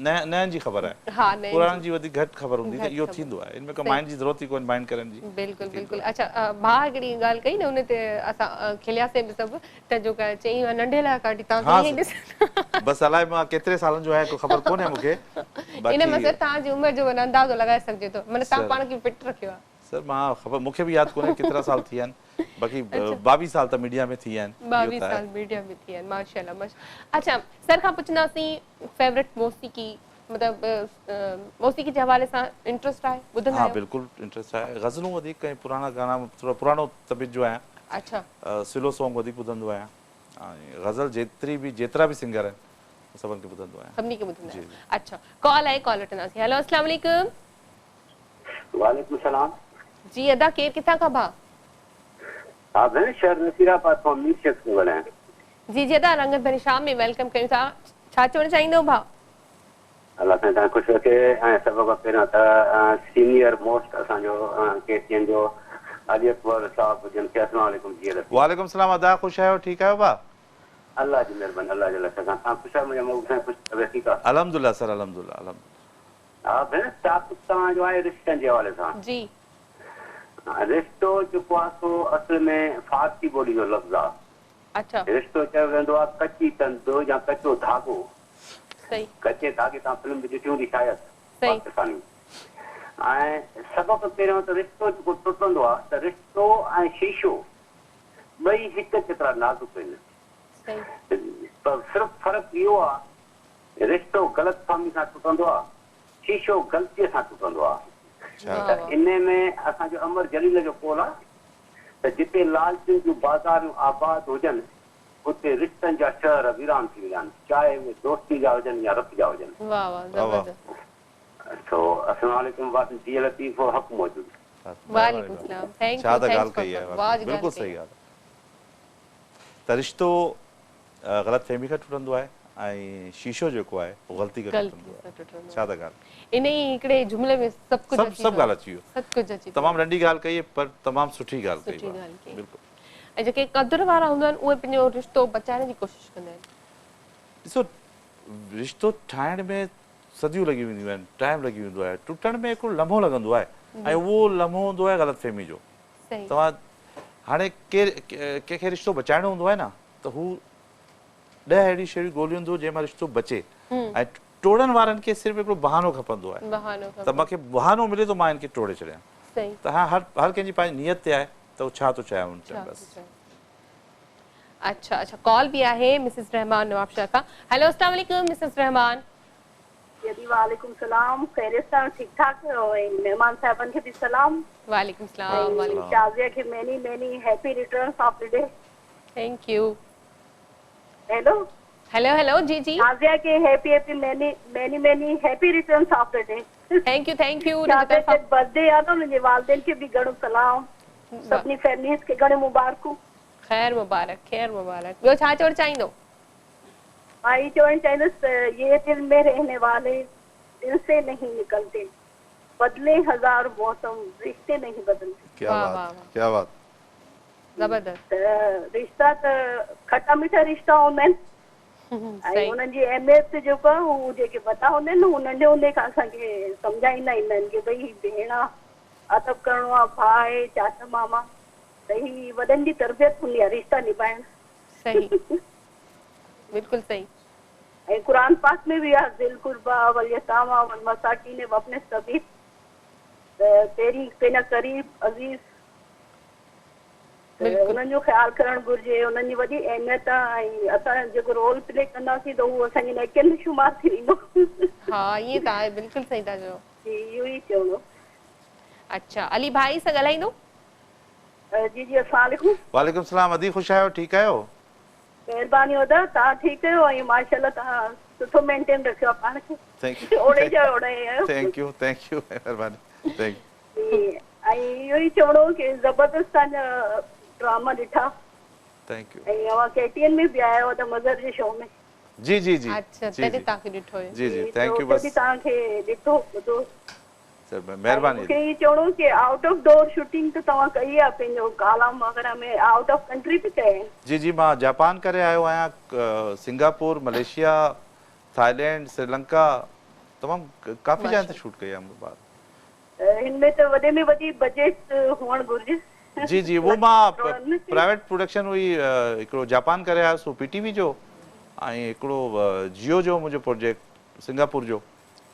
نين جي خبر آهي پراڻن جي وڌيڪ گهٽ خبر هوندي ته اهو ٿيندو آهي ان ۾ ڪا مائنڊ جي ضرورت ئي ڪونهي مائنڊ ڪرڻ جي. بلڪل بلڪل اڇا ڀاء هڪڙي ڳالهه ڪئي نه ان تي اسان کلياسين به سڀ ته جو چئي ننڍي لاء کان وٺي توهان کي ائين ئي ڏسندا بس الائي مان ڪيتري سالن جو آهيان ڪو خبر ڪونهي مون کي باقي ان مان سر توهان جي عمر جو معنيٰ اندازو لڳائي سگهجي ٿو معنيٰ توهان پاڻ کي فٽ رکيو آهي. سر مان خبر مون کي به ياد ڪونهي ڪيترا سال ٿي ويا آهن باقي 22 سال ته ميڊيا ۾ ٿي ويا آهن. 22 سال ميڊيا ۾ ٿي ويا آهن ماشاءالله ماشاءالله اڇا سر کان پڇنداسين فيورٽ موسيقي مطلب موسيقي جي حوالي سان انٽرسٽ آهي ٻڌندا ها آهيو؟ بلڪل انٽرسٽ آهي غزلون وڌيڪ ۽ پراڻا گانا ٿورو پراڻو طبيعت جو آهيان اڇا سلو سانگ وڌيڪ ٻڌندو آهيان ۽ غزل جيتري به جيترا به سنگر آهن سڀن کي ٻڌندو آهيان. سڀني کي ٻڌندا آهيو اڇا ڪال آهي ڪال وٺنداسين هيلو اسلام عليڪم. وعليڪم السلام. جي ادا ڪير ڪٿان کان ڀاء. ها ڀيڻ شهر نصير آباد کان مير شيخ ٿو ڳالهايان. جي جي ادا رنگت ڀري شام ۾ welcome ڪيون ٿا ڇا چوڻ چاهيندو ڀاء. الله سائين توهان کي خوش رکي ۽ سڀ کان پهريان ته سينيئر موسٽ اسان جو ڪي ٽي اين جو علي اڪبر صاحب جن کي السلام عليڪم جي لطيف. وعليڪم السلام ادا خوش آهيو ٺيڪ آهيو ڀاء. الله جي مهرباني الله جي لک سان توهان خوش آهيو منهنجا محبوب سائين خوش طبيعت ٺيڪ آهي. الحمدلله سر الحمدلله الحمدلله. ها ڀيڻ ٽاپڪ توهان جو آهي رشتن جي حوالي سان. جي. رشتو جيڪو آهي سو اصل ۾ فارسي ٻولي جو لفظ آهي. اڇا. رشتو چيو ويندو آهي ڪچي تند يا ڪچو ڌاڳو. صحيح. ڪچي ڌاڳي توهان فلم به ڏٺي هوندي شايد. صحيح. پاڪستاني. ۽ سڀ کان پهريون ته رشتو جيڪو ٽٽندو آهي ته رشتو ۽ شيشو ٻئي هڪ جيترا نازڪ آهن. صحيح. پر صرف فرق اهو آهي رشتو غلط فهمي سان ٽٽندو آ، شيشو غلطيء سان ٽٽندو آ ته انهي ۾ اسان جو امر جليل جو قول آ ته جتي لالچن جون بازاريون آباد هجن اتي رشتن جا شهر ويران ٿي ويندا آهن چاهي اهي دوستي جا هجن يا رت جا هجن. واه واه زبردست. سو السلام عليڪم جيئي لطيف حق موجود. وعليڪم السلام thank ڇا يو ته ٿينڪس ڳالهه فار ڪئي آهي واه جي ڳالهه بلڪل ڪئي صحيح ڳالهه ته رشتو غلط فهمي کان ٽٽندو آهي ۽ شيشو جيڪو آهي اهو غلطي کان غلطي ٽٽندو سان آهي ٽٽندو ڇا آهي ته ڳالهه. انهي هڪڙي جملي ۾ سڀ ڪجهه سڀ اچي سڀ ويو ڳالهه اچي ويو سڀ ڪجهه اچي تمام ويو ننڍي ڳالهه ڪئي پر تمام سٺي ڳالهه ڪئي سٺي ڳالهه ڪئي بلڪل. ۽ جيڪي قدر وارا هوندا آهن اهي پنهنجو رشتو بچائڻ جي ڪوشش ڪندا آهن. ڏسو رشتو ٺاهڻ ۾ صديون لڳي وينديون آهن ٽائيم لڳي ويندو آهي ٽٽڻ ۾ هڪڙو لمحو لڳندو آهي ۽ اهو لمحو هوندو آهي غلط فهمي جو توهان هاڻي ڪير ڪنهن کي رشتو بچائڻو هوندو آهي نه ته هو ڏهه اهڙيون شيون ڳوليندو جنهن مان رشتو بچي ۽ ٽوڙڻ وارن کي صرف هڪڙو بهانو کپندو آهي ته مان کي بهانو ملي ٿو مان هن کي ٽوڙي ڇڏيان ته ها هر هر ڪنهن جي پنهنجي نيت تي آهي ته هو ڇا ٿو چاهي ان ٽائيم بس. اڇا اڇا ڪال به آهي مسز رحمان نوابشاهه کان هيلو اسلام عليڪم مسز رحمان. جي وعليڪم سلام خيريت سان ٺيڪ ٺاڪ ۽ مهمان صاحبن کي به سلام. وعليڪم سلام وعليڪم. شازيه کي many many happy returns of the day. Thank you. Hello. Hello hello جي جي. شازيه کي happy happy many many many happy returns of the day. Thank you thank you ان جي شازيه طرفان. جي برٿ ڊي آ نه انهن جي والدين کي به گهڻو سلام سڀني فيمليز کي گهڻيون مبارڪون. خير مبارڪ خير مبارڪ ٻيو ڇا چوڻ چاهيندو. مان هي چوڻ چاهيندس ته يه دل ۾ رهني والي دل سي نهين نڪلتي بدلي هزار موسم رشتي نهين بدلتي. ڪيا بات ڪيا بات. زبردست. ته رشتا ته کٽا مٺا رشتا هوندا آهن ۽ انهن جي اهميت جيڪو آهي هو جيڪي وڏا هوندا آهن هو ننڍي هوندي کان اسان کي سمجهائيندا ايندا آهن ڪي ڀئي هي ڀيڻ آ ادب ڪرڻو آ ڀاء آهي چاچا ماما ته هي وڏن جي تربيت هوندي آ رشتا نڀائڻ. صحيح بلڪل صحيح. ۽ قرآن پاڪ ۾ به آ ذي القربيٰ واليتاميٰ والمساڪين وابن السبيل ته پهرين پنهنجا قريب عزيز ته انهن جو خيال ڪرڻ گهرجي انهن جي وڏي اهميت آ ۽ اسان جيڪو رول پلي ڪنداسين ته اهو اسان جي نيڪين ۾ شمار ٿي ويندو. ها ائين ته آهي بلڪل صحيح ٿا چئو. جي اهو ئي چوڻو. اڇا علي ڀائي سان ڳالهائيندو. جي جي السلام عليڪم. وعليڪم السلام ادي خوش آهيو ٺيڪ آهيو. مهرباني ادا توهان ٺيڪ آهيو ۽ ماشاءالله توهان سٺو مينٽين رکيو آهي پاڻ کي اوڙي جا اوڙا ئي آهيو. Thank you thank you مهرباني thank you. جي ۽ اهو ئي چوڻو هو ڪي زبردست توهان جا ڊراما ڏٺا. Thank you. ۽ اوهان ڪي ٽي اين ۾ به آيا هئا ته مظهر جي شو ۾. جي جي جي اڇا تڏهن توهان کي ڏٺو هيو. جي جي thank you بس. اتي به توهان کي ڏٺو ٻڌو. سر مهرباني. مون کي هي چوڻو هو ڪي آئوٽ آف ڊور شوٽنگ ته توهان ڪئي آهي پنهنجو ڪالام وغيره ۾ آئوٽ آف ڪنٽري به ڪئي آهي. جي جي مان جاپان ڪري آيو آهيان سنگاپور ملائيشيا ٿائلينڊ سريلنڪا تمام ڪافي جاين تي شوٽ ڪئي آهي مون ٻاهر. هن ۾ ته وڏي ۾ وڏي بجيٽ هئڻ گهرجي. جي جي اهو مان پرائيويٽ پروڊڪشن هئي هڪڙو جاپان ڪري آيس اهو پي ٽي وي جو ۽ هڪڙو جيو جو منهنجو پروجيڪٽ سنگاپور جو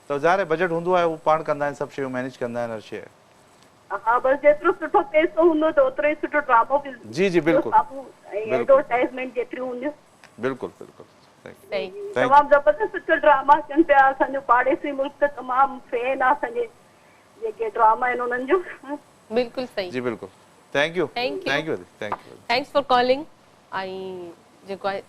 ته ظاهر آهي بجيٽ هوندو آهي هو پاڻ ڪندا آهن سڀ شيون مينيج ڪندا آهن هر شيء. ها بس جيترو سٺو پئسو هوندو ته اوترو ئي سٺو ڊرامو به جي جي بلڪل سامهون ۽ ايڊورٽائزمينٽ جيتريون هونديون. بلڪل بلڪل thank you تمام زبردست سٺو ڊراما اچن پيا اسان جو پاڙيسري ملڪ ته تمام فين آ اسان جي جيڪي ڊراما آهن انهن جو. بلڪل صحيح. جي بلڪل thank you thank you thank you thanks for calling ۽ جيڪو آهي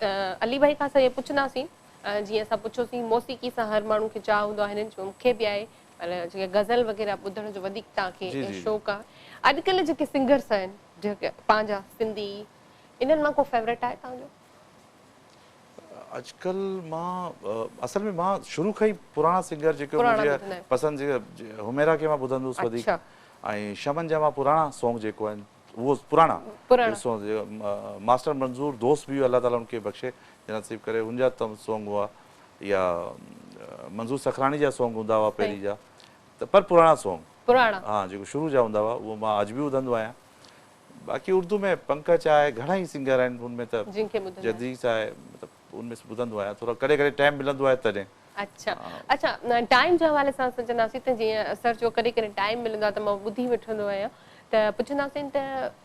علي ڀائي کان اسان اهو پڇنداسين جيئن اسان پڇيوسين موسيقي سان هر ماڻهو کي چاهه هوندو آهي هنن چيو مونکي به آهي پر جيڪي غزل وغيره ٻڌڻ جو وڌيڪ توهان کي شوق آهي اڄڪلهه جيڪي سنگرس آهن جيڪي پنهنجا سنڌي انهن مان ڪو فيورٽ آهي توهان جو؟ اڄڪلهه مان اصل ۾ مان شروع کان ئي پراڻا سنگر جيڪي منهنجي پسند جيڪي حميرا کي مان ٻڌندو هوس وڌيڪ ۽ شمن جا مان پراڻا سونگ جيڪو آهن اهو پراڻا ماسٽر منظور دوست به الله تعالي ان کي بخشي جنت نصيب ڪري ان جا سونگ هئا يا منظور سکراڻي جا سونگ هوندا هئا پهرين جا ته پر پراڻا سونگ پراڻا ها جيڪو شروع جا هوندا هئا اهو مان اڄ به ٻڌندو آهيان باقي اردو ۾ پنڪج آهي گهڻا ئي سنگر آهن ان ۾ ته جديد آهي مطلب ان ۾ ٻڌندو آهيان ٿورو ڪڏهن ڪڏهن ٽائيم ملندو آهي تڏهن. اڇا اڇا ٽائيم جي حوالي سان اسان چونداسين ته جيئن سر چيو ڪڏهن ڪڏهن ٽائيم ملندو آهي ته مان ٻڌي وٺندو آهيان ته پڇنداسين ته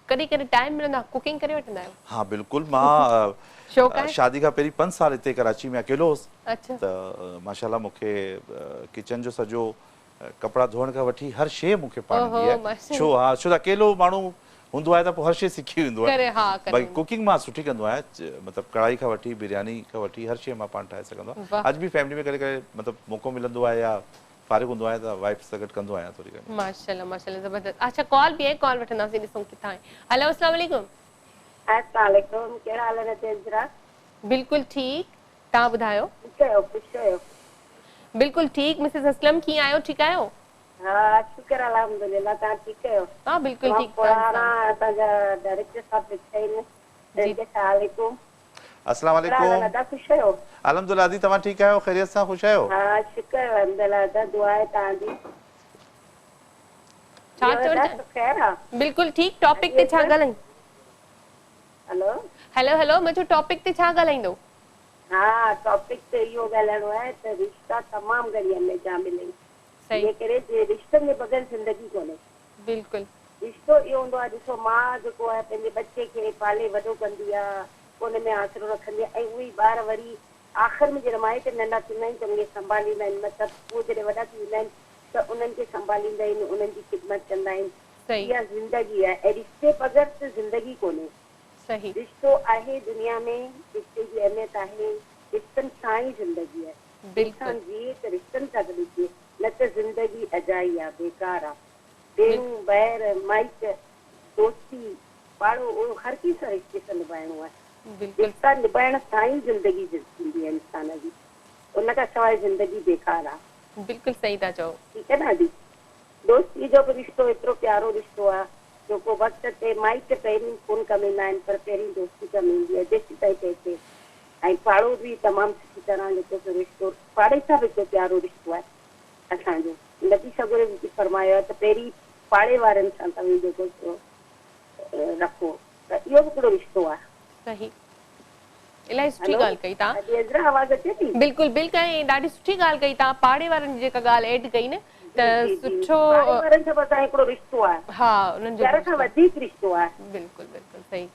ڪڏهن ڪڏهن ٽائيم ملندو آهي ڪوڪنگ ڪري وٺندا آهيو؟ ها بلڪل مان شوق آهي؟ شادي کان پهرين پنج سال هتي ڪراچي ۾ اڪيلو هوس ته ماشاءالله مون کي ڪچن جو سڄو ڪپڙا ڌوئڻ کان وٺي هر شيء مون کي پاڻ ايندي آهي ڇو ها ڇو ته اڪيلو ماڻهو هوندو آهي ته پوء هر شيء سکي ويندو آهي باقي ڪوڪنگ مان سٺي ڪندو آهيان مطلب ڪڙهائي کان وٺي برياني کان وٺي هر شيء مان پاڻ ٺاهي سگهندو آهيان اڄ به فيملي ۾ ڪڏهن ڪڏهن مطلب موقعو ملندو آهي يا فارغ هوندو آهيان ته وائيف سان گڏ ڪندو آهيان ٿوري گهڻي. ماشاءالله ماشاءالله زبردست اڇا ڪال به آهي ڪال وٺنداسين ڏسون ڪٿان آهي هلو اسلام عليڪم. السلام عليڪم ڪهڙا حال آهن عذرا. بلڪل ٺيڪ توهان ٻڌايو. ٺيڪ آهيو خوش آهيو. بلڪل ٺيڪ مسز اسلم ڪيئن آهيو ٺيڪ آهيو. ها شڪر الحمدلله توهان ٺيڪ آهيو. ها بلڪل ٺيڪ پراڻا اسان جا ڊائريڪٽر صاحب ويٺا آهن جن کي السلام عليڪم. السلام ڪهڙا حال آهن عليڪم ادا خوش آهيو. الحمدلله ادي توهان ٺيڪ آهيو خيريت سان خوش آهيو. ها شڪر الحمدلله ادا دعا آهي توهان جي. ڇا ٻيو چوڻ ادا چاهيو سڀ خير آ. بلڪل ٺيڪ ٽاپڪ تي ڇا ڳالهائين. هلو. هلو هلو مان چيو ٽاپڪ تي ڇا ڳالهائيندو. ها ٽاپڪ تي اهو ڳالهائڻو آهي ته رشتا تمام گهڻي اهميت جا ملي صحيح. ان ڪري جي رشتن جي بغير زندگي ڪونهي. بلڪل. رشتو اهو هوندو آهي ڏسو ماء جيڪو آهي پنهنجي ٻچي کي پالي وڏو ڪندي آهي پوء ان ۾ آسرو رکندي آهي ۽ اهي ئي ٻار وري آخر ۾ جڏهن مائٽ ننڍا ٿيندا آهن ته انهن کي سنڀاليندا آهن مطلب اهي جڏهن وڏا ٿي ويندا آهن ته انهن کي سنڀاليندا آهن انهن جي خدمت ڪندا آهن صحيح. اها زندگي آهي ۽ رشتي بغير ته زندگي ڪونهي. صحيح. رشتو آهي دنيا ۾ رشتي جي اهميت آهي رشتن سان ئي زندگي آهي بلڪل. انسان جيئي ته رشتن سان گڏ جيئي نه ته زندگي اجائي آ بيڪار آ ڀيڻون ڀائر مائٽ دوستي پاڙو اوڙو هر ڪنهن سان رشتي سان نڀائڻو آهي بلڪل. رشتا نڀائڻ سان ئي زندگي ٿيندي آهي انسان جي ان کان سواء زندگي بيڪار آ. بلڪل صحيح ٿا چئو. ٺيڪ آ نه ادي. دوستي جو به رشتو ايترو پيارو رشتو آ جو ڪو وقت تي مائٽ پهرين ڪونه ڪم ايندا آهن پر پهرين دوستي ڪم ايندي آهي جيسين تائين پئسي ۽ پاڙو به تمام سٺي طرح جيڪو سو رشتو پاڙي سان به هڪڙو پيارو رشتو آهي اسان جو نبي سڳوري به فرمايو آهي ته پهرين پاڙي وارن سان توهين جيڪو سو رکو ته اهو به هڪڙو رشتو آهي. صحيح الاهي سٺي هلو ڳالهه ڪئي توهان. ادي عذرا آواز اچي ٿي. بلڪل بلڪل ۽ ڏاڍي سٺي ڳالهه ڪئي توهان پاڙي وارن جي جيڪا ڳالهه ايڊ ڪئي نه ته جي جي جي سٺو پاڙي وارن سان به اسان جو هڪڙو رشتو آهي. ها انهن جو پيار به کان رشتو وڌيڪ رشتو آهي. بلڪل بلڪل صحيح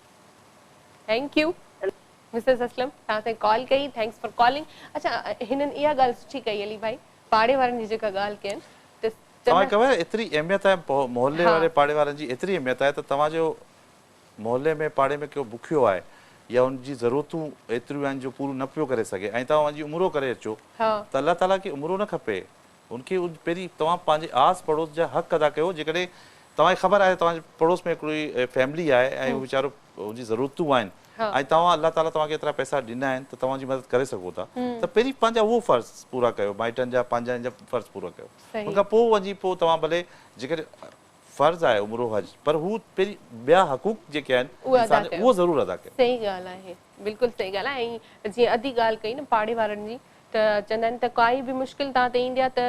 thank you Mrs Aslam توهان اسان کي ڪال ڪئي thanks for calling اڇا هنن اها ڳالهه سٺي ڪئي علي ڀائي پاڙي وارن جي جيڪا ڳالهه ڪين ته توهان چوندا کي خبر آهي ايتري اهميت آهي محلي ها واري پاڙي وارن جي ايتري اهميت آهي ته توهان جو محلي ۾ پاڙي ۾ ڪو بکيو آهي يا ان جي ضرورتون ايتريون آهن جو پوريون نه پيو ڪري سگهي ۽ توهان وڃي عمرو ڪري اچو ته الله تعاليٰ کي عمرو نه کپي ان کي پهرين توهان پنهنجي آس پڙوس جا حق ادا ڪيو جيڪڏهن توهان کي خبر آهي توهان جي پڙوس ۾ هڪڙي فيملي آهي ۽ هو ويچارو ان جي ضرورتون آهن ۽ توهان الله تعاليٰ توهان کي ايترا پئسا ڏنا آهن ته توهان جي مدد ڪري سگهو ٿا ته پهرين پنهنجا اهو فرض پورا ڪيو مائٽن جا پنهنجن جا فرض پورا ڪيو ان کان پوء وڃي پوء توهان ڀلي جيڪڏهن فرض آهي عمرو حج پر هو پهرين ٻيا حقوق جيڪي آهن اهي ادا انسان جا ڪيو. اهو ضرور ادا ڪيو. صحيح ڳالهه آهي بلڪل صحيح ڳالهه آهي ۽ جيئن ادي ڳالهه ڪئي نه پاڙي وارن جي ته چوندا آهن ته ڪائي به مشڪل توهان تي ايندي آهي ته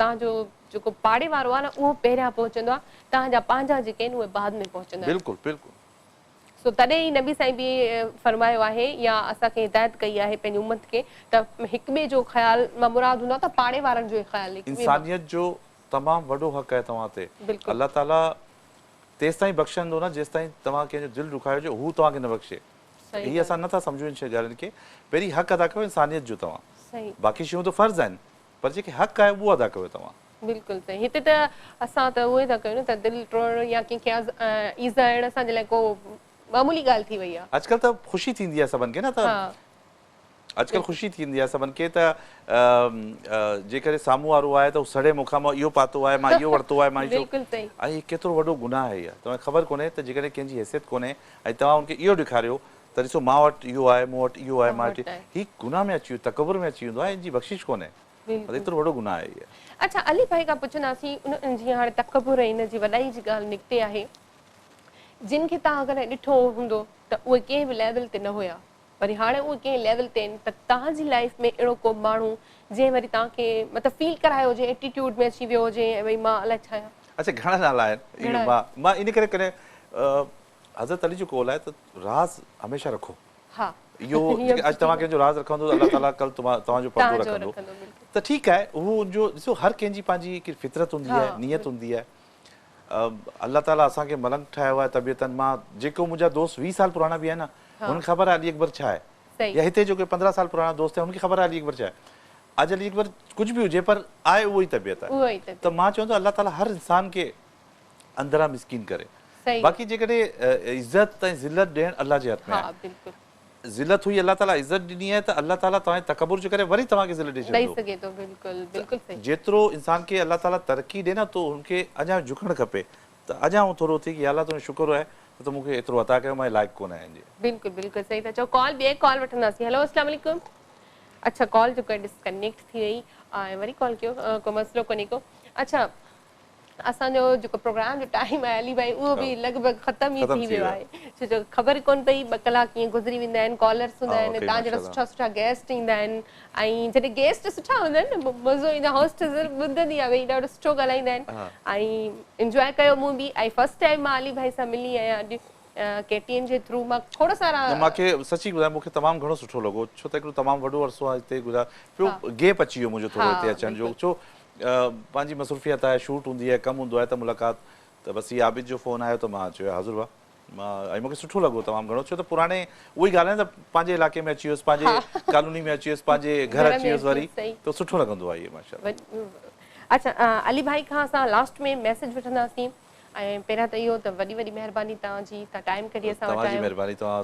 توهان جو جيڪو پاڙي وارو آهي نه اهو پهريان پهچندو آهي توهان جا پنهنجا جيڪي آهن اهي بعد ۾ پهچندا آهن. بلڪل بلڪل. سو تڏهن ئي نبي سائين به فرمايو آهي يا اسان کي هدايت ڪئي آهي پنهنجي امت کي ته هڪ ٻئي جو خيال مان مراد هوندو آهي ته پاڙي وارن جو ئي خيال هڪ ٻئي مان. انسانيت جو تمام وڏو حق آهي توهان تي. بلڪل. الله تعالي تيستائين بخشندو نه جيستائين توهان ڪنهن جو دل ڏکايو جو هو توهان کي نه بخشي. صحيح هي اسان ڳالهه. نه ٿا سمجهون ان ڳالهين کي. پهرين حق ادا ڪيو انسانيت جو توهان. صحيح. باقي شيون ته فرض آهن پر جيڪي حق آهي اهو ادا ڪيو توهان. بلڪل صحيح هتي ته اسان ته اهو ئي ٿا ڪيون نه ته دل ٽوڙڻ يا ڪنهن کي ايذائڻ اسان جي لاء ڪو معمولي ڳالهه ٿي وئي آهي. اڄڪلهه ته خوشي ٿيندي آهي سڀن کي نه ته ها. اڄڪلهه خوشي ٿيندي آهي سڀن کي ته جيڪڏهن سامهون وارو آهي ته هو سڙي مون کان مان اهو پاتو آهي مان اهو ورتو آهي مان اهو ۽ هي ڪيترو وڏو گناهه آهي اها توهان کي خبر ڪونهي ته جيڪڏهن ڪنهن جي حيثيت ڪونهي ۽ توهان ان کي اهو ڏيکاريو ته ڏسو مان وٽ اهو آهي مون وٽ اهو آهي مان وٽ هي گناهه ۾ اچي ويو تڪبر ۾ اچي ويندو آهي ان جي بخشش ڪونهي ايترو وڏو گناهه آهي اها. اڇا علي ڀائي کان پڇنداسين ان جيئن هاڻي تڪبر ۽ ان جي وڏائي جي ڳالهه نڪتي آهي جن کي توهان ڪڏهن ڏٺو هوندو ته اهي ڪنهن به ليول تي نه هيا وري هاڻي اهي ڪنهن ليول تي آهن ته توهان جي لائيف ۾ اهڙو ڪو ماڻهو جنهن وري توهان کي مطلب فيل ڪرايو هجي ايٽيٽيوڊ ۾ اچي ويو هجي ۽ ڀئي مان الائي ڇا آهيان. اڇا گهڻا نالا آهن اهو مان مان ان ڪري ڪڏهن حضرت علي جو قول آهي ته راز هميشه رکو ها اهو جيڪي اڄ توهان ڪنهن جو راز رکندو ته الله تعالي ڪل توهان جو پردو رکندو ته ٺيڪ آهي اهو ان جو ڏسو هر ڪنهن جي پنهنجي هڪ فطرت هوندي آهي نيت هوندي آهي الله تعالي اسان کي ملنگ ٺاهيو آهي طبيعتن مان جيڪو منهنجا دوست 20 سال پراڻا به آهن نه انهن کي خبر آهي علي اڪبر ڇا آهي يا هتي جيڪي 15 سال پراڻا دوست آهن انهن کي خبر آهي علي اڪبر ڇا آهي. اڄ علي اڪبر ڪجهه به هجي پر آهي اهو ئي طبيعت آهي ته مان چوان ٿو الله تعالي هر انسان کي اندران مسڪين ڪري باقي جيڪڏهن عزت ۽ ذلت ڏيڻ الله جي هٿ ۾ آهي ذلت هئي الله تعالي عزت ڏني آهي ته الله تعالي توهان جي تڪبر جي ڪري وري توهان کي ذلت ڏئي ڇڏيندو جيترو انسان کي الله تعالي ترقي ڏي نه ته هن کي اڃا جهڪڻ کپي ته اڃا هو ٿورو ٿئي ڪي يا الله تنهنجو شڪر آهي ته تو مون کي ايترو عطا ڪيو مان لائق ڪونه آهيان ان جي. بلڪل بلڪل صحيح ٿا چئو ڪال ٻي ڪال وٺنداسين هيلو اسلام عليڪم اڇا ڪال جيڪو آهي ڊسڪنيڪٽ ٿي وئي ۽ وري ڪال ڪيو ڪو مسئلو ڪونهي ڪو اڇا اسان جو جيڪو پروگرام جو ٽائيم آهي علي ڀائي اهو به لڳ ڀڳ ختم ئي ٿي ويو آهي ڇو جو خبر ئي ڪونه پئي ٻه ڪلاڪ ڪيئن گذري ويندا آهن ڪالرس هوندا آهن توهان جهڙا سٺا سٺا گيسٽ ايندا آهن ۽ جڏهن گيسٽ سٺا هوندا آهن نه مزو ايندو آهي هوسٽ ضرور ٻڌندي آهي ويهي ڏاڍو سٺو ڳالهائيندا آهن ۽ انجواء ڪيو مون به ۽ فرسٽ ٽائيم مان علي ڀائي سان ملي آهيان اڄ ڪي ٽي اين جي ٿرو مان کوڙ سارا نه مان کي سچي ٻڌايان مون کي تمام گهڻو سٺو لڳو ڇو ته هڪڙو تمام وڏو عرصو آهي هتي گذار پيو گيپ اچي ويو منهنجو ٿورو هتي اچڻ جو ڇو پنهنجي مصروفيت آهي شوٽ هوندي آهي ڪم هوندو آهي ته ملاقات ته بس هي عابد جو فون آيو ته مان چيو حاضر ڀاء مان ۽ مون کي سٺو لڳو تمام گهڻو ڇو ته پراڻي اها ئي ڳالهه آهي نه ته پنهنجي علائقي ۾ اچي ويس پنهنجي ڪالوني ۾ اچي ويس پنهنجي گهر اچي ويس وري ته سٺو لڳندو آهي اهي ماشاءالله. اڇا علي ڀائي کان اسان لاسٽ ۾ ميسيج وٺنداسين ۽ پهريان ته اهو ته وڏي وڏي مهرباني توهان جي توهان ٽائيم ڪڍي اسان وٽ توهان جي آيو. مهرباني توهان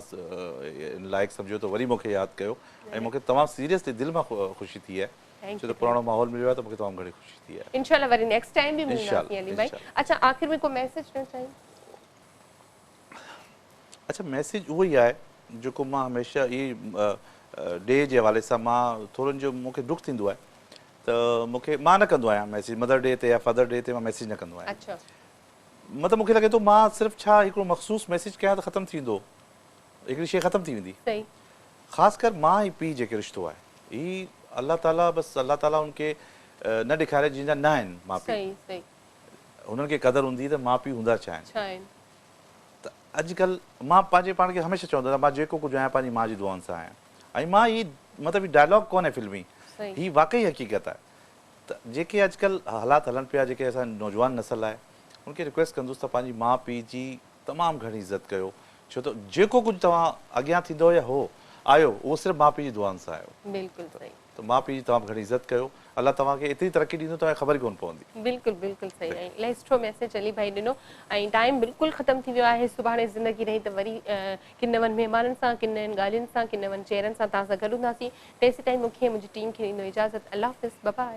ان لائق سمجهيو ته وري مون کي ياد ڪيو ۽ مون کي تمام سيريسلي دل مان خوشي ٿي آهي ڇو ته پراڻو ماحول مليو آهي ته مون کي تمام گهڻي خوشي ٿي آهي. انشاء الله وري نيڪسٽ ٽائيم به ملنداسين علي ڀائي. اڇا آخر ۾ ڪو ميسيج ڏيڻ چاهيو. اڇا ميسيج اهو ئي آهي جيڪو مان هميشه هي ڊي جي حوالي سان مان ٿورو ان جو مون کي ڏک ٿيندو آهي ته مون کي مان نه ڪندو آهيان ميسيج مدر ڊي تي يا فادر ڊي تي مان ميسيج نه ڪندو آهيان مطلب مون کي لڳي ٿو مان صرف ڇا هڪڙو مخصوص ميسيج ڪيان ته ختم ٿي ويندو هڪڙي شيء ختم ٿي ويندي خاص ڪر ماء ۽ پيء جيڪي رشتو آهي هي الله تعالي بس الله تعالي ان کي نه ڏيکاري جن جا نه آهن ماء پيء هنن کي قدر هوندي ته ماء پيء هوندا ڇا آهن ته اڄڪلهه مان پنهنجي پاڻ کي هميشه چوندو آهيان مان جيڪو ڪجهه آهيان پنهنجي ماء جي دعائن سان آهيان ۽ مان هي مطلب هي ڊائلاگ ڪونهي فلمي هي واقعي حقيقت آهي ته جيڪي اڄڪلهه حالات هلن پيا جيڪي اسان جي نوجوان نسل آهي ان کي رڪويسٽ ڪندس ته پنهنجي ماء پيء جي تمام گهڻي عزت ڪيو ڇو ته جيڪو ڪجهه توهان اڳيان ٿيندو يا هو آيو اهو صرف ماء پيء جي دعائن سان آيو. بلڪل صحيح. ته ماء پيء جي تمام گهڻي عزت ڪيو الله توهان کي ايتري ترقي ڏيندو توهان کي خبر ئي ڪونه پوندي. بلڪل بلڪل صحيح ۽ الاهي سٺو ميسيج علي ڀائي ڏنو ۽ ٽائيم بلڪل ختم ٿي ويو آهي سڀاڻي زندگي رهي ته وري ڪن نون مهمانن سان ڪن نين ڳالهين سان ڪن نون چهرن سان توهان سان گڏ هونداسين تيسين تائين مون کي ۽ منهنجي ٽيم کي ڏيندو اجازت الله حافظ بباء.